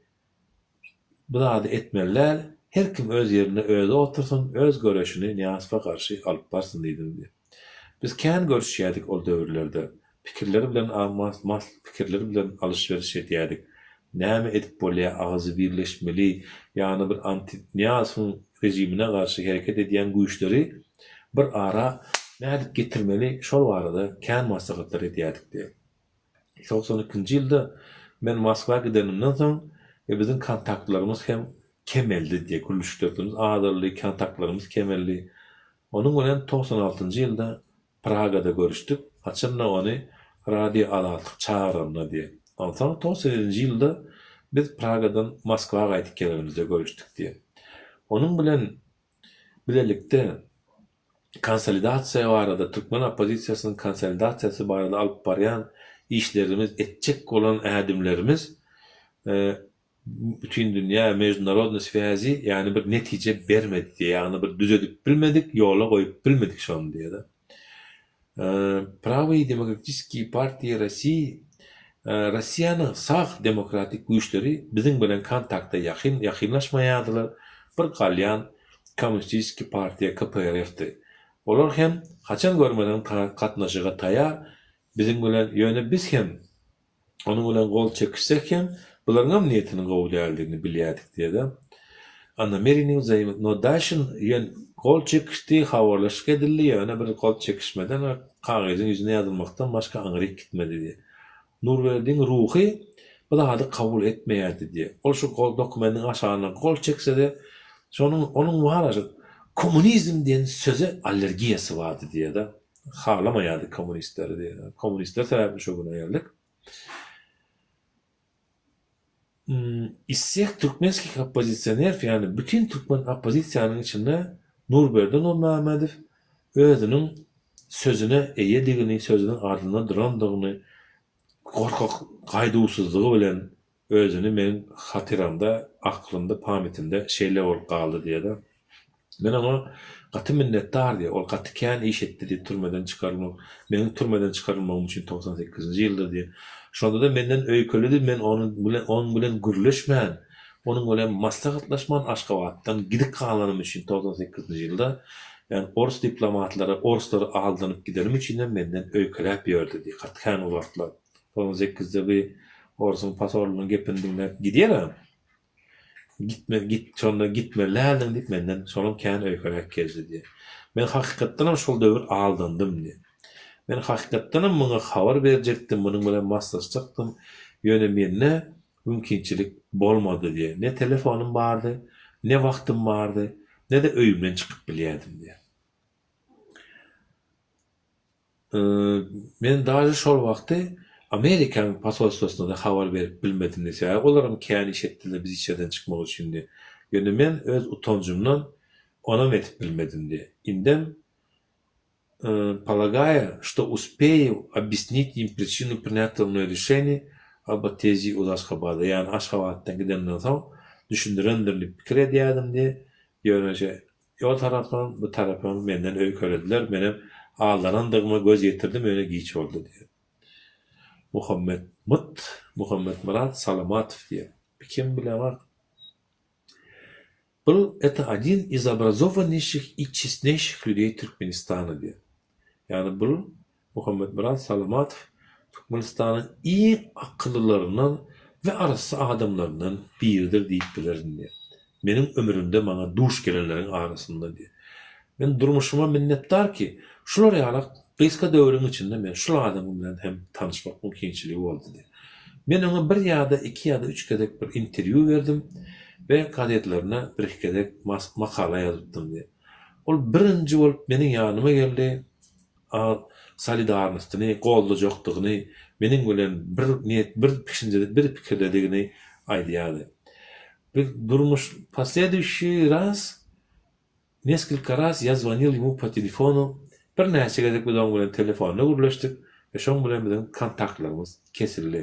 Bu zady etmeli däl, her kim öz ýerinde özi otursyn, öz göreşini Nyýazowa garşy alyp barsyn diýdim diýip. Biz kän görüşýädik ol döwürlerde. Pikirler bilen mas pikirler bilen alyş-beriş edýädik. Näme edip bolýa agzybirleşmeli, ýagny bir anti Nyýazowyň režimine garşy hereket edýän güýçleri bir ara nädip getirmeli şol barada kän maslahatlar edýädik diýip. Togsan ikinji ýylda men Moskwa gidenimden soň we biziň kontaktlarymyz hem kemeldi diýýär. Gürleşiklerimiz azaldy, kontaktlarymyz kemeldi. Onuň bilen togsan altynjy ýylda Pragada görüşdik, haçan-da ony Radio Azatlyk çagyranda diýýär. Onsoň togsan ýedinji ýylda biz Pragadan Moskwa gaýdyp gelenimizde görüşdik diýýär. Onuň bilen bilelikde Konsolidasiýa barada, türkmen oppozisiýasynyň konsolidasiýasy barada alyp barýan işlerimiz, etjek bolan ädimlerimiz bütindünýä, mejdunarodnyý swýazi, ýagny bir netije bermedi diýýär, ýagny bir düzedip bilmedik, ýola goýup bilmedik şony diýýär-de. Prawyý demokratiskiý partiýa Rossiýi, Rossiýanyň sag demokratik güýçleri biziň bilen kontakta ýakyn ýakynlaşmaýardylar, bir galýan Kommunistiski partiýa KPRF-di. Olar hem haçan görmeseň gatnaşyga taýar biziň bilen, ýöne biz hem onuň bilen gol çekişsek hem bularyňam niýetiniň gowy däldigini bilýärdik diýýär-de. A namereniýe wzaýmo no daşy ýön gol çekişdi, habarlaşyk edildi, ýöne bir gol çekişmeden we kagyzyň ýüzüne ýazylmakdan başga aňryk gitmedi diýýär. Nurberdiň ruhy bu zady kabul etmeýärdi diýýär. Ol şu gol dokumentiň aşagyna gol çekse-de, şonuň onuň bar şu kommunizm diýen söze allergiýasy bardy diýýär-de. Halamaýardy kommunistleri diýýär. Kommunistler sebäpli şo güne geldik. Iz wseh türkmenskih oppozisionerw, ýagny bütin türkmen oppozisiýanyň içinde Nurberdi Nurmämmedow özüniň sözüne eýedigini, sözüniň ardynda durandygyny gorkak gaýduwsyzlygy bilen özüni meniň hatyramda, aklymda, pamýatimde şeýle bolup galdy diýýär-de. Men oňa gaty minnetdar diýýär. Ol gaty kän iş etdi diýip türmeden çykarylmak, meniň türmeden çykarylmagym üçin 98-nji ýylda diýýär. Şonda-da menden öýkelidi, men onuň bilen onuň bilen gürleşmän, onuň bilen maslahatlaşman Aşgabatdan gidip galanym üçin 98-nji ýylda, ýagny orus diplomatlary, oruslary aldanyp gidenim üçinem menden öýkeläp ýördi diýýär. Gaty kän ol wagtlar. 98-de bir orsuň posolynyň gepini diňläp gidýär-ä. Gitme, git, şonda gitmeli däldiň diýip menden şolam kän öýkeläp gezdi diýýär. Men hakykatdanam şol döwür aldandym diýýär. Men hakykatdanam muňa habar berjekdim, munuň bilen maslaşjakdym, ýöne mende mümkinçilik bolmady diýýär. Ne telefonym bardy, ne wagtym bardy, ne-de öýümden çykyp bilýärdim diýýär. Men daže şol wagty Amerikanyň posolstwosynada habar berip bilmedim diýip, sebäbi olaram kän iş etdiler biz içerden çykmak üçin diýip. Ýöne men öz utanjymdan onam edip bilmedim diýip. Indem polagaýa, şto uspeýu obýasnit im pričinu prinýatogo mnoý rişeniýa ob otýezdi iz Aşgabada, ýagny Aşgabatdan gidemden soň düşündirendirin diýip pikir edýärdim diýip, ýöne O tarapam, bu tarapam menden öýkelediler, menem aldanandygyma göz ýetirdim, ýöne giç boldy diýýär. Muhammet Myt, Muhammetmyrat Salamatow diýýär. Bu kim bilemok. Byl это один iz obrazovanneýşih i çestneýşih lýudey Türkmenistana diýýär. Ýagny bul Muhammetmyrat Salamatow Türkmenistanyň iň akyllylaryndan we arassa adamlaryndan biridir diýip bilerin diýýär. Meniň ömrümde maňa duş gelenleriň arasynda diýýär. Men durmuşyma minnetdar ki, şular ýalak gysga döwrüň içinde men şul adam bilen hem tanyşmak mümkinçiligi boldy diýýär. Men oňa bir ýa-da iki ýa-da üç gezek bir interwýu berdim we gazetlerine bir-iki gezek makala ýazypdym diýýär. Ol birinji bolup meniň ýanyma geldi. A solidarnostyny goldajakdygyny, meniň bilen bir niýet, bir düşünjede, bir pikirdedigini aýdýardy. Biz durmuş posleduşiý raz. Neskolko raz ýa zvonil ýemu po telefonu, birnäçe gezek biz oň bilen telefonda gürleşdik we şoň bilen biziň kontaktlarymyz kesildi.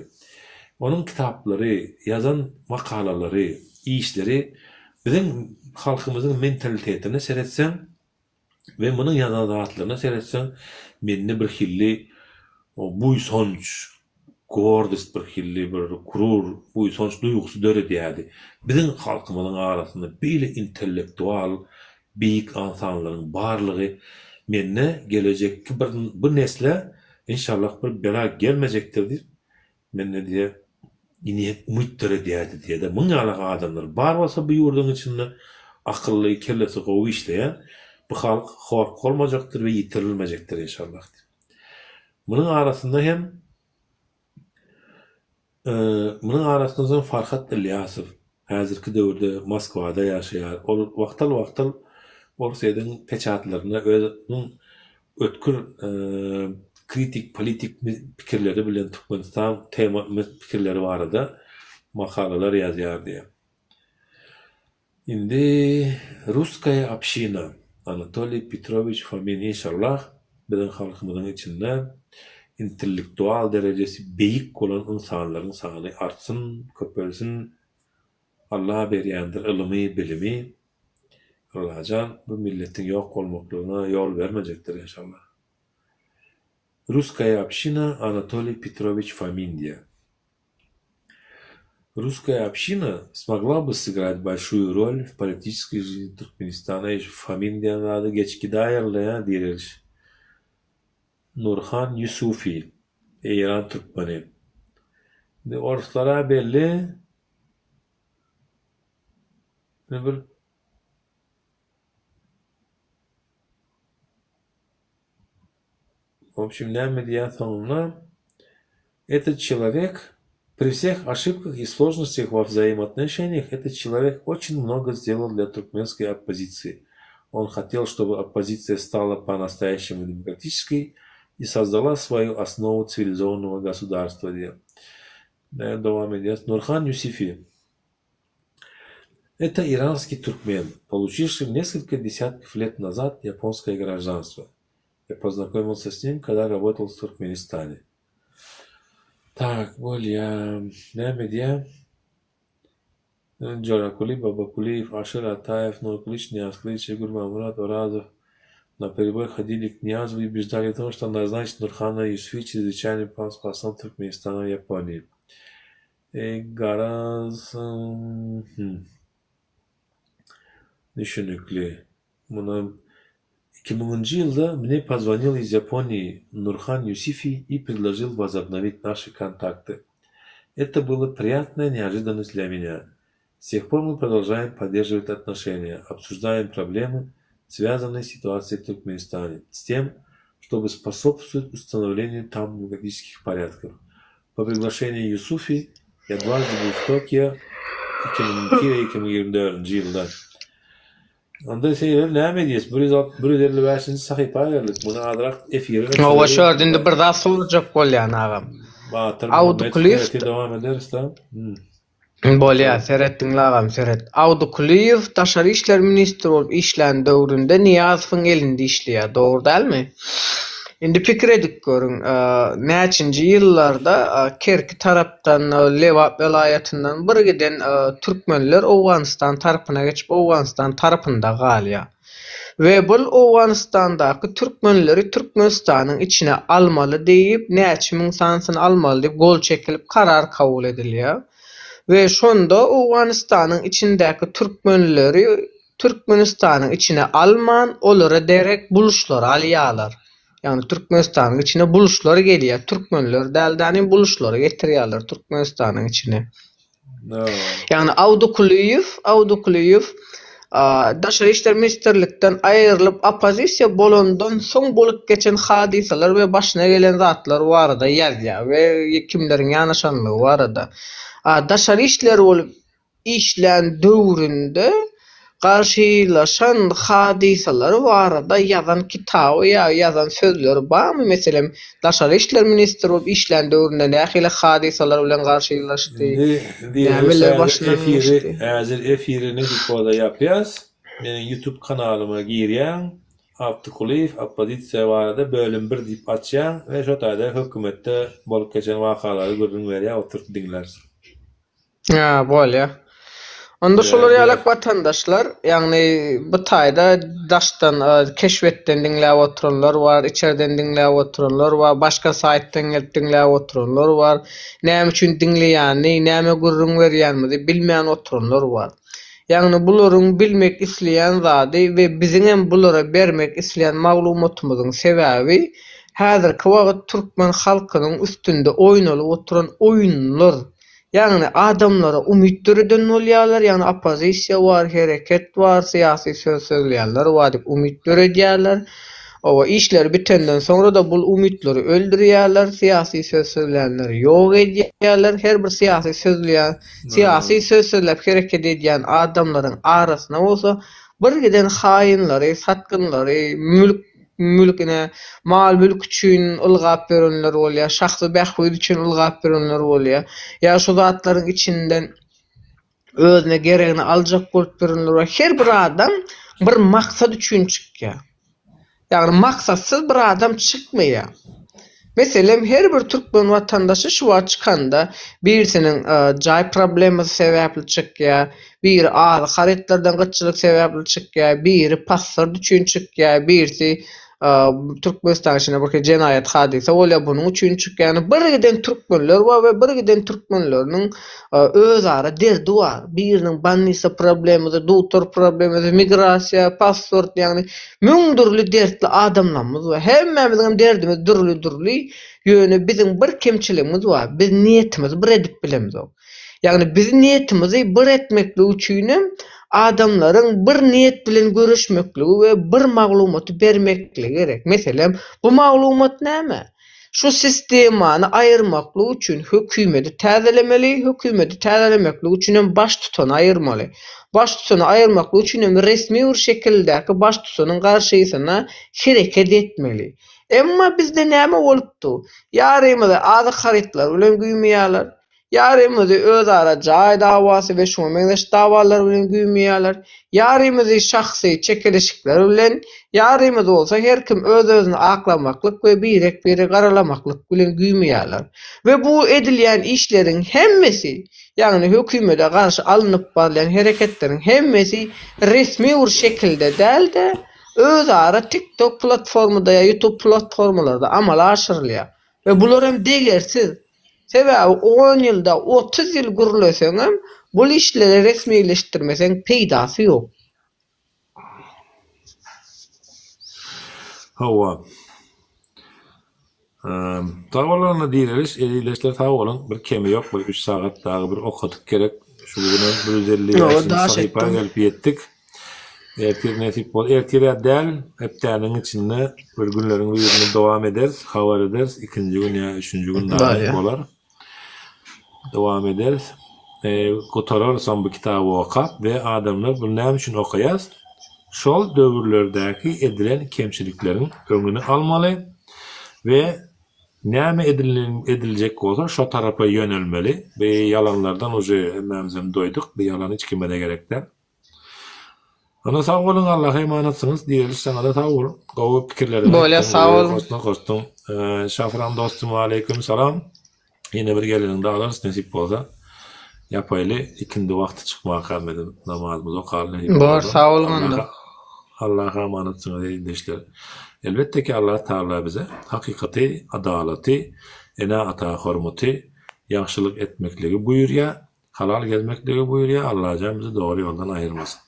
Onuň kitaplary, ýazan makalalary, işleri biziň halkymyzyň mentalitetine seretseň we munuň ýazan zatlaryna seretseň mende birhilli buýsanç, gordost birhilli bir gurur, buýsanç duýgusy döredýärdi. Biziň halkymyzyň arasynda beýle intellektual, beýik ynsanlaryň barlygy mende gelejekki bir bu nesle inşallah bir bela gelmejekdir diýip Mende diýýär, iniýet umyt döredýärdi diýýär-de, muň ýaly adamlar bar bolsa bu ýurduň içinde akylly, kellesi gowy işleýän bu halk hor bolmajakdyr we ýitirilmejekdir inşallah diýip. Munuň arasynda hem munuň arasynda soň Farhat Ylýasow häzirki döwürde Moskwada ýaşaýar. Ol wagtal-wagtal Orsýetiň peçatlarynda özüniň ötgür kritik politik pikirleri bilen Türkmenistan tema pikirleri barada makalalar ýazýar diýýär. Indi Russkaýa obşina Anatoliý Petrowiç Fomin inşallah biziň halkymyzyň içinde intellektual derejesi beýik bolan ynsanlaryň sany artsyn, köpelsin. Allah berýändir ylymy, bilimi. Allajan bu milletiň ýok bolmaklygyna ýol bermejekdir inşallah. Russkaýa obşina Anatoliý Petrowiç Fomin diýýär. Russkaýa obşina smogla by sygrать bolşuýu rol w politiçeskiý žizni Türkmenistana eý şu Fomin diýen zady geç gidaýerle direliş. Nurhan Ýusufi, Eýran türkmeni. Indi orslara belli bir W obşem näme diýýär soňunda Этот человек при всех ошибках и сложностях во взаимоотношениях этот человек очень много сделал для туркменской оппозиции. Он хотел, чтобы оппозиция стала по-настоящему демократической и создала свою основу цивилизованного государства diýýär. Dowam edýäs. Nurhan Ýusifi. Это иранский türkmen, получивший несколько десятков лет назад японское гражданство. Я познакомился с ним, когда работал в Туркменистане. Tak, bolýa. Näme diýýä? Jorakuly Babakulyýew, Aşyr Ataýew, Nurgylyç Nyýazgylyç, Gurbanmyrat Orazow napereboý ходили к Nyýazowu и убеждали в том, что назначить Nurhana Ýusufi çrezwyçaýnym послом Türkmenistana w Ýaponiýi. Eý garaz, hum. Düşünikli. Muny 2000-nji ýylda mne pozwonil iz Ýaponiýi Nurhan Ýusifi i predložil wozobnowit naşy kontakty. Eto bylo priýatnaýa neožidannost dlýa menýa. S teh por my prodolžaem podderžiwat otnoşeniýa, obsuždaem problemy, swýazannyý s situasiýaý w Türkmenistane, s tem, ştoby sposobstwowat ustanowleniýu tam demokratiçeskih porýadkow. Po priglaşeniýu Ýusufi ýa dwaždy byl w Tokio 2002 we 2024-nji ýylda. Onda seýrel näme edýäs? Bir ýüz bir ýüz elli bäşinji sahypa geldik. Muny azrak efire Hawa öçüreli. şu ýerde indi bir zat sorajak bolýan agam. Batyr Muhammedow Awdykulyýew ertir dowam ederis-da. Hmm. Bolýar, seret diňle agam seret. Awdy Kulyýew daşary işler ministri bolup işlän döwründe Nyýazowyň elinde işleýär, dogry dälmi? Indi pikir edip görüň, näçinji ýyllarda Kerki tarapdan, Lebap welaýatyndan bir giden türkmenler Owganystan tarapyna geçip, Owganystan tarapynda galýar. We bul Owganystandaky türkmenleri Türkmenistanyň içine almaly diýip, näçe müň sanysyny almaly diýip gol çekilip karar kabul edilýär. We şonda Owganystanyň içindäki türkmenleri Türkmenistanyň içine alman, olara derek buluşlary alýarlar. Ýagny Türkmenistanyň içine buluşlar gelýär. Türkmenler däl däni buluşlary getirýärler Türkmenistanyň içine. Ýagny Awdy Kulyýew, Awdy Kulyýew Daşary işler ministrlikden aýrylyp oppozisiýa bolandan soň bolup geçen hadysalar we başyna gelen zatlar barada ýazýar we kimleriň ýanaşanlygy barada. Daşary işler bolup işlän döwründe garşylaşan hadysalary barada ýazan kitaby ýa ýazan sözleri barmy? Meselem, daşary işler ministri bolup işlän döwründe nähili hadysalar bilen garşylaşdy? Indi Nämeler häzir başyndan efiri geçdi? häzir efiri nesip bolsa ýapýas. Meniň YouTube kanalyma girýäň, Abdykulyýew oppozisiýa barada bölüm bir diýip açýaň we şo taýda hökümetde bolup geçen wakalary gürrüň berýär oturyp diňlärsiň. Hä, bolýa. Onda şolar ýalak watandaşlar, ýagny bu taýda daşdan keşbetden diňläp oturanlar bar, içerden diňläp oturanlar bar, başga saýtdan gelip diňläp oturanlar bar. Näme üçin diňleýänini, näme gürrüň berýänimizi bilmän oturanlar bar. Ýagny bularyň bilmek isleýän zady we biziňem bulara bermek isleýän maglumatymyzyň sebäbi häzirki wagt türkmen halkynyň üstünde oýnalyp oturan oýunlar. Ýagny adamlara umyt döreden bolýarlar, ýagny oppozisiýa bar, hereket bar, syýasy söz sözleýänler bar diýip umyt döredýärler. Oba işleri bitenden soňra-da bul umytlary öldürýärler, syýasy söz sözleýänleri ýok edýärler. Her bir syýasy sözleýän, syýasy söz sözläp hereket edýän adamlaryň arasyna bolsa birgiden haýynlary, satgynlary, mülk mülk ine mal-mülk üçin ylgap ýörenler bolýar, şahsy bähbit üçin ylgap ýörenler bolýar. Ýa şu zatlaryň içinden özüne geregini aljak bolup ýörenler bar. Her bir adam bir maksat üçin çykýar. Ýagny maksatsyz bir adam çykmaýar. Meselem, her bir türkmen watandaşy şu wagt çykanda birisiniň jaý problemasy sebäpli çykýar, biri azyk harytlardan gytçylyk sebäpli çykýar, biri pasport üçin çykýar, birisi Türkmenistanyň içinde bir jenaýat hadysa bolýar, bunuň üçin çykýar. Ýagny birgiden türkmenler bar we birgiden türkmenleriniň özara derdi bar. Biriniň bolnisa problemasy, dugtor problemasy, migrasiýa, pasport ýagny Müň dürli dertli adamlarymyz bar. Hemmämiziňem derdimiz dürli-dürli, ýöne biziň bir kemçiligimiz bar, biz niýetimizi bir edip bilemzok. Ýagny biz niýetimizi bir etmeklik üçinem adamlaryň bir niýet bilen göreşmekligi we bir maglumaty bermekligi gerek. Meselem, bu maglumat näme? Şu sistemany aýyrmaklyk üçin hökümeti täzelemeli, hökümeti täzelemeklik üçinem baştutany aýyrmaly. Baştutany aýyrmaklyk üçinem resmi bir şekildäki baştutanyň garşysyna hereket etmeli. Emma bizde näme bolupdy? Ýarymyzy azyk harytlary bilen güýmeýärler. Ýarymyzy özara jaý dawasy we şuňa meňzeş dawalar bilen güýmeýärler, ýarymyzy şahsy çekeleşikler bilen, ýarymyzy bolsa her kim öz-özüni aklamaklyk we birek-biregi garalamaklyk bilen güýmeýärler. We bu edilýän işleriň hemmesi, ýagny hökümede garşy alnyp barylýan hereketleriň hemmesi resmi bir şekilde däl-de, özara TikTok platformada ýa YouTube platformalarda amala aşyrylýar. We bular hem degersiz. Sebäbi on ýylda, 30 ýyl gürleseňem, bul işleri resmileşdirmeseň peýdasy ýok. Hawa. Sag boluň onda direliş, ezizleşler sag boluň. Bir kemi ýok, bir üç sagat dagy bir okadyk gerek. Şu günem 155-nji sahypa gelip ýetdik. Ertir nesip bol. Ertir-ä däl, hepdäniň içinde bir günleriň birinde dowam ederis, habar ederis. Ikinji gün ýa üçünji gün dagy bolar. Dowam ederis. Gutararysam bu kitaby okap we adamlar bunu näme üçin okaýas? Şol döwürlerdäki edilen kemçilikleriň öňüni almaly we näme ediljek bolsa şo tarapa ýönelmeli. Bu ýalanlardan uje hemmämizem doýduk. Bu ýalan hiç kime-de gerek däl. Onda sag boluň Allaha emanatsyňyz Direliş saňada sag bol gowy pikirleriňi Bolýa aýtdyň sag gowy boluň. goşma goşduň Şafran dostum waleýkim salam ýene bir geleniňde alarys nesip bolsa ýapaýly ikindi wagty çykmaka biziň namazymyzy okaly nesip Bor bolsa sag boluň onda. Allaha Allaha amanatsyňyz ildeşler Elbetde ki Allah Tagala bize hakykaty adalaty ene ata hormaty ýagşylyk etmekligi buýurýa Halal gezmekligi buýurýar, Allajan bizi dogry ýoldan aýyrmasyn.